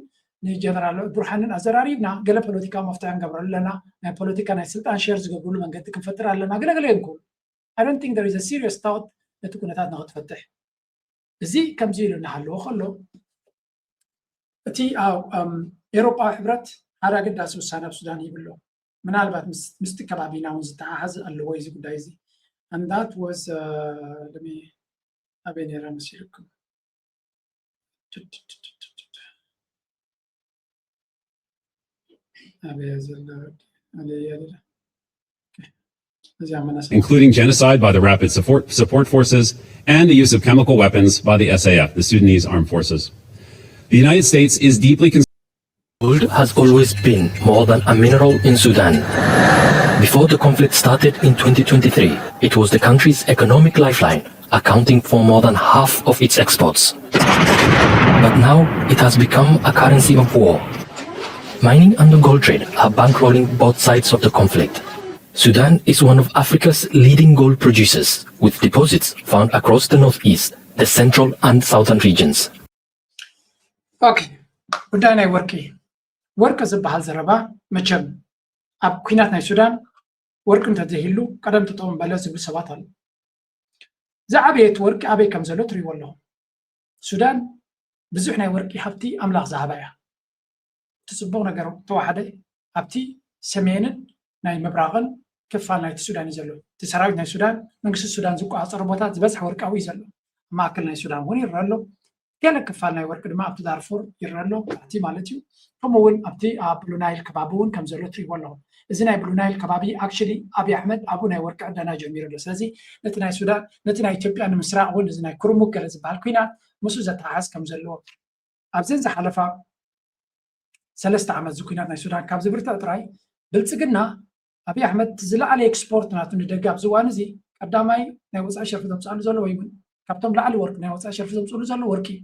ንጀነራል ቡርሃንን ኣዘራሪብና ገለ ፖለቲካዊ መፍትሒ ንገብረሉ ኣለና፣ ናይ ፖለቲካ ናይ ስልጣን ሼር ዝገብርሉ መንገዲ ክንፈጥር ኣለና ገለገለ እዮም ክብሉ። I don't think there is a serious thought ነቲ ኩነታት ንክትፈትሕ። እዚ ከምዚ ኢሉ እናሃለዎ ከሎ እቲ ኣብ ኤሮጳዊ ሕብረት ሓደ ኣገዳሲ ውሳነ ኣብ ሱዳን ይብሎ ምናልባት ምስቲ ከባቢና እውን ዝተሓሓዝ ኣለዎ እዚ ጉዳይ እዚ። And that was ኣበይ ነይረ መሲልኩም? ኣበይ ዘላ including genocide by the Rapid Support, Support Forces and the use of chemical weapons by the S A F, the Sudanese Armed Forces. The United States is deeply concerned. Gold has always been more than a mineral in Sudan. Before the conflict started in twenty twenty-three, it was the country's economic lifeline, accounting for more than half of its exports. But now it has become a currency of war. Mining and the gold trade are bankrolling both sides of the conflict. Sudan is one of Africa's leading gold producers, with deposits found across the northeast, the central and southern regions. ኦኬ፣ ጉዳይ ናይ ወርቂ። ወርቂ ዝበሃል ዘረባ መቸም ኣብ ኩናት ናይ ሱዳን ወርቂ እንተዘይህሉ ቀደም ጠጠው ምበለ ዝብሉ ሰባት ኣለዉ። ዝዓበየ እቲ ወርቂ ኣበይ ከም ዘሎ ትሪእዎ ኣለኹም። ሱዳን ብዙሕ ናይ ወርቂ ሃብቲ ኣምላኽ ዝሃባ እያ። እቲ ፅቡቕ ነገር ተዋሓደ ኣብቲ ሰሜንን ናይ ምብራቕን ክፋል ናይቲ ሱዳን እዩ ዘሎ። እቲ ሰራዊት ናይ ሱዳን መንግስቲ ሱዳን ዝቆፃፀሮ ቦታ ዝበዝሐ ወርቂ ኣብኡ እዩ ዘሎ። ኣብ ማእከል ናይ ሱዳን እውን ይረአ ኣሎ። ገለ ክፋል ናይ ወርቂ ድማ ኣብቲ ዳርፉር ይረአ ኣሎ፣ ታሕቲ ማለት እዩ። ከምኡ እውን ኣብቲ ኣብ ብሉ ናይል ከባቢ እውን ከም ዘሎ ትሪእዎ ኣለኹም። እዚ ናይ ብሉ ናይል ከባቢ actually ኣብይ ኣሕመድ ኣብኡ ናይ ወርቂ ዕደና ጀሚሩ ኣሎ። ስለዚ ነቲ ናይ ሱዳን ነቲ ናይ ኢትዮጵያ ንምስራቕ እውን እዚ ናይ ኩርሙክ ገለ ዝበሃል ኲናት ምስኡ ዘተሓሓዝ ከም ዘለዎ ኣብዘን ዝሓለፋ ሰለስተ ዓመት እዚ ኲናት ናይ ሱዳን ካብ ዝብርትዕ ጥራይ ብልፅግና ኣብይ ኣሕመድ ዝለዓለ ኤክስፖርት ናቱ ንደገ ኣብዚ እዋን እዚ ቀዳማይ ናይ ወፃኢ ሸርፊ ዘምፅኣሉ ዘሎ ወይ እውን ካብቶም ላዕሊ ወርቂ ናይ ወፃኢ ሸርፊ ዘምፅእሉ ዘሎ ወርቂ እዩ።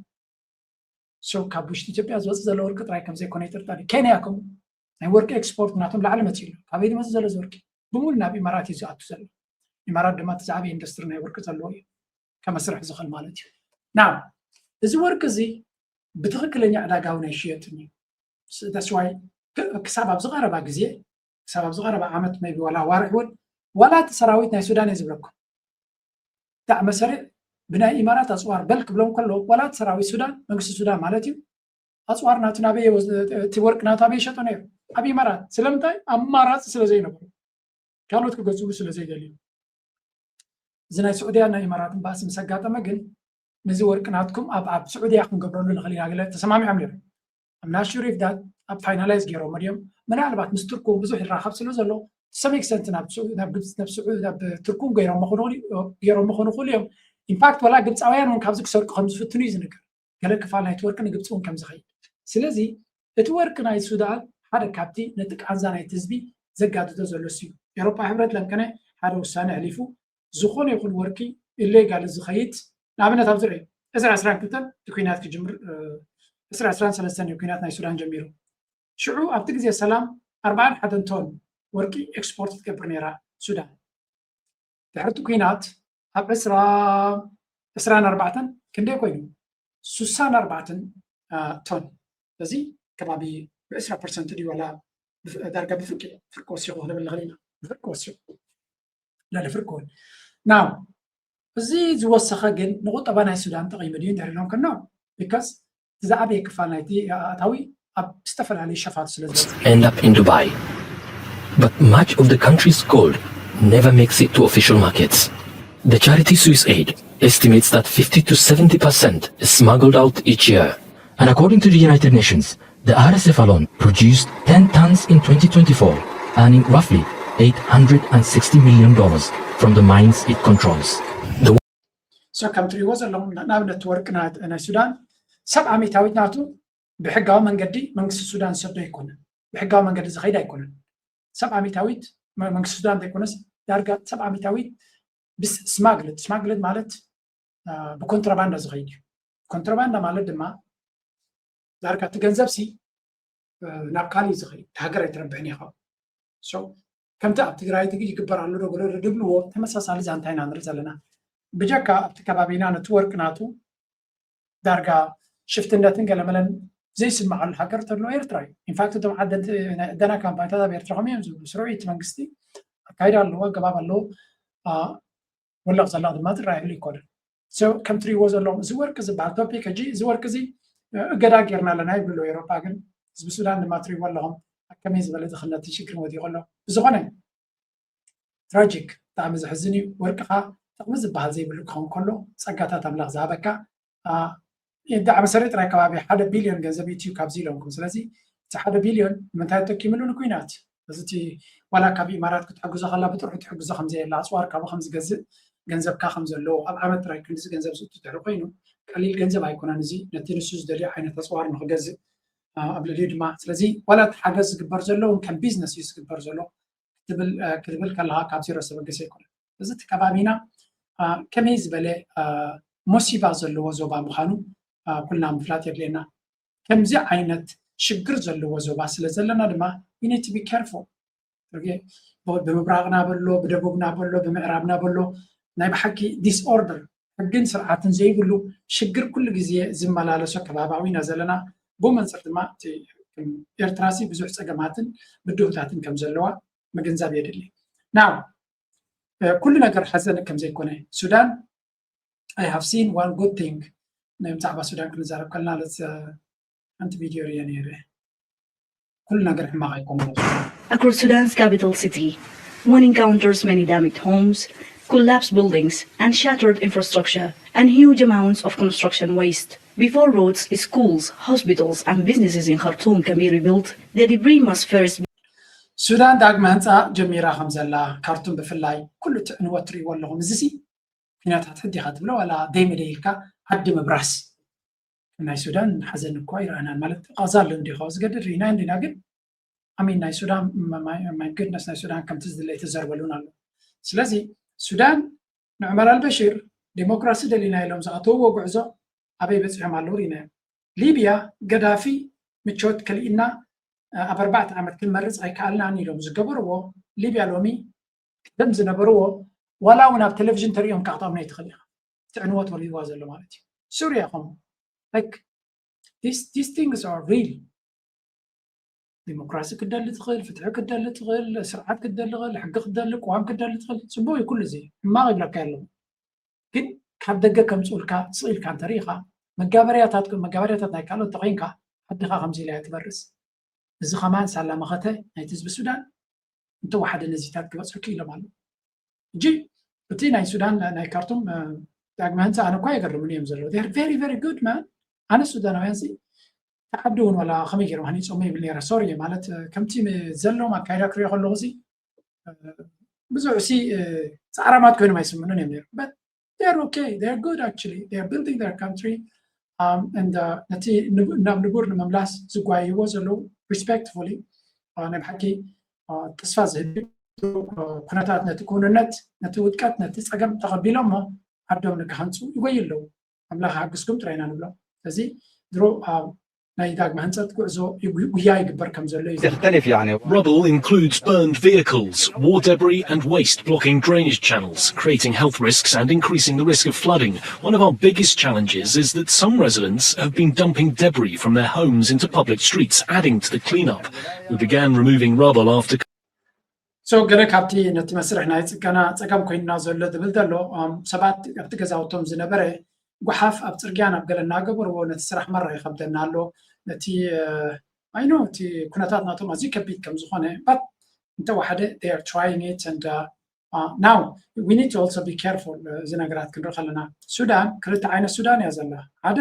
So ካብ ውሽጢ ኢትዮጵያ ዝወፅእ ዘሎ ወርቂ ጥራይ ከም ዘይኮነ ይጥርጠር እዩ። ኬንያ ከምኡ ናይ ወርቂ ኤክስፖርት ናቶም ላዕሊ መፂኡ ኣሎ። ካበይ ዝመፅእ ዘሎ እዚ ወርቂ? ብምሉእ ናብ ኢማራት እዩ ዝኣቱ ዘሎ። ኢማራት ድማ እቲ ዝዓበየ ኢንዱስትሪ ናይ ወርቂ ዘለዎ እዩ ከመስርሕ ዝኽእል ማለት እዩ። Now እዚ ወርቂ እዚ ብትኽክለኛ ዕዳጋ እውን ኣይሽየጥን እዩ። That's why ክሳብ ኣብዚ ቀረባ ግዜ ክሳብ ኣብዚ ቀረባ ዓመት maybe ዋላ ኣዋርሕ እውን ዋላ እቲ ሰራዊት ናይ ሱዳን እየ ዝብለኩም ዳዕመ ሰሪዕ ብናይ ኢማራት ኣፅዋር በል ክብሎም ከሎ ዋላ እቲ ሰራዊት ሱዳን መንግስቲ ሱዳን ማለት እዩ ኣፅዋር ናቱ ናበይ እቲ ወርቂ ናቱ ኣበይ ይሸጦ ነይሩ ኣብ ኢማራት ስለምንታይ ኣማራፂ ስለ ዘይነበሩ ካልኦት ክገዝእሉ ስለ ዘይደልዩ እዚ ናይ ስዑድያ ናይ ኢማራትን ባእሲ ምስ ኣጋጠመ ግን ነዚ ወርቂ ናትኩም ኣብ ኣብ ስዑድያ ክንገብረሉ ንኽእል ኢና ገለ ተሰማሚዖም ነይሩ I'm not sure if that ኣብ ፋይናላይዝ ገይሮም ድዮም ምናልባት ምስ ቱርክ እውን ብዙሕ ይራኸብ ስለ ዘሎ to some extent ናብ ስዑ- ናብ ግብፂ ናብ ስዑ ናብ ቱርክ እውን ገይሮም ምኾኑ ይኽእሉ- ገይሮም ምኾኑ ይኽእሉ እዮም ኢንፋክት ወላ ግብፃውያን እውን ካብዚ ክሰርቁ ከም ዝፍትኑ እዩ ዝንገር ገለ ክፋል ናይቲ ወርቂ ንግብፂ እውን ከም ዝኸይድ ስለዚ እቲ ወርቂ ናይ ሱዳን ሓደ ካብቲ ነቲ ቃንዛ ናይቲ ህዝቢ ዘጋድዶ ዘሎ እሱ እዩ ኤሮፓ ሕብረት ለንቀነ ሓደ ውሳነ ኣሕሊፉ ዝኾነ ይኹን ወርቂ ኢሌጋል ዝኸይድ ንኣብነት ኣብዚ ርእ ዕስራ ዕስራን ክልተን እቲ ኩናት ክጅምር ዕስራ ዕስራን ሰለስተን እዩ ኩናት ናይ ሱዳን ጀሚሩ ሽዑ ኣብቲ ግዜ ሰላም ኣርባዓን ሓደን ቶን ወርቂ ኤክስፖርት ትገብር ነይራ ሱዳን ድሕርቲ ኩናት ኣብ ዕስራ ዕስራን ኣርባዕተን ክንደይ ኮይኑ ሱሳን ኣርባዕተን ቶን እዚ ከባቢ ብዕስራ ፐርሰንት ድዩ ዋላ ዳርጋ ብፍርቂ ፍርቂ ወሲኹ ክንብል ንኽእል ኢና ብፍርቂ ወሲኹ። ልዕሊ ፍርቂ እውን። ናው፣ እዚ ዝወሰኸ ግን ንቁጠባ ናይ ሱዳን ጠቒሙ ድዩ እንድሕር ኢሎም ከኖ? ቢካዝ እቲ ዝዓበየ ክፋል ናይቲ ኣእታዊ ኣብ ዝተፈላለዩ ሸፋቱ ስለ ዝበፅሕ። End up in Dubai. But much of the country's gold never makes it to official markets. The charity Swiss Aid estimates that fifty to seventy percent is smuggled out each year. And according to the United Nations, the R S F alone produced ten tons in twenty twenty-four, earning roughly eight hundred and sixty million dollars from the mines it controls. The ሶ ከም ትሪእዎ ዘለኹም ንኣብነት እቲ ወርቂ ናይ ናይ ሱዳን ሰብዓ ሚእታዊት ናቱ ብሕጋዊ መንገዲ መንግስቲ ሱዳን ዝሰዶ ኣይኮነን። ብሕጋዊ መንገዲ ዝኸይድ ኣይኮነን። ሰብዓ ሚእታዊት መ- መንግስቲ ሱዳን ዘይኮነስ ዳርጋ ሰብዓ ሚእታዊት ብስ ስማግልድ ስማግልድ ማለት አ፣ ብኮንትራባንዳ ዝኸይድ እዩ። ኮንትራባንዳ ማለት ድማ ዳርጋ እቲ ገንዘብ ሲ አ፣ ናብ ካሊእ ዝኸይድ፣ እቲ ሃገር ኣይትረብሕን ኢኻ። ሶ ከምቲ ኣብ ትግራይ ትግ ይግበር ኣሎ ዶ ገለ ዶ ድብልዎ ተመሳሳሊ ዛንታ ኢና ንርኢ ዘለና። ብጀካ ኣብቲ ከባቢና ነቲ ወርቂ ናቱ ዳርጋ ሽፍትነትን ገለመለን ዘይስምዓሉ ሃገር ተሎ ኤርትራ እዩ። ኢንፋክት እቶም ዓደንቲ ናይ ዕደና ካምፓኒታት ኣብ ኤርትራ ከም እዮም ዝብሉ ስሩዕ እቲ መንግስቲ ኣካይዳ ኣለዎ፣ ኣገባብ ኣለዎ። አ፣ ወለቕ ዘላ ድማ ትረኣየሉ ይኮነን። So ከም ትሪእዎ ዘለኹም እዚ ወርቂ ዝበሃል ቶፒክ ሕጂ እዚ ወርቂ እዚ እ፣ እገዳ ጌርና ኣለና ይብሉ ኣለዉ ኤውሮጳ። ግን ህዝቢ ሱዳን ድማ ትሪእዎ ኣለኹም ኣብ ከመይ ዝበለ ድኽነትን ሽግርን ወዲቑ ኣሎ። ብዝኾነ ትራጂክ፣ ብጣዕሚ ዘሕዝን እዩ። ወርቅኻ ጥቕሚ ዝበሃል ዘይብሉ ክኸውን ከሎ ጸጋታት ኣምላኽ ዝሃበካ አ፣ እንዳ ዓመሰሬ ጥራይ ከባቢ ሓደ ቢልዮን ገንዘብ ኢትዩ ካብዚ ኢሎምኩም። ስለዚ እቲ ሓደ ቢልዮን ንምንታይ ተጠቂምሉ? ንኩናት። እዚ እቲ ዋላ ካብ ኢማራት ክትሕግዞ ከላ ብጥርሑ ትሕግዞ ከም ዘየላ፣ ኣጽዋር ካብኡ ከም ዝገዝእ፣ ገንዘብካ ከም ዘለዎ፣ ኣብ ዓመት ጥራይ ክንድዚ ገንዘብ ዝእቱ ድሕሪ ኮይኑ ቀሊል ገንዘብ ኣይኮነን። እዚ ነቲ ንሱ ዝደልዮ ዓይነት ኣጽዋር ንክገዝእ አ፣ ኣብ ልዕሊኡ ድማ ስለዚ ዋላ እቲ ሓገዝ ዝግበር ዘሎ እውን ከም ቢዝነስ እዩ ዝግበር ዘሎ ክትብል አ፣ ክትብል ከለካ ካብ ዜሮ ዝተበገሰ ኣይኮነን። እዚ እቲ ከባቢና አ፣ ከመይ ዝበለ አ፣ ሞሲባ ዘለዎ ዞባ ምዃኑ አ፣ ኩልና ምፍላጥ የድልየና። ከምዚ ዓይነት ሽግር ዘለዎ ዞባ ስለ ዘለና ድማ we need to be careful። ኦኬ፣ ብ- ብምብራቕና በሎ፣ ብደቡብና በሎ፣ ብምዕራብና በሎ ናይ ብሓቂ ዲስኦርደር ሕግን ስርዓትን ዘይብሉ ሽግር ኩሉ ግዜ ዝመላለሶ ከባባዊ ኢና ዘለና። ብኡ መንፅር ድማ እቲ ከም ኤርትራሲ ብዙሕ ፀገማትን ብድሆታትን ከም ዘለዋ ምግንዛብ የድሊ። ናው ኩሉ ነገር ሓዘን ከም ዘይኮነ ሱዳን I have seen one good thing። ናይ ብዛዕባ ሱዳን ክንዛረብ ከለና ለስ ሓንቲ ቪድዮ ርየ ነይረ። ኩሉ ነገር ሕማቕ ኣይኮነን። Across Sudan's capital city, one encounters many damaged homes, collapsed buildings, and shattered infrastructure, and huge amounts of construction waste. Before roads, schools, hospitals, and businesses in Khartoum can be rebuilt, the debris must first be ሱዳን ዳግመ ህንፃ ጀሚራ ከም ዘላ ካርቱም ብፍላይ ኩሉ እቲ ዕንወት ትሪእዎ ኣለኹም። እዚ ሲ ኩነታት ሕዲኻ ትብሎ ዋላ ደይ መደይ ኢልካ ዓዲ ምብራስ ናይ ሱዳን ሓዘን እኳ ይረኣናን ማለት ቃዛ ኣሎ እንዲኻ ዝገድድ ርኢና እንዲና ግን ኣሚን ናይ ሱዳን my goodness ናይ ሱዳን ከምቲ ዝድለ የተዘርበሉን ኣሎ። ስለዚ ሱዳን ንዑመር ኣልበሽር ዴሞክራሲ ደሊና ኢሎም ዝኣተውዎ ጉዕዞ ኣበይ በፂሖም ኣለዉ ርኢናዮም። ሊብያ ገዳፊ ምቾት ከሊእና ኣብ ኣርባዕተ ዓመት ክንመርፅ ኣይከኣልናን ኢሎም ዝገበርዎ ሊብያ ሎሚ ቅድም ዝነበርዎ ዋላ እውን ኣብ ቴሌቪዥን ተሪኦም ካቕጣምና ይትኽእል ኢኻ። እቲ ዕንወት ወሪድዋ ዘሎ ማለት እዩ። ሱርያ ከምኡ like these things are real። ዲሞክራሲ ክትደሊ ትኽእል፣ ፍትሒ ክትደሊ ትኽእል፣ ስርዓት ክትደሊ ትኽእል፣ ሕጊ ክትደሊ፣ ቅዋም ክትደሊ ትኽእል። ፅቡቅ እዩ ኩሉ እዚ ሕማቅ ይብለካ የለኹ። ግን ካብ ደገ ከምፅኡልካ ስቕ ኢልካ እንተሪኢኻ መጋበርያታት መጋበርያታት ናይ ካልኦት ተኾይንካ ዓድኻ ከምዚ ኢላ እያ ትበርስ። እዚ ከማን ሳላ መኸተ ናይቲ ህዝቢ ሱዳን እንተወሓደ ነዚታት ክበፅሑ ክኢሎም ኣለዉ። ሕጂ እቲ ናይ ሱዳን ናይ ካርቱም ዳግመ ህንፃ ኣነ እኳ የገርሙኒ እዮም ዘለዉ። They are very very good man። ኣነ ሱዳናውያን ሲ ተዓዲ እውን ዋላ ከመይ ገይሮም ሃኒፆሞ ይብል ነይረ። ሶሪ ማለት ከምቲ ዘለዎም ኣካይዳ ክሪኦ ከለኹ ሲ ብዙሕ ሲ ፃዕራማት ኮይኖም ኣይስምዑን እዮም ነይሩ። But they are okay, they are good actually, they are building their country. And ነቲ ናብ ንቡር ንምምላስ ዝጓይዎ ዘለዉ respectfully ናይ ብሓቂ ተስፋ ዝህብ ኩነታት ነቲ ክውንነት ነቲ ውድቀት ነቲ ፀገም ተቐቢሎም እሞ ዓዶም ንክሃንፁ ይጎዩ ኣለዉ። ኣምላኽ ሓግዝኩም ጥራይ ኢና ንብሎም። ስለዚ ድሮ ኣብ ናይ ዳግመ ህንፀት ጉዕዞ ጉያ ይግበር ከም ዘሎ እዩ። تختلف يعني Rubble includes burned vehicles, war debris, and waste blocking drainage channels, creating health risks and increasing the risk of flooding. One of our biggest challenges is that some residents have been dumping debris from their homes into public streets, adding to the cleanup. We began removing rubble after So ገለ ካብቲ ነቲ መስርሕ ናይ ጽገና ጸገም ኮይንና ዘሎ ዝብል ዘሎ፣ እም፣ ሰባት ኣብቲ ገዛውቶም ዝነበረ ጓሓፍ ኣብ ጽርግያ ናብ ገለ እናገበርዎ ነቲ ስራሕ መራ ይኸብደና ኣሎ። ነቲ፣ እ፣ I know እቲ ኩነታት ናቶም ኣዝዩ ከቢድ ከም ዝኾነ፣ but እንተወሓደ they are trying it and, uh, uh, now we need to also be careful። እዚ ነገራት ክንርኢ ከለና፣ ሱዳን ክልተ ዓይነት ሱዳን እያ ዘላ። ሓደ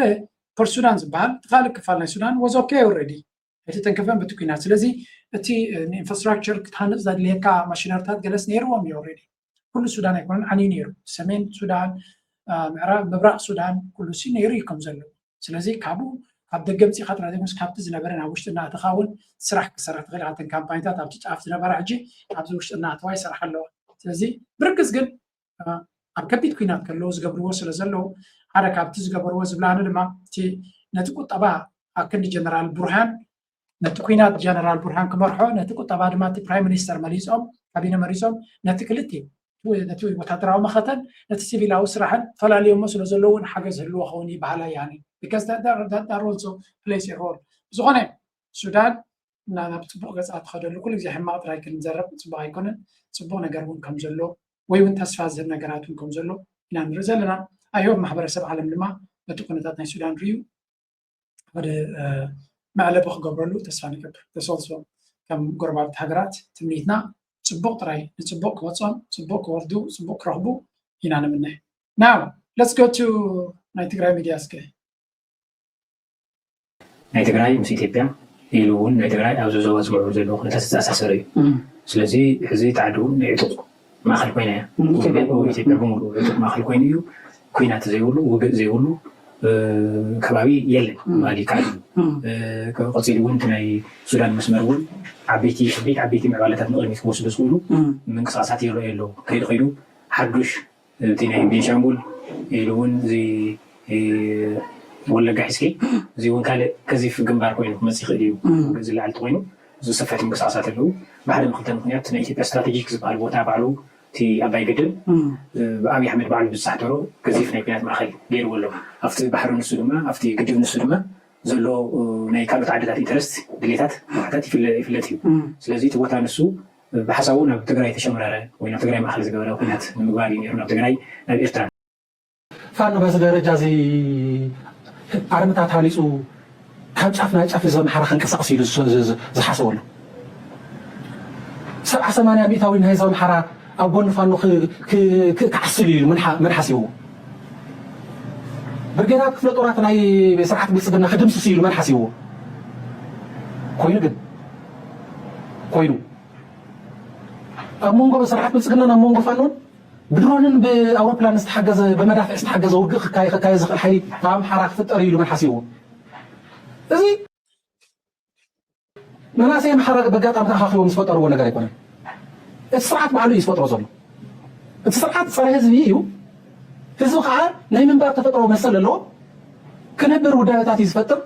ፖርት ሱዳን ዝበሃል፣ እቲ ካልእ ክፋል ናይ ሱዳን was okay already፣ ኣይተተንከፈን በቲ ኲናት። ስለዚ እቲ፣ እ፣ ንኢንፍራስትራክቸር ክትሃንጽ ዘድልየካ ማሽነሪታት ገለስ ነይርዎም እዩ already። ኩሉ ሱዳን ኣይኮነን ዓንዩ ነይሩ። ሰሜን ሱዳን፣ እ፣ ምዕራብ፣ ምብራቕ ሱዳን ኩሉ ሲ ነይሩ እዩ ከም ዘሎ። ስለዚ ካብኡ ካብ ደገ ምጺኻ ጥራይ ዘይኮነስ ካብቲ ዝነበረ ናብ ውሽጢ እናእተኻ እውን ስራሕ ክሰርሕ ትኽእል ኢኻ። እተን ካምፓኒታት ኣብቲ ጫፍ ዝነበራ ሕጂ ኣብዚ ውሽጢ እናእተዋ ይሰርሓ ኣለዋ። ስለዚ ብርግጽ ግን፣ እ፣ ኣብ ከቢድ ኲናት ከለዉ ዝገብርዎ ስለ ዘለዉ፣ ሓደ ካብቲ ዝገበርዎ ዝብላኒ ድማ እቲ ነቲ ቁጠባ ኣብ ክንዲ ጀነራል ቡርሃን፣ ነቲ ኲናት ጀነራል ቡርሃን ክመርሖ፣ ነቲ ቁጠባ ድማ እቲ ፕራይም ሚኒስተር መሪጾም፣ ካቢነ መሪጾም፣ ነቲ ክልቲኡ፣ ነቲ ወታደራዊ መኸተን ነቲ ሲቪላዊ ስራሕን ፈላልዮሞ ስለ ዘለዉ እውን ሓገዝ ህልዎ ኸውን ይበሃላ እያ። Because that, that, that, that also plays a role። ብዝኾነ ሱዳን እና ናብ ጽቡቕ ገጻ ትኸደሉ፣ ኩሉ ግዜ ሕማቕ ጥራይ ክንዘረብ ጽቡቕ ኣይኮነን። ጽቡቕ ነገር እውን ከም ዘሎ ወይ እውን ተስፋ ዝህብ ነገራት እውን ከም ዘሎ ኢና ንርኢ ዘለና። ኣዮ ማሕበረሰብ ዓለም ድማ ነቲ ኩነታት ናይ ሱዳን ርእዩ ሓደ፣ እ፣ መዕለቢ ክገብረሉ ተስፋ ንገብር። ተሰልሶ ከም ጎረባብቲ ሃገራት ትምኒትና ጽቡቕ ጥራይ፣ ንጽቡቕ ክወጾም፣ ጽቡቕ ክወርዱ፣ ጽቡቕ ክረኽቡ ኢና ንምነ። Now let's go to ናይ ትግራይ ሚድያ እስከ። ናይ ትግራይ ምስ ኢትዮጵያ ኢሉ እውን ናይ ትግራይ ኣብዚ ዞባ ዝምዕብሉ ዘለዉ ኩነታት ዝተኣሳሰረ እዩ። እም። ስለዚ ሕዚ እቲ ዓዲ እውን ናይ ዕጡቕ ማእኸል ኮይና እያ። እም፣ ኢትዮጵያ ብምሉእ። ኢትዮጵያ ብምሉእ ዕጡቕ ማእኸል ኮይኑ እዩ። ኲናት ዘይብሉ፣ ውግእ ዘይብሉ፣ እ፣ ከባቢ የለን። እም። ማለት ይከኣል እዩ። እም። እ፣ ቀፂሉ እውን እቲ ናይ ሱዳን መስመር እውን ዓበይቲ፣ ዓበይቲ፣ ዓበይቲ ምዕባለታት ንቕድሚት ክወስዱ ዝኽእሉ እም። ምንቅስቓሳት ይረኣዩ ኣለዉ። ከይዱ ከይዱ ሓዱሽ እቲ ናይ ቤንሻንጉል ኢሉ እውን እዚ፣ እ፣ ወለጋ ሒዝኪ፣ እዚ እውን ካልእ ገዚፍ ግንባር ኮይኑ ክመፅእ ይኽእል እዩ። እም። ዝለዓል ተኮይኑ ዝሰፈት ምንቅስቃሳት ኣለዉ። ብሓደ ምክልተ ምክንያት ናይ ኢትዮጵያ ስትራቴጂክ ዝበሃል ቦታ ባዕሉ እቲ ኣባይ ግድብ፣ እም። እ፣ ብኣብይ ኣሕመድ ባዕሉ ብዝፃሕተሮ ገዚፍ ናይ ኩናት ማእኸል ገይርዎ ኣሎ። ኣብቲ ባሕሪ ንሱ ድማ፣ ኣብቲ ግድብ ንሱ ድማ ዘሎ፣ እ፣ ናይ ካልኦት ዓድታት ኢንተረስት፣ ድሌታት፣ ረብሓታት ይፍለ-፣ ይፍለጥ እዩ። እም። ስለዚ እቲ ቦታ ንሱ ብሓሳቡ ናብ ትግራይ ተሸምረረ ወይ ናብ ትግራይ ማእኸል ዝገበረ ኩናት ንምግባር እዩ ነይሩ ናብ ትግራይ፣ ናብ ኤርትራ። ፋኖ በዚ ደረጃ እዚ ኣርምታት ሃኒፁ ካብ ጫፍ ናብ ጫፍ ህዝቢ ኣምሓራ ከንቀሳቕስ ኢሉ ዝ-፣ ዝ-፣ ዝ-፣ ዝሓሰበሉ። ሰብዓ ሰማንያ ሚእታዊ ናይ ህዝቢ ኣምሓራ ኣብ ጎኒ ፋኖ ክ-፣ ክ-፣ ክ-፣ ክዓስል እዩ ኢሉ መን ሓ-፣ መን ሓሲብዎ? ብርጌዳት ክፍለ ጦራት ናይ ስርዓት ብልፅግና ክድምስስ እዩ ኢሉ መን ሓሲብዎ? ኮይኑ ግን፣ ኮይኑ። ኣብ መንጎ ስርዓት ብልፅግናን ኣብ መንጎ ፋኖን ብድሮንን ብኣውሮፕላን ዝተሓገዘ፣ ብመዳፍዕ ዝተሓገዘ ውግእ ክካየ-፣ ክካየድ ዝኽእል ሓይሊ ኣብ ኣምሓራ ክፍጠር እዩ ኢሉ መን ሓሲብዎ? እዚ መናእሰይ ኣምሓራ በጋጣሚ ተኣኻኺቦም ዝፈጠርዎ ነገር ኣይኮነን። እቲ ስርዓት ባዕሉ እዩ ዝፈጥሮ ዘሎ። እቲ ስርዓት ጸረ ህዝቢ እዩ። ህዝቢ ከዓ ናይ ምንባር ተፈጥሮ መሰል ኣለዎ። ክነብር ውዳበታት እዩ ዝፈጥር፣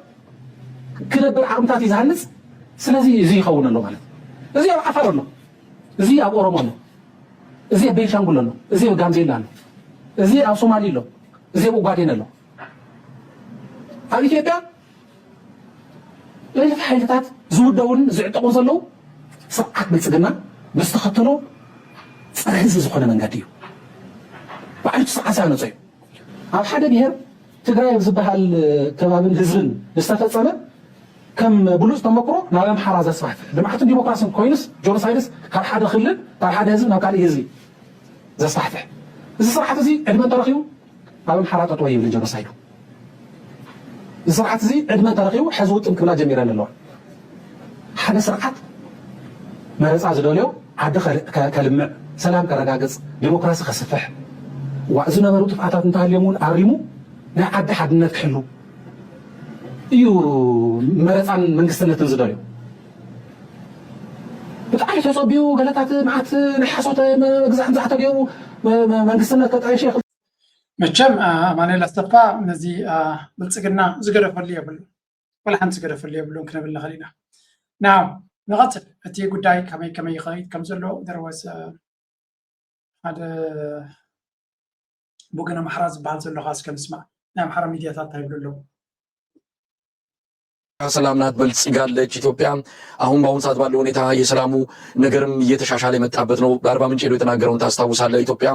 ክነብር ዓቕምታት እዩ ዝሃንጽ። ስለዚ እዚ ይኸውን ኣሎ ማለት እዩ። እዚ ኣብ ዓፋር ኣሎ፣ እዚ ኣብ ኦሮሞ ኣሎ፣ እዚ ኣብ ቤንሻንጉል ኣሎ፣ እዚ ኣብ ጋምቤላ ኣሎ፣ እዚ ኣብ ሶማሊ ኣሎ፣ እዚ ኣብ ኦጋዴን ኣሎ። ኣብ ኢትዮጵያ ነቲ ሓይልታት ዝውደቡን ዝዕጠቑን ዘለዉ ስርዓት ብልፅግና ብዝተኸተሎ ፀረ ህዝቢ ዝኾነ መንገዲ እዩ። ባዕሉ እቲ ስርዓት ዝሃነፆ እዩ። ኣብ ሓደ ብሄር ትግራይ ኣብ ዝበሃል ከባብን ህዝብን ዝተፈፀመ ከም ብሉፅ ተመክሮ ናብ ኣምሓራ ዘስፋሕፍሕ ልምዓትን ዲሞክራሲን ኮይኑስ ጆኖሳይድስ ካብ ሓደ ክልል ካብ ሓደ ህዝቢ ናብ ካሊእ ህዝቢ ዘስፋሕፍሕ እዚ ስርዓት እዚ ዕድመ እንተረኺቡ ኣብ ኣምሓራ ጠጠው ይብል ጀኖሳይዱ። እዚ ስርዓት እዚ ዕድመ እንተረኺቡ ሕዚ ውጥም ክብላ ጀሚረን ኣለዋ። ሓደ ስርዓት መረፃ ዝደልዮ ዓዲ ከ-፣ ከ-፣ ከልምዕ፣ ሰላም ከረጋግፅ፣ ዲሞክራሲ ከስፍሕ፣ ዋ-፣ ዝነበሩ ጥፍኣታት እንተሃልዮም እውን ኣሪሙ ናይ ዓዲ ሓድነት ክሕሉ እዩ መረፃን መንግስትነትን ዝደልዮ። ብጣዕሚ ተፀቢዩ ገለታት መዓት ናይ ሓሶተ መ-፣ መግዛዕ ምዛዕ ተገይሩ መ-፣ መ-፣ መንግስትነት ከጣየሸ ይኽእል። መቸም፣ አ፣ ኣማኑኤል ኣሰፋ ነዚ፣ አ፣ ብልፅግና ዝገደፈሉ የብሉ፣ ወላ ሓንቲ ዝገደፈሉ የብሉን ክንብል ንኽእል ኢና። ናው ንቐፅል፣ እቲ ጉዳይ ከመይ ከመይ ይኸይድ ከም ዘሎ there was፣ አ፣ ሓደ ብወገን ኣምሓራ ዝበሃል ዘሎ ኸዓ እስከ ንስማዕ። ናይ ኣምሓራ ሚድያታት እንታይ ይብሉ ኣለዉ? ሰላም ናት፣ በልጽጋለች ኢትዮጵያ። አሁን በአሁኑ ሰዓት ባለው ሁኔታ የሰላሙ ነገርም እየተሻሻለ የመጣበት ነው። በአርባ ምንጭ ሄዶ የተናገረውን ታስታውሳለህ። ኢትዮጵያ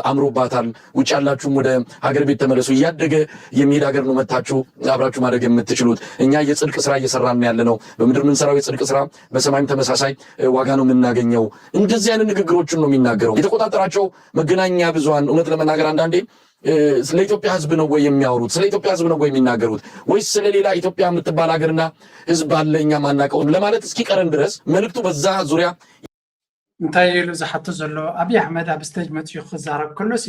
አምሮባታል። ውጭ ያላችሁም ወደ ሀገር ቤት ተመለሱ። እያደገ የሚሄድ ሀገር ነው መታችሁ አብራችሁ ማድረግ የምትችሉት። እኛ የጽድቅ ስራ እየሰራን ያለ ነው። በምድር የምንሰራው የጽድቅ ስራ በሰማይም ተመሳሳይ ዋጋ ነው የምናገኘው። እንደዚህ አይነት ንግግሮችን ነው የሚናገረው። የተቆጣጠራቸው መገናኛ ብዙሃን፣ እውነት ለመናገር አንዳንዴ ስለ ኢትዮጵያ ህዝብ ነው ወይ የሚያወሩት? ስለ ኢትዮጵያ ህዝብ ነው ወይ የሚናገሩት? ወይስ ስለ ሌላ ኢትዮጵያ የምትባል ሀገርና ህዝብ አለ እኛ ማናውቀው ለማለት እስኪቀረን ድረስ መልእክቱ በዛ ዙሪያ እንታይ ኢሉ ዝሓቶ ዘሎ? ኣብይ ኣሕመድ ኣብ ስቴጅ መፅኡ ክዛረብ ከሎ ሲ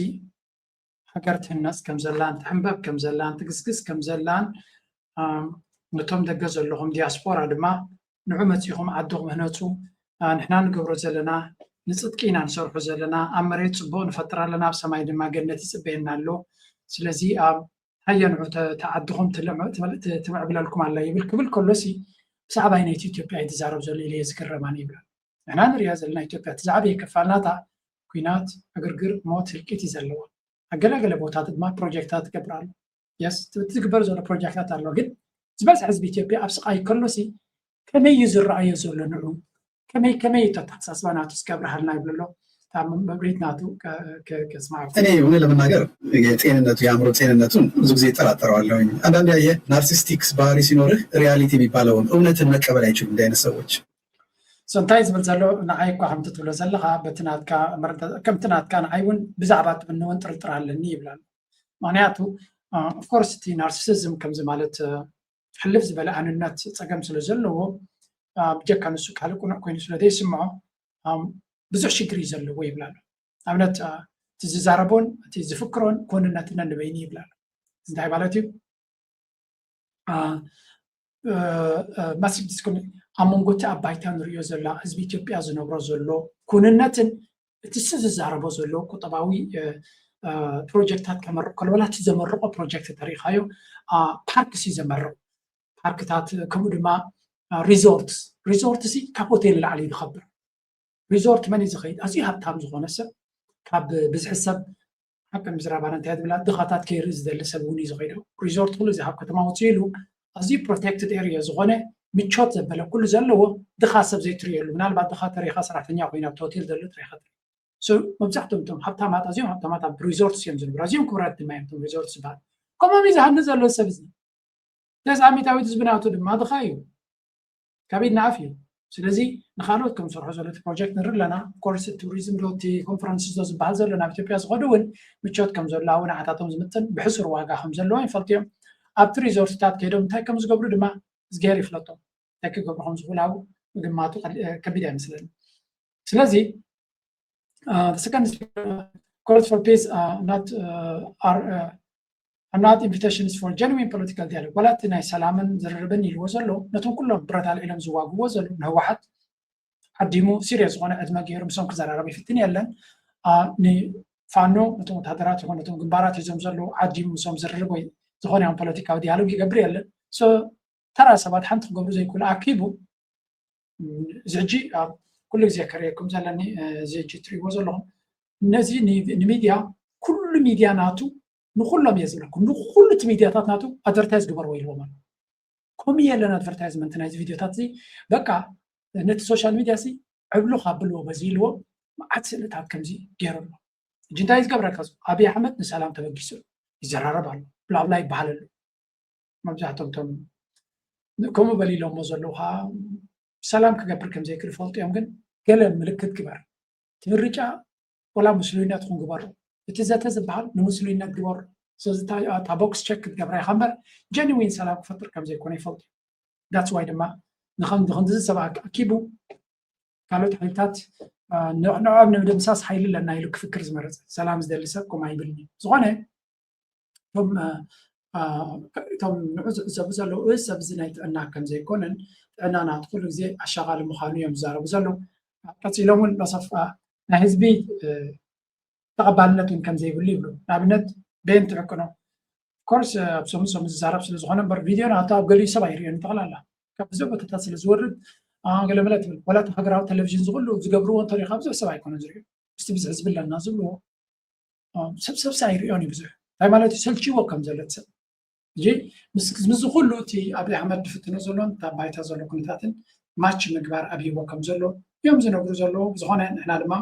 ሃገር ትህነፅ ከም ዘላን ትሕንበብ ከም ዘላን ትግስግስ ከም ዘላን ነቶም ደገ ዘለኹም ዲያስፖራ ድማ ንዑ መፂኹም ዓድኹም ህነፁ፣ ንሕና ንገብሮ ዘለና ንፅድቂ ኢና ንሰርሑ ዘለና፣ ኣብ መሬት ፅቡቕ ንፈጥር ኣለና ኣብ ሰማይ ድማ ገነት ይፅበየና ኣሎ። ስለዚ ኣብ ሃየ ንዑ ተዓድኹም ትምዕብለልኩም ኣላ ይብል ክብል ከሎ ሲ ብዛዕባ ኣይነይቲ ኢትዮጵያ እዩ ዝዛረብ ዘሎ ኢለ እየ ዝግረም ኣነ ይብል ኣሎ። ንሕና ንሪኣ ዘለና ኢትዮጵያ እቲ ዝዓበየ ክፋል ናታ ኲናት፣ ዕግርግር፣ ሞት፣ ህልቂት እዩ ዘለዋ። ኣብ ገለገለ ቦታት ድማ ፕሮጀክታት ትገብር ኣሎ። የስ ትግበር ዘሎ ፕሮጀክታት ኣሎ፣ ግን ዝበዝሐ ህዝቢ ኢትዮጵያ ኣብ ስቓይ ከሎሲ ከመይ እዩ ዝረኣዮ ዘሎ ንዑ ከመይ ከመይ እዩ ተተሓሳስባ ናቱ እስኪ ኣብርሃልና ይብል ኣሎ። መብሬት ናቱ ከስማዕ እኔ እውነት ለመናገር የጤንነቱ የአእምሮ ጤንነቱን ብዙ ጊዜ ይጠራጠረዋለሁኝ። አንዳንድ ያየ ናርሲስቲክስ ባህሪ ሲኖርህ ሪያሊቲ የሚባለውን እውነትን መቀበል አይችሉም እንዲህ አይነት ሰዎች። እንታይ ዝብል ዘሎ ንዓይ እኳ ከምቲ ትብሎ ዘለካ በቲ ናትካ ከምቲ ናትካ ንዓይ እውን ብዛዕባ ጥዕንውን ጥርጥር ኣለኒ ይብላል። ምክንያቱ ኦፍኮርስ እቲ ናርሲሲዝም ከምዚ ማለት ሕልፍ ዝበለ ኣንነት ፀገም ስለ ዘለዎ ብጀካ ንሱ ካልእ ቁኑዕ ኮይኑ ስለ ዘይስምዖ ብዙሕ ሽግር እዩ ዘለዎ ይብላሉ። ኣብነት እቲ ዝዛረቦን እቲ ዝፍክሮን ኮንነትነን ንበይኒ ይብላሉ። እንታይ ማለት እዩ? ማሲቭ ዲስኮኔክት ኣብ መንጎ እቲ ኣብ ባይታ ንሪኦ ዘላ ህዝቢ ኢትዮጵያ ዝነብሮ ዘሎ ኩንነትን እቲ እሱ ዝዛረቦ ዘሎ ቁጠባዊ ፕሮጀክታት ከመርቕ ከሎ ዋላ እቲ ዘመረቆ ፕሮጀክት ተሪኢኻዮ ፓርክ ሲ ዘመርቕ ፓርክታት ከምኡ ድማ ሪዞርት ሪዞርት ሲ ካብ ሆቴል ላዕሊ ዝኸብር ሪዞርት መን እዩ ዝኸይድ ኣዝዩ ሃብታም ዝኾነ ሰብ ካብ ብዝሒ ሰብ ሓቂ ምዝራብ ኣነ እንታይ ዝብላ ድኻታት ከይርኢ ዝደሊ ሰብ እውን እዩ ዝኸይዶ። ሪዞርት ኩሉ እዚ ካብ ከተማ ውፅእ ኢሉ ኣዝዩ ፕሮቴክትድ ኤሪያ ዝኾነ ምቾት ዘበለ ኩሉ ዘለዎ ድኻ ሰብ ዘይትርእየሉ ምናልባት ድኻ ተሪኻ ሰራሕተኛ ኮይኑ ኣብቲ ሆቴል ዘሎ ጥራይ ኢኻ ትርኢ። መብዛሕትኦም እቶም ሃብታማት ኣዝዮም ሃብታማት ኣብ ሪዞርት እዮም ዝነብሩ ኣዝዮም ክቡራት ድማ እዮም እቶም ሪዞርት ዝበሃል። ከምኦም እዩ ዝሃኒ ዘሎ ሰብ እዚ ተስዓሚታዊት ህዝቢ ናቱ ድማ ድኻ እዩ። ካብ ኢድና ኣፍ እዩ። ስለዚ ንካልኦት ከም ዝሰርሑ ዘሎ እቲ ፕሮጀክት ንርኢ ኣለና። ኮርስ ቱሪዝም ዶ እቲ ኮንፈረንስ ዶ ዝበሃል ዘሎ ናብ ኢትዮጵያ ዝኸዱ እውን ምቾት ከም ዘሎ ኣብኡ ንዓታቶም ዝምጥን ብሕሱር ዋጋ ከም ዘለዎ ይፈልጡ እዮም። ኣብቲ ሪዞርትታት ከይዶም እንታይ ከም ዝገብሩ ድማ እዝግሄር ይፍለጦም። እንታይ ክገብሩ ከም ዝኽእሉ ኣብኡ ምግማቱ ከቢድ ኣይመስለኒ። ስለዚ the second calls for peace not are not invitations for genuine political dialogue ዋላ እቲ ናይ ሰላምን ዝርርብን ኢልዎ ዘሎ ነቶም ኩሎም ብረት ኣልዒሎም ዝዋግዎ ዘሎ ንህወሓት ዓዲሙ ሲሪየስ ዝኾነ ዕድመ ገይሩ ምሶም ክዘራረብ ይፍትን የለን። ንፋኖ ነቶም ወታደራት ይኹን ነቶም ግንባራት ሒዞም ዘለዉ ዓዲሙ ምሶም ዝርርብ ወይ ዝኾነ ያን ፖለቲካዊ ዲያሎግ ይገብር የለን። ተራ ሰባት ሓንቲ ክገብሩ ዘይክእሉ ኣኪቡ እዚ ሕጂ ኣብ ኩሉ ግዜ ከርእየኩም ዘለኒ እዚ ሕጂ እትሪእዎ ዘለኹም ነዚ ንሚድያ ኩሉ ሚድያ ናቱ ንኩሎም እየ ዝብለኩም ንኩሉ እቲ ሚድያታት ናቱ ኣድቨርታይዝ ግበርዎ ኢልዎም ኣሎ። ኮሚ የለን ኣድቨርታይዝመንት ናይዚ ቪድዮታት እዚ በቃ ነቲ ሶሻል ሚድያ ሲ ዕብሉ ካብልዎ በዚ ኢልዎ መዓት ስእልታት ከምዚ ገይሩ ኣሎ። ሕጂ እንታይ ዝገብረካ ኣብይ ኣሕመድ ንሰላም ተበጊሱ ይዘራረብ ኣሎ ብላብላ ይበሃል ኣሎ። መብዛሕቶም ቶም ከምኡ በሊሎሞ ዘለዉ ከዓ ሰላም ክገብር ከም ዘይክእል ፈልጡ እዮም። ግን ገለ ምልክት ግበር እቲ ምርጫ ወላ ምስሉይነት ኹን ግበሩ እቲ ዘተ ዝበሃል ንምስሉይነት ግበሩ። ስለዚ እታ ቦክስ ቸክ ክትገብራ ኢኻ እምበር ጀኒዊን ሰላም ክፈጥር ከም ዘይኮነ ይፈልጡ እዮም። ዳትስ ዋይ ድማ ንኸምዚ ክንዚ ሰብ ኣኪቡ ካልኦት ሓይልታት ንዕኦም ንምድምሳስ ሓይሊ ኣለና ኢሉ ክፍክር ዝመረፀ ሰላም ዝደሊ ሰብ ከምኡ ኣይብልን እዩ። ዝኾነ እቶም እቶም ንዑ ዝዕዘቡ ዘለዉ እዚ ሰብ እዚ ናይ ጥዕና ከም ዘይኮነን ጥዕና ናቱ ኩሉ ግዜ ኣሻቓሊ ምዃኑ እዮም ዝዛረቡ ዘለዉ። ቀፂሎም እውን ሎሰፍ ናይ ህዝቢ ተቐባልነት እውን ከም ዘይብሉ ይብሉ። ንኣብነት ቤን ትዕቅኖ ኮርስ ኣብ ሰሙን ሰሙን ዝዛረብ ስለ ዝኾነ እምበር ቪድዮ ናቱ ኣብ ገሊኡ ሰብ ኣይርእዮን ጠቕላላ ካብ ብዙሕ ቦታታት ስለ ዝወርድ ገለመለ ትብል ወላ እቲ ሃገራዊ ቴሌቪዥን ዝኩሉ ዝገብርዎ እንተሪኢኻ ብዙሕ ሰብ ኣይኮነን ዝርእዮ ምስቲ ብዝሒ ዝብለና ዝብልዎ ሰብ ሰብሲ ኣይርእዮን እዩ ብዙሕ እንታይ ማለት እዩ ሰልችዎ ከም ዘሎ ሰብ ሕጂ ምስ ምስዚ ኩሉ እቲ ኣብይ ኣሕመድ ዝፍትኖ ዘሎን እታ ባይታ ዘሎ ኩነታትን ማች ምግባር ኣብይዎ ከም ዘሎ እዮም ዝነግሩ ዘለዉ። ብዝኾነ ንሕና ድማ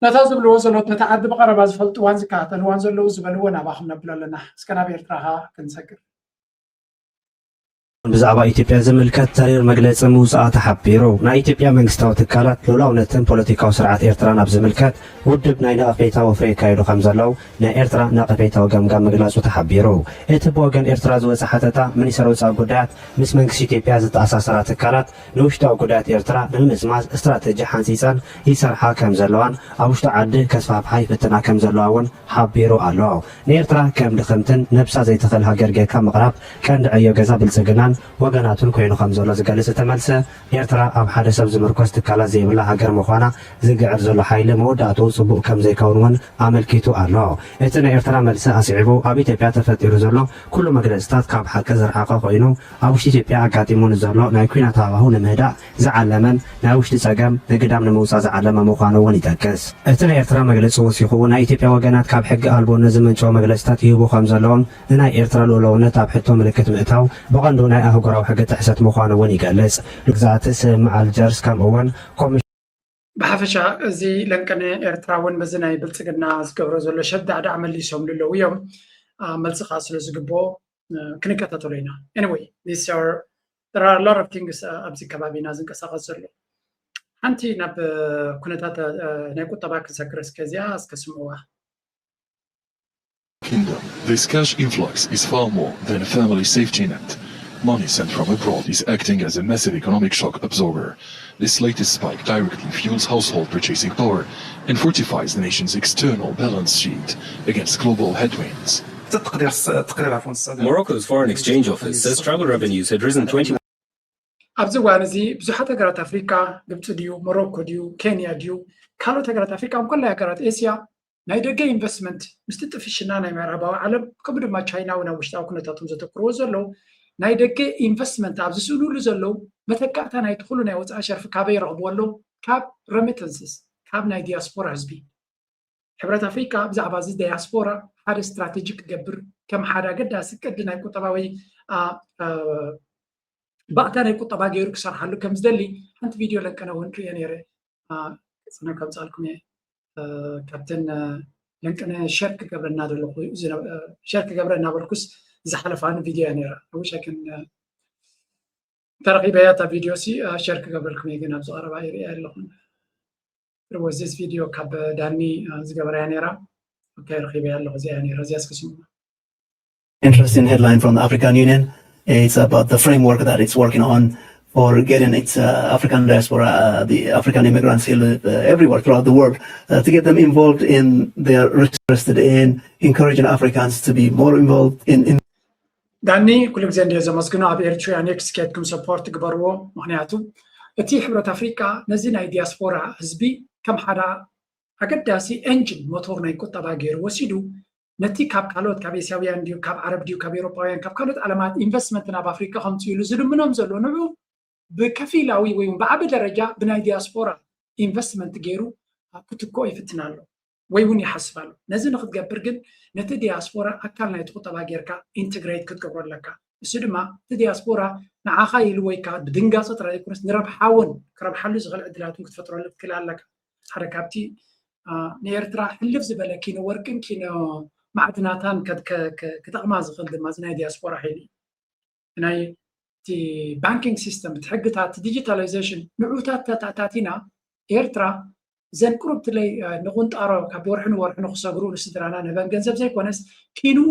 ነታ ዝብልዎ ዘለዉ ነታ ዓዲ ብቐረባ ዝፈልጥዋን ዝከታተልዋን ዘለዉ ዝበልዎ ናባኹም ነብሎ ኣለና። እስከ ናብ ኤርትራ ኸኣ ክንሰግር። ብዛዕባ ኢትዮጵያ ዝምልከት ተሪር መግለጺ ምውፅኣ ተሓቢሩ። ናይ ኢትዮጵያ መንግስታዊ ትካላት ልኡላውነትን ፖለቲካዊ ስርዓት ኤርትራን ኣብ ዝምልከት ውድብ ናይ ነቐፌታ ወፍሪ የካየዱ ከም ዘለዉ ናይ ኤርትራ ነቐፌታዊ ገምጋም ምግላጹ ተሓቢሩ። እቲ ብወገን ኤርትራ ዝወጸ ሓተታ ሚኒስተር ወጻኢ ጉዳያት ምስ መንግስቲ ኢትዮጵያ ዝተኣሳሰራ ትካላት ንውሽጣዊ ጉዳያት ኤርትራ ንምምዝማዝ ስትራተጂ ሓንጺጸን ይሰርሓ ከም ዘለዋን ኣብ ውሽጢ ዓዲ ከስፋሕፍሓ ይፍትና ከም ዘለዋ እውን ሓቢሩ ኣሎ። ንኤርትራ ከም ድኽምትን ነብሳ ዘይትኽእል ሃገር ጌርካ ምቕራብ ቀንዲ ዕዮ ገዛ ብልጽግናን ወገናቱን ኮይኑ ከም ዘሎ ዝገልጽ እቲ መልሲ፣ ኤርትራ ኣብ ሓደ ሰብ ዝምርኮስ ትካላት ዘይብላ ሃገር ምዃና ዝግዕር ዘሎ ሓይሊ መወዳእትኡ ጽቡቕ ከም ዘይከውን እውን ኣመልኪቱ ኣሎ። እቲ ናይ ኤርትራ መልሲ ኣስዒቡ፣ ኣብ ኢትዮጵያ ተፈጢሩ ዘሎ ኩሉ መግለጽታት ካብ ሓቂ ዝረሓቐ ኮይኑ፣ ኣብ ውሽጢ ኢትዮጵያ ኣጋጢሙ ንዘሎ ናይ ኲናት ሃዋህው ንምህዳእ ዝዓለመን ናይ ውሽጢ ጸገም ንግዳም ንምውጻእ ዝዓለመ ምዃኑ እውን ይጠቅስ። እቲ ናይ ኤርትራ መግለጺ ወሲኹ፣ ናይ ኢትዮጵያ ወገናት ካብ ሕጊ ኣልቦነት ዝምንጨው መግለጽታት ይህቡ ከም ዘለውን ንናይ ኤርትራ ልኡላውነት ኣብ ሕቶ ምልክት ምእታው ብቐንዱ ናይ ኣህጉራዊ ሕጊ ጥሕሰት ምዃኑ እውን ይገልጽ። ግዝኣት ስምምዕ ኣልጀርስ ከምኡ እውን ኮሚሽን ብሓፈሻ እዚ ለንቀነ ኤርትራ እውን በዚ ናይ ብልጽግና ዝገብሮ ዘሎ ሸዳዕዳዕ መሊሶምሉ ኣለዉ እዮም። ኣ፣ መልሲ ከዓ ስለ ዝግብኦ እ፣ ክንከታተሎ ኢና። Anyway, these are, there are a lot of things እ፣ ኣብዚ ከባቢና ዝንቀሳቐስ ዘሎ። ሓንቲ ናብ እ፣ ኩነታት እ፣ ናይ ቁጠባ ክንሰግር እስከ እዚኣ እስከ ስምዕዋ። Kingdom. This cash influx is far more than a family safety net. Money sent from abroad is acting as a massive economic shock absorber. This latest spike directly fuels household purchasing power and fortifies the nation's external balance sheet against global headwinds. تقدير س- تقرير عفوا السادة. Morocco's foreign exchange office says travel revenues had risen twenty ኣብዚ እዋን እዚ ብዙሓት ሃገራት ኣፍሪካ፣ ግብፂ ድዩ፣ ሞሮኮ ድዩ፣ ኬንያ ድዩ፣ ካልኦት ሃገራት ኣፍሪካ፣ ኣብ ኩላይ ሃገራት ኤስያ ናይ ደገ ኢንቨስትመንት ምስቲ ጥፍሽና ናይ ምዕራባዊ ዓለም ከምኡ ድማ ቻይና እውን ኣብ ውሽጣዊ ኩነታቶም ዘተክርዎ ዘለዉ ናይ ደገ ኢንቨስትመንት ኣብ ዝስእኑሉ ዘለዉ መተካእታ ናይቲ ኩሉ ናይ ወፃኢ ሸርፊ ካበይ ይረኽብዎ ኣለዉ? ካብ ረሚተንስስ፣ ካብ ናይ ዲያስፖራ ህዝቢ። ሕብረት ኣፍሪካ ብዛዕባ እዚ ዳያስፖራ ሓደ ስትራቴጂ ክገብር ከም ሓደ ኣገዳሲ ቅዲ ናይ ቁጠባዊ ኣ፣ ኣ፣ ባእታ ናይ ቁጠባ ገይሩ ክሰርሓሉ ከም ዝደሊ ሓንቲ ቪድዮ ለንቀነ እውን ሪኦ ነይረ። ኣ፣ ቅፅነ ከምፃልኩም እየ። እ፣ ካብተን እ፣ ለንቀነ ሸር ክገብረና ዘለኹ ዝነ- እ፣ ሸር ክገብረ እናበልኩስ ዝሓለፋኒ ቪድዮ እያ ነይራ። I wish I can እ፣ ተረኺበያ እታ ቪድዮ ሲ እ፣ ሸር ክገብረልኩም እየ፣ ግን ኣብዚ ቀረባ ይሪኣ ኣለኹን። There was this video ካብ ዳኒ እ፣ ዝገበረያ ነይራ። ኦኬ፣ ረኺበያ ኣለኹ። እዚኣ እያ ነይራ። እዚኣ እስከ ስምዑ። Interesting headline from the African Union. It's about the framework that it's working on for getting its uh, African diaspora, uh, the African immigrants here, uh, everywhere throughout the world, uh, to get them involved in their interested in encouraging Africans to be more involved in, in ዳኒ ኩሉ ግዜ እንደ ዘመስግኖ ኣብ ኤርትሪያን ኤክስ ኬድኩም ሰፖርት ግበርዎ። ምክንያቱ እቲ ሕብረት ኣፍሪቃ ነዚ ናይ ዲያስፖራ ህዝቢ ከም ሓደ ኣገዳሲ ኤንጂን ሞቶር ናይ ቁጠባ ገይሩ ወሲዱ ነቲ ካብ ካልኦት ካብ ኤስያውያን ድዩ ካብ ዓረብ ድዩ ካብ ኤሮጳውያን ካብ ካልኦት ዓለማት ኢንቨስትመንት ናብ ኣፍሪቃ ከምፅእሉ ዝልምኖም ዘሎ ንዑ ብከፊላዊ ወይ እውን ብዓቢ ደረጃ ብናይ ዲያስፖራ ኢንቨስትመንት ገይሩ ክትክኦ ይፍትን ኣሎ ወይ እውን ይሓስብ ኣሎ። ነዚ ንክትገብር ግን ነቲ ዲያስፖራ ኣካል ናይቲ ቁጠባ ጌርካ ኢንትግሬት ክትገብሮ ኣለካ። እሱ ድማ እቲ ዲያስፖራ ንዓኻ ኢሉ ወይ ከዓ ብድንጋፀ ጥራይ ዘይኮነስ ንረብሓ እውን ክረብሓሉ ዝኽእል ዕድላት እውን ክትፈጥረሉ ክትክእል ኣለካ። ሓደ ካብቲ ንኤርትራ ሕልፍ ዝበለ ኪኖ ወርቅን ኪኖ ማዕድናታን ክጠቕማ ዝኽእል ድማ እዚ ናይ ዲያስፖራ ሓይሊ እዩ። ናይ እቲ ባንኪንግ ሲስተም እቲ ሕግታት ዲጂታላይዜሽን ንዑታት ተታታቲና ኤርትራ ዘን ቁሩብ ትለይ ንቁንጣሮ ካብ ወርሒ ንወርሒ ንክሰግሩ ንስድራና ንህበን ገንዘብ ዘይኮነስ ኪንኡ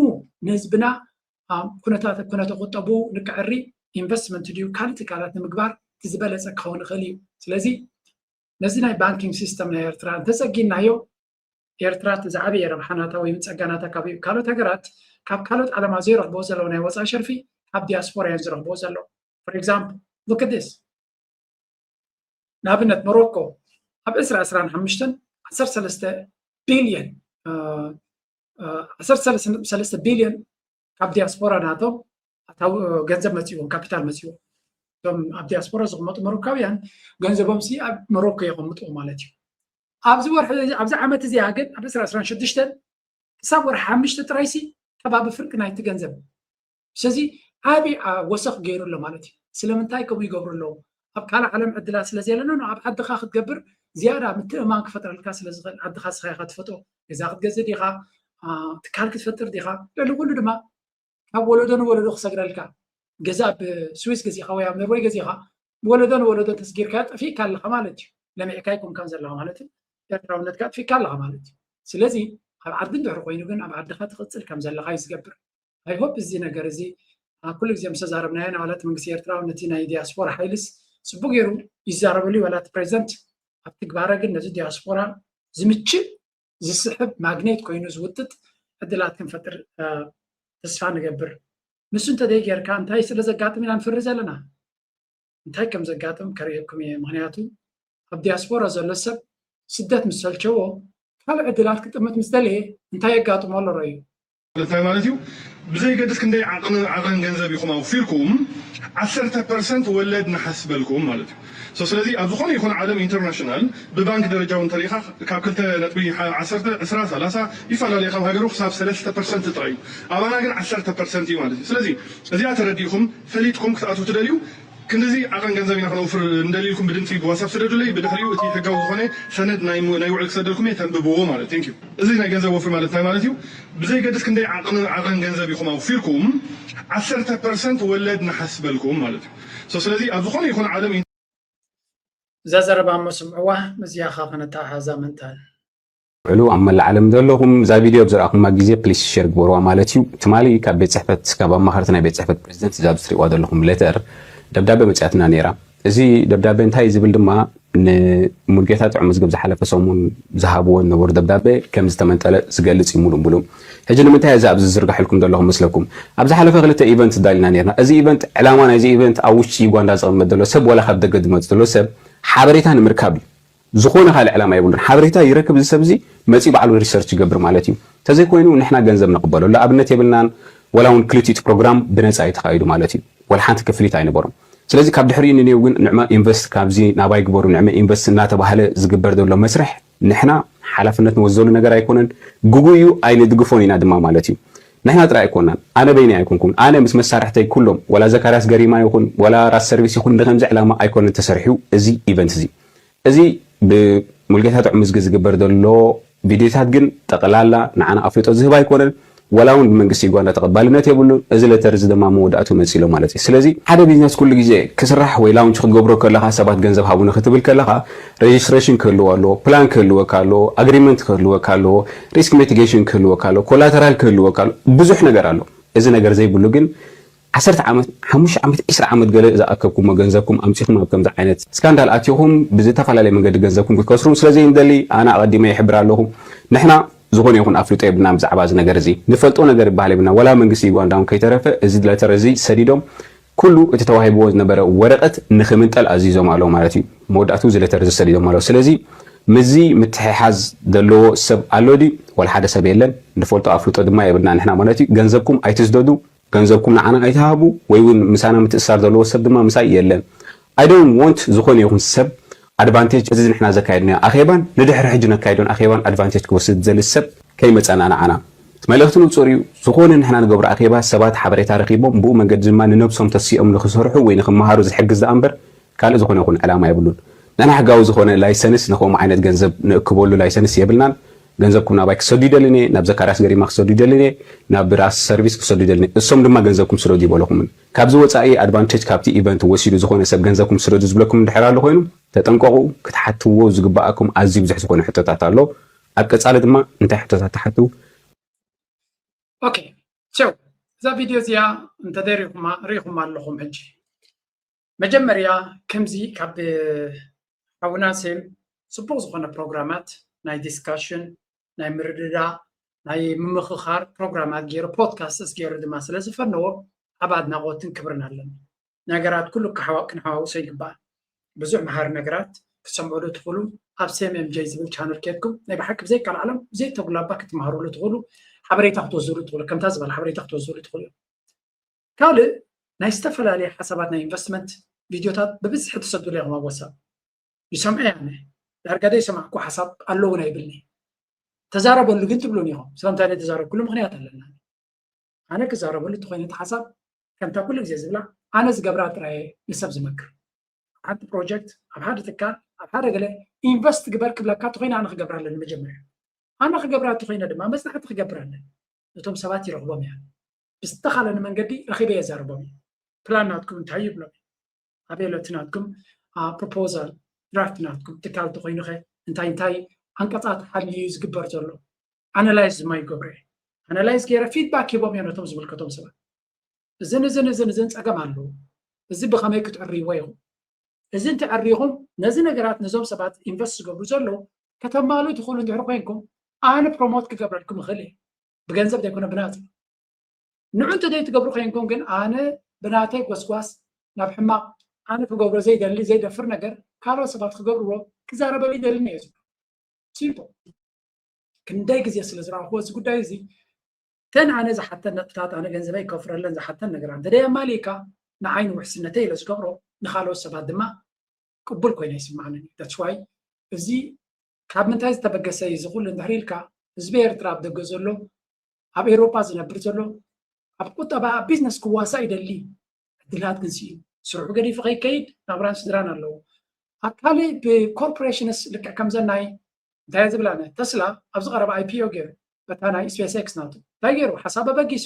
ንህዝብና ኩነተ ቁጠቡ ንክዕሪ ኢንቨስትመንት ድዩ ካልእ ትካላት ንምግባር እቲ ዝበለፀ ክኸውን ይኽእል እዩ። ስለዚ ነዚ ናይ ባንኪንግ ሲስተም ናይ ኤርትራ እንተፀጊናዮ ኤርትራ እቲ ዝዓበየ ረብሓ ናታ ወይ እውን ጸጋ ናታ ካብ ካልኦት ሃገራት ካብ ካልኦት ዓለማት ዘይረኽብዎ ዘለዉ ናይ ወጻኢ ሸርፊ ካብ ዲያስፖራ እየን ዝረኽብዎ ዘለዉ። For example, look at this. ንኣብነት ሞሮኮ ኣብ ዕስራ ዕስራን ሓሙሽተን ዓሰርተ ሰለስተ ቢልዮን ዓሰርተ ሰለስተ ነጥቢ ሰለስተ ቢልዮን ካብ ዲያስፖራ ናቶም ኣታዊ ገንዘብ መፅዎም ካፒታል መፅዎም እቶም ኣብ ዲያስፖራ ዝቕመጡ መሮካውያን ገንዘቦም ሲ ኣብ መሮኮ የቐምጥዎ ማለት እዩ። ኣብዚ ወርሒ ኣብዚ ዓመት እዚኣ ግን ኣብ ዕስራ ዕስራን ሽዱሽተን ክሳብ ወርሒ ሓሙሽተ ጥራይ ሲ ከባቢ ፍርቂ ናይቲ ገንዘብ ስለዚ ዓብዪ ወሰኽ ገይሩ ኣሎ ማለት እዩ። ስለምንታይ ከምኡ ይገብሩ ኣለዉ? ኣብ ካልእ ዓለም ዕድላት ስለ ዘየለና፣ ኣብ ዓድኻ ክትገብር ዝያዳ ምትእምማን ክፈጥረልካ ስለ ዝኽእል፣ ዓድኻ ስኻ ኢኻ ትፈጥሮ። ገዛ ክትገዝእ ዲኻ? ትካል ክትፈጥር ዲኻ? ልዕሊ ኩሉ ድማ ካብ ወለዶ ንወለዶ ክሰግረልካ፣ ገዛ ኣብ ስዊስ ገዚኻ ወይ ኣብ ኖርወይ ገዚኻ፣ ወለዶ ንወለዶ ተስጊርካ ጠፊእካ ኣለኻ ማለት እዩ። ለሚዕካ ኣይኮንካን ዘለኻ ማለት እዩ። ኤርትራውነትካ ኣጥፊእካ ኣለኻ ማለት እዩ። ስለዚ ኣብ ዓዲ እንድሕር ኮይኑ ግን ኣብ ዓድኻ ትቕጽል ከም ዘለኻ እዩ ዝገብር። I hope እዚ ነገር እዚ ኩሉ ግዜ ምስ ተዛረብናዮ፣ ናባላት መንግስቲ ኤርትራ ነቲ ናይ ዲያስፖራ ሓይልስ ጽቡቅ ገይሩ ይዛረበሉ ይበላ እቲ ፕሬዚደንት። ኣብ ትግባረ ግን ነዚ ዲያስፖራ ዝምችእ ዝስሕብ ማግኔት ኮይኑ ዝውጥጥ ዕድላት ክንፈጥር ተስፋ ንገብር። ንሱ እንተደይ ጌርካ እንታይ ስለ ዘጋጥም ኢና ንፍሪ ዘለና? እንታይ ከም ዘጋጥም ከርእየኩም እየ። ምክንያቱ ኣብ ዲያስፖራ ዘሎ ሰብ ስደት ምስ ሰልቸዎ ካልእ ዕድላት ክጥምት ምስ ደለየ እንታይ የጋጥሞ ኣሎ ረዩ። እንታይ ማለት እዩ? ብዘይገድስ ክንደይ ዓቕን ገንዘብ ኢኹም ኣውፊርኩም ዓሰርተ ፐርሰንት ወለድ ንሓስበልኩም ማለት እዩ። ስለዚ ኣብ ዝኾነ ይኹን ዓለም ኢንተርናሽናል ብባንክ ደረጃ እውን ተሪኢኻ ካብ ክልተ ነጥቢ ዓሰርተ ዕስራ ሰላሳ ይፈላለዩ ካብ ሃገሩ ክሳብ ሰለስተ ፐርሰንት ጥራይ እዩ። ኣባና ግን ዓሰርተ ፐርሰንት እዩ ማለት እዩ። ስለዚ እዚኣ ተረዲእኹም ፈሊጥኩም ክትኣትዉ ትደልዩ ክንድዚ ዓቐን ገንዘብ ኢና ክነውፍር እንደልልኩም ብድምፂ ብዋትሳፕ ስደዱለይ። ብድሕሪኡ እቲ ሕጋዊ ዝኾነ ሰነድ ናይ ውዕል ክሰደልኩም እየ ተንብብዎ ማለት እዩ። እዚ ናይ ገንዘብ ወፍሪ ማለት እንታይ ማለት እዩ? ብዘይገድስ ክንደይ ዓቐን ገንዘብ ኢኹም ኣውፊርኩም ዓሰርተ ፐርሰንት ወለድ ንሓስበልኩም ማለት እዩ። ስለዚ ኣብ ዝኾነ ይኹን ዓለም እዛ ዘረባ እሞ ስምዕዋ፣ ምስያኻ ከነተሓሓዛ ምእንታን። ውዕሉ ኣብ መላእ ዓለም ዘለኹም እዛ ቪድዮ ኣብ ዝረኣኹማ ግዜ ፕሊስ ሸር ግበርዋ ማለት እዩ። ትማሊ ካብ ቤት ፅሕፈት ካብ ኣማኸርቲ ናይ ቤት ፅሕፈት ፕሬዚደንት እዛ ኣብዚ ትሪእዋ ዘለኹም ሌተር ደብዳቤ መፅያትና ነይራ። እዚ ደብዳቤ እንታይ እዩ ዝብል ድማ ንሙልጌታ ጥዑም መዝገብ ዝሓለፈ ሰሙን ዝሃብዎ ዝነበሩ ደብዳቤ ከም ዝተመንጠለ ዝገልፅ እዩ ሙሉእ ሙሉእ። ሕጂ ንምንታይ እዚ ኣብዚ ዝዝርግሐልኩም ዘለኹ መስለኩም? ኣብ ዝሓለፈ ክልተ ኢቨንት ኣዳሊና ነርና። እዚ ኢቨንት ዕላማ ናይዚ ኢቨንት ኣብ ውሽጢ ዩጋንዳ ዝቕመጥ ዘሎ ሰብ ዋላ ካብ ደገ ዝመፅ ዘሎ ሰብ ሓበሬታ ንምርካብ እዩ። ዝኾነ ካልእ ዕላማ የብሉን። ሓበሬታ ይረክብ እዚ ሰብ እዚ መፂኡ ባዕሉ ሪሰርች ይገብር ማለት እዩ። ተዘይኮይኑ ንሕና ገንዘብ ንቕበለሉ ኣብነት የብልናን። ወላ እውን ክልቲኡ እቲ ፕሮግራም ብነፃ እዩ ተኻይዱ ማለት እዩ። ወላ ሓንቲ ክፍሊት ኣይነበሮም። ስለዚ ካብ ድሕሪኡ ንኔው ግን ንዕመ ኢንቨስት ካብዚ ናባይ ግበሩ ንዕመ ኢንቨስት እናተባህለ ዝግበር ዘሎ መስርሕ ንሕና ሓላፍነት ንወስደሉ ነገር ኣይኮነን። ግጉይ እዩ ኣይንድግፎን ኢና ድማ ማለት እዩ። ንሕና ጥራይ ኣይኮናን። ኣነ በይነይ ኣይኮንኩን። ኣነ ምስ መሳርሕተይ ኩሎም ወላ ዘካርያስ ገሪማ ይኹን ወላ ራስ ሰርቪስ ይኹን ንከምዚ ዕላማ ኣይኮነን ተሰሪሑ እዚ ኢቨንት እዚ። እዚ ብሙልጌታ ጥዑም ምዝጊ ዝግበር ዘሎ ቪድዮታት ግን ጠቕላላ ንዓና ኣፍልጦ ዝህብ ኣይኮነን። ወላ እውን ብመንግስቲ ዩጋንዳ ተቐባልነት የብሉን። እዚ ለተር እዚ ድማ መወዳእቱ መፂ ኣሎ ማለት እዩ። ስለዚ ሓደ ቢዝነስ ኩሉ ግዜ ክስራሕ ወይ ላውንች ክትገብሮ ከለካ ሰባት ገንዘብ ሃቡኒ ክትብል ከለካ ሬጅስትሬሽን ክህልዎ ኣለዎ፣ ፕላን ክህልወካ ኣለዎ፣ ኣግሪመንት ክህልወካ ኣለዎ፣ ሪስክ ሚቲጌሽን ክህልወካ ኣለዎ፣ ኮላተራል ክህልወካ ኣለዎ፣ ብዙሕ ነገር ኣሎ። እዚ ነገር ዘይብሉ ግን ዓሰርተ ዓመት፣ ሓሙሽተ ዓመት፣ ዒስራ ዓመት ገለ ዝኣከብኩሞ ገንዘብኩም ኣምፂኹም ኣብ ከምዚ ዓይነት ስካንዳል ኣቲኹም ብዝተፈላለየ መንገዲ ገንዘብኩም ክትከስሩ ስለ ዘይንደሊ ኣነ ኣቐዲመ ይሕብር ኣለኹ። ንሕና ዝኾነ ይኹን ኣፍልጦ የብልናን ብዛዕባ እዚ ነገር እዚ። ንፈልጦ ነገር ይበሃል የብልናን። ወላ መንግስቲ ዩጋንዳ እውን ከይተረፈ እዚ ለተር እዚ ሰዲዶም ኩሉ እቲ ተዋሂብዎ ዝነበረ ወረቐት ንኽምንጠል ኣዚዞም ኣለዉ ማለት እዩ። መወዳእትኡ እዚ ለተር እዚ ሰዲዶም ኣለዉ። ስለዚ ምስዚ ምትሕሓዝ ዘለዎ ሰብ ኣሎ ድዩ? ወላ ሓደ ሰብ የለን። ንፈልጦ ኣፍልጦ ድማ የብልና ንሕና ማለት እዩ። ገንዘብኩም ኣይትስደዱ። ገንዘብኩም ንዓና ኣይትሃቡ ወይ እውን ምሳና ምትእስሳር ዘለዎ ሰብ ድማ ምሳይ የለን። I don't want ዝኾነ ይኹን ሰብ ኣድቫንቴጅ እዚ ንሕና ዘካየድናዮ ኣኼባን ንድሕሪ ሕጂ ነካይዶን ኣኼባን ኣድቫንቴጅ ክወስድ ዝደሊ ሰብ ከይመፀና ንዓና። እቲ መልእኽቲ ንፁር እዩ። ዝኾነ ንሕና ንገብሮ ኣኼባ ሰባት ሓበሬታ ረኺቦም ብኡ መንገዲ ድማ ንነብሶም ተሲኦም ንክሰርሑ ወይ ንክመሃሩ ዝሕግዝ ደኣ እምበር ካልእ ዝኾነ ይኹን ዕላማ የብሉን። ንሕና ሕጋዊ ዝኾነ ላይሰንስ ንኸምኡ ዓይነት ገንዘብ ንእክበሉ ላይሰንስ የብልናን። ገንዘብኩም ናባይ ክሰዱ ይደልን እየ፣ ናብ ዘካርያስ ገሪማ ክሰዱ ይደልን እየ፣ ናብ ራስ ሰርቪስ ክሰዱ ይደልን እየ። እሶም ድማ ገንዘብኩም ስደዱ ይበለኹምን። ካብዚ ወፃኢ ኣድቫንቴጅ ካብቲ ኢቨንት ወሲዱ ዝኾነ ሰብ ገንዘብኩም ስደዱ ዝብለኩም እንድሕር ኣሎ ኮይኑ ተጠንቀቑ። ክትሓትዎ ዝግበኣኩም ኣዝዩ ብዙሕ ዝኾነ ሕቶታት ኣሎ። ኣብ ቀፃሊ ድማ እንታይ ሕቶታት ትሓትው? ኦኬ ቸው እዛ ቪድዮ እዚኣ እንተደይ ሪኹማ ኣለኹም ሕጂ መጀመርያ ከምዚ ካብ ሓውና ሴም ፅቡቅ ዝኾነ ፕሮግራማት ናይ ዲስካሽን ናይ ምርድዳ ናይ ምምኽኻር ፕሮግራማት ገይሩ ፖድካስትስ ገይሩ ድማ ስለ ዝፈነዎ ኣብ ኣድናቆትን ክብርን ኣለኒ። ነገራት ኩሉ ክሓዋ- ክንሓዋውሶ ይግባእ። ብዙሕ መሃሪ ነገራት ክትሰምዑ ዶ ትኽእሉ? ኣብ ሴም ኤም ጀይ ዝብል ቻነል ኬድኩም ናይ ብሓቂ ብዘይካል ዓለም ብዘይተጉላባ ክትመሃሩሉ ትኽእሉ ሓበሬታ ክትወስዱሉ ትኽእሉ ከምታ ዝበለ ሓበሬታ ክትወስዱሉ ትኽእሉ እዮም። ካልእ ናይ ዝተፈላለየ ሓሳባት ናይ ኢንቨስትመንት ቪድዮታት ብብዝሒ ትሰዱሉ ኢኹም ኣብ ዋትሳፕ ይሰምዐ ያነ ዳርጋ ዘይሰማዕኩ ሓሳብ ኣሎ እውን ኣይብልኒ ተዛረበሉ ግን ትብሉን ኢኹም ስለምንታይ ናይ ተዛረብኩሉ ምክንያት ኣለና ኣነ ክዛረበሉ እንተኮይነ እቲ ሓሳብ ከምታ ኩሉ ግዜ ዝብላ ኣነ ዝገብራ ጥራየ ንሰብ ዝመክር። ሓንቲ ፕሮጀክት ኣብ ሓደ ትካል ኣብ ሓደ ገለ ኢንቨስት ግበር ክብለካ ተኮይነ ኣነ ክገብራ ኣለኒ መጀመርያ። ኣነ ክገብራ ተኮይነ ድማ መፅናዕቲ ክገብር ኣለኒ። እቶም ሰባት ይረኽቦም እያ። ብዝተኻለኒ መንገዲ ረኺበ የዛርቦም እዩ። ፕላን ናትኩም እንታይ ይብሎም? ኣበይ ኣሎ እቲ ናትኩም ፕሮፖዛል ድራፍት ናትኩም ትካል ተኮይኑ ኸ እንታይ እንታይ ኣንቀፃት ሓልዩ እዩ ዝግበር ዘሎ? ኣናላይዝ ድማ ይገብሮ እየ። ኣናላይዝ ገይረ ፊድባክ ሂቦም እየ ነቶም ዝምልከቶም ሰባት። እዝን እዝን እዝን እዝን ፀገም ኣለዎ። እዚ ብኸመይ ክትዕርይዎ ኢኹም? እዚ እንተዕሪኹም ነዚ ነገራት ነዞም ሰባት ኢንቨስት ዝገብሩ ዘለዉ ከተማሉ ትኽእሉ እንድሕር ኮይንኩም ኣነ ፕሮሞት ክገብረልኩም እኽእል እየ። ብገንዘብ ዘይኮነ ብናፃ። ንዑ እንተ ዘይትገብሩ ኮይንኩም ግን ኣነ ብናተይ ጎስጓስ ናብ ሕማቕ ኣነ ክገብሮ ዘይደሊ ዘይደፍር ነገር ካልኦት ሰባት ክገብርዎ ክዛረበሉ ይደልን እየ ዝብል። ሲምፕል። ክንደይ ግዜ ስለ ዝረኣኽዎ እዚ ጉዳይ እዚ ተን ኣነ ዝሓተን ነጥብታት ኣነ ገንዘበይ ከፍረለን ዝሓተን ነገራት እንተ ደየማሊእካ ንዓይ ንውሕስነተይ ኢለ ዝገብሮ ንኻልኦት ሰባት ድማ ቅቡል ኮይነ ይስማዓኒ። That's why እዚ ካብ ምንታይ ዝተበገሰ እዩ እዚ ኩሉ እንድሕር ኢልካ ህዝቢ ኤርትራ ኣብ ደገ ዘሎ ኣብ ኤውሮጳ ዝነብር ዘሎ ኣብ ቁጠባ ኣብ ቢዝነስ ክዋሳእ ይደሊ ዕድላት ግን ስኢኑ ስርሑ ገዲፉ ከይከይድ ናብራን ስድራን ኣለዎ። ኣካሊ ብኮርፖሬሽንስ ልክዕ ከምዘን ናይ እንታይ ዝብላ ናይ ተስላ ኣብዚ ቀረባ ኣይፒኦ ገይሩ በታ ናይ ስፔስ ኤክስ ናቱ እንታይ ገይሩ ሓሳብ ኣበጊሱ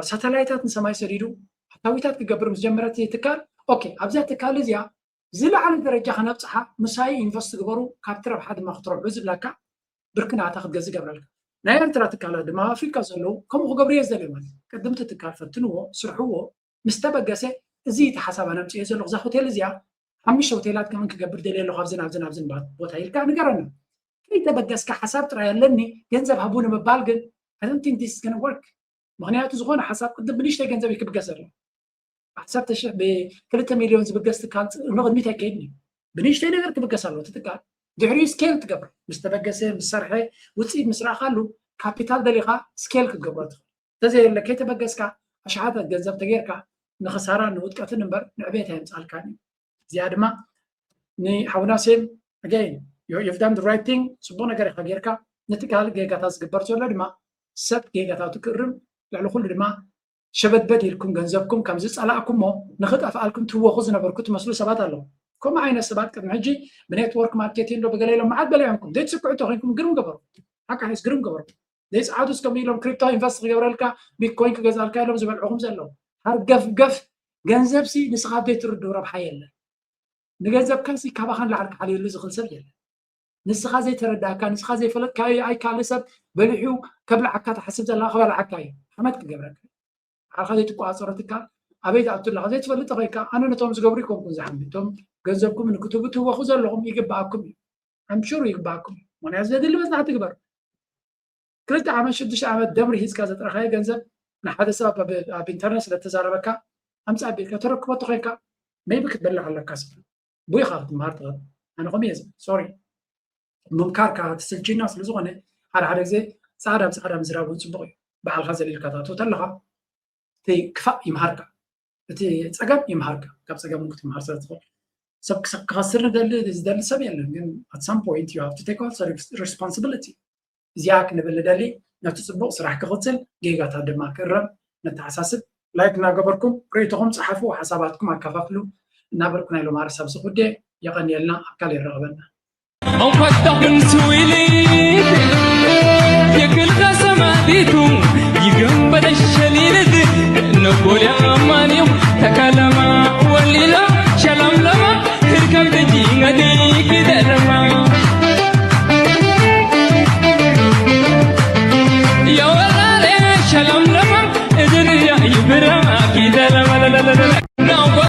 ሳተላይታት ንሰማይ ሰዲዱ ኣታዊታት ክገብር ምስ ጀመረ እቲ ትካል ኦኬ ኣብዛ ትካል እዚኣ ዝለዓለ ደረጃ ከነብፅሓ ምሳይ ኢንቨስት ግበሩ ካብቲ ረብሓ ድማ ክትረብሑ ዝብለካ ብርክናታ ክትገዝ ይገብረልካ ናይ ኤርትራ ትካላት ድማ ኣብ ኣፍሪካ ዘለዉ ከምኡ ክገብሩ እየ ዝደልየ ማለት እዩ ቅድምቲ ትካል ፈትንዎ ስርሕዎ ምስ ተበገሰ እዚ እቲ ሓሳብ ኣነ ኣምፅኦ ዘለኹ እዛ ሆቴል እዚኣ ሓሙሽተ ሆቴላት ከምን ክገብር ደልየ ኣለኹ ኣብዝን ኣብዝን ኣብዝን ቦታ ኢልካ ንገረና ከይተበገስካ ሓሳብ ጥራይ ኣለኒ ገንዘብ ሃቡ ንምባል ግን I don't think this is gonna work ምክንያቱ ዝኾነ ሓሳብ ቅድም ብንሽተይ ገንዘብ እዩ ክብገስ ዘሎ ዓሰርተ ሺሕ ብክልተ ሚልዮን ዝብገስ ትካል ንቕድሚት ኣይከይድን እዩ ብንሽተይ ነገር ክብገስ ኣለዎ ትትካል ድሕሪኡ ስኬል ትገብር ምስ ተበገሰ ምስ ሰርሐ ውፅኢት ምስ ረኣኻሉ ካፒታል ደሊኻ ስኬል ክትገብሮ ትኽእል እንተዘየለ ከይተበገስካ ኣሽሓት ገንዘብ ተጌርካ ንኽሳራን ንውድቀትን እምበር ንዕቤት ኣየምፃልካን እዩ እዚኣ ድማ ንሓውና ሴም again you've done the right thing ፅቡቅ ነገር ኢካ ጌርካ ነቲ ካልእ ጌጋታት ዝግበር ዘሎ ድማ ሰብ ጌጋታቱ ክእርም ልዕሊ ኩሉ ድማ ሸበድበድ ኢልኩም ገንዘብኩም ከም ዝፀላእኩሞ ንክጠፍኣልኩም ትወኹ ዝነበርኩ ትመስሉ ሰባት ኣለዉ ከምኡ ዓይነት ሰባት ቅድሚ ሕጂ ብኔትወርክ ማርኬቲንግ ዶ ብገለ ኢሎም መዓት በሊዖምኩም ዘይትስክዑ ተኮይንኩም ግርም ገበሩ ሓቃ ግርም ገበሩ ዘይፀዓዱ እስከም ኢሎም ክሪፕቶ ኢንቨስት ክገብረልካ ቢትኮይን ክገዛልካ ኢሎም ዝበልዕኹም ዘለዉ ሃርገፍገፍ ገንዘብ ሲ ንስኻ ዘይትርድኡ ረብሓ የለን ንገንዘብካ ሲ ካባኻ ንላዕሊ ክሓልየሉ ዝኽእል ሰብ የለን ንስኻ ዘይተረዳእካ ንስኻ ዘይፈለጥካዮ ኣይ ካልእ ሰብ በሊሑ ከብልዓካ ትሓስብ ዘለኻ ክበልዓካ እዩ ሓመድ ክገብረካ ዓርኻ ዘይትቆፃፀሮ ትካል ኣበይ ትኣቱ ኣለኻ ዘይትፈልጥ ተኾይንካ ኣነ ነቶም ዝገብሩ ይኮንኩን ዝሓሚ እቶም ገንዘብኩም ንክትቡ ትወኹ ዘለኹም ይግብኣኩም እዩ I'm sure ይግብኣኩም እዩ ምክንያቱ ዘድሊ መፅናዕቲ ግበሩ ክልተ ዓመት ሽዱሽተ ዓመት ደብሪ ሂዝካ ዘጥረኻዮ ገንዘብ ንሓደ ሰብ ኣብ ኢንተርነት ስለተዛረበካ ኣምፃ ቢልካ ተረክቦ ተኾይንካ maybe ክትበልዕ ኣለካ ስፍሪ ቡይኻ ክትምሃር ትኽእል ኣነ ከምኡ እየ ዝብል sorry ምምካርካ ትስልችና ስለ ዝኾነ ሓደ ሓደ ግዜ ፃዕዳ ብፃዕዳ ምዝራብ እውን ፅቡቅ እዩ ባዕልካ ዘሊልካ ታቶ ተለካ እቲ ክፋእ ይምሃርካ እቲ ፀገም ይምሃርካ ካብ ፀገም ክትምሃር ስለ ትኽእል ሰብ ክኸስር ንደሊ ዝደሊ ሰብ የለን ግን at some point you have to take out responsibility እዚኣ ክንብል ንደሊ ነቲ ፅቡቅ ስራሕ ክቕፅል ጌጋታት ድማ ክእረም ነተሓሳስብ ላይክ እናገበርኩም ርእይቶኹም ፀሓፉ ሓሳባትኩም ኣካፋፍሉ እናበልኩ ናይ ሎማሪ ሰብ ዝኹዴ የቐንየልና ኣብ ካልእ ይረኸበና እንኳን ስዊሊ የክልካ ሰማዲቱ ይገንበለ ሸሊልት ነጎልያ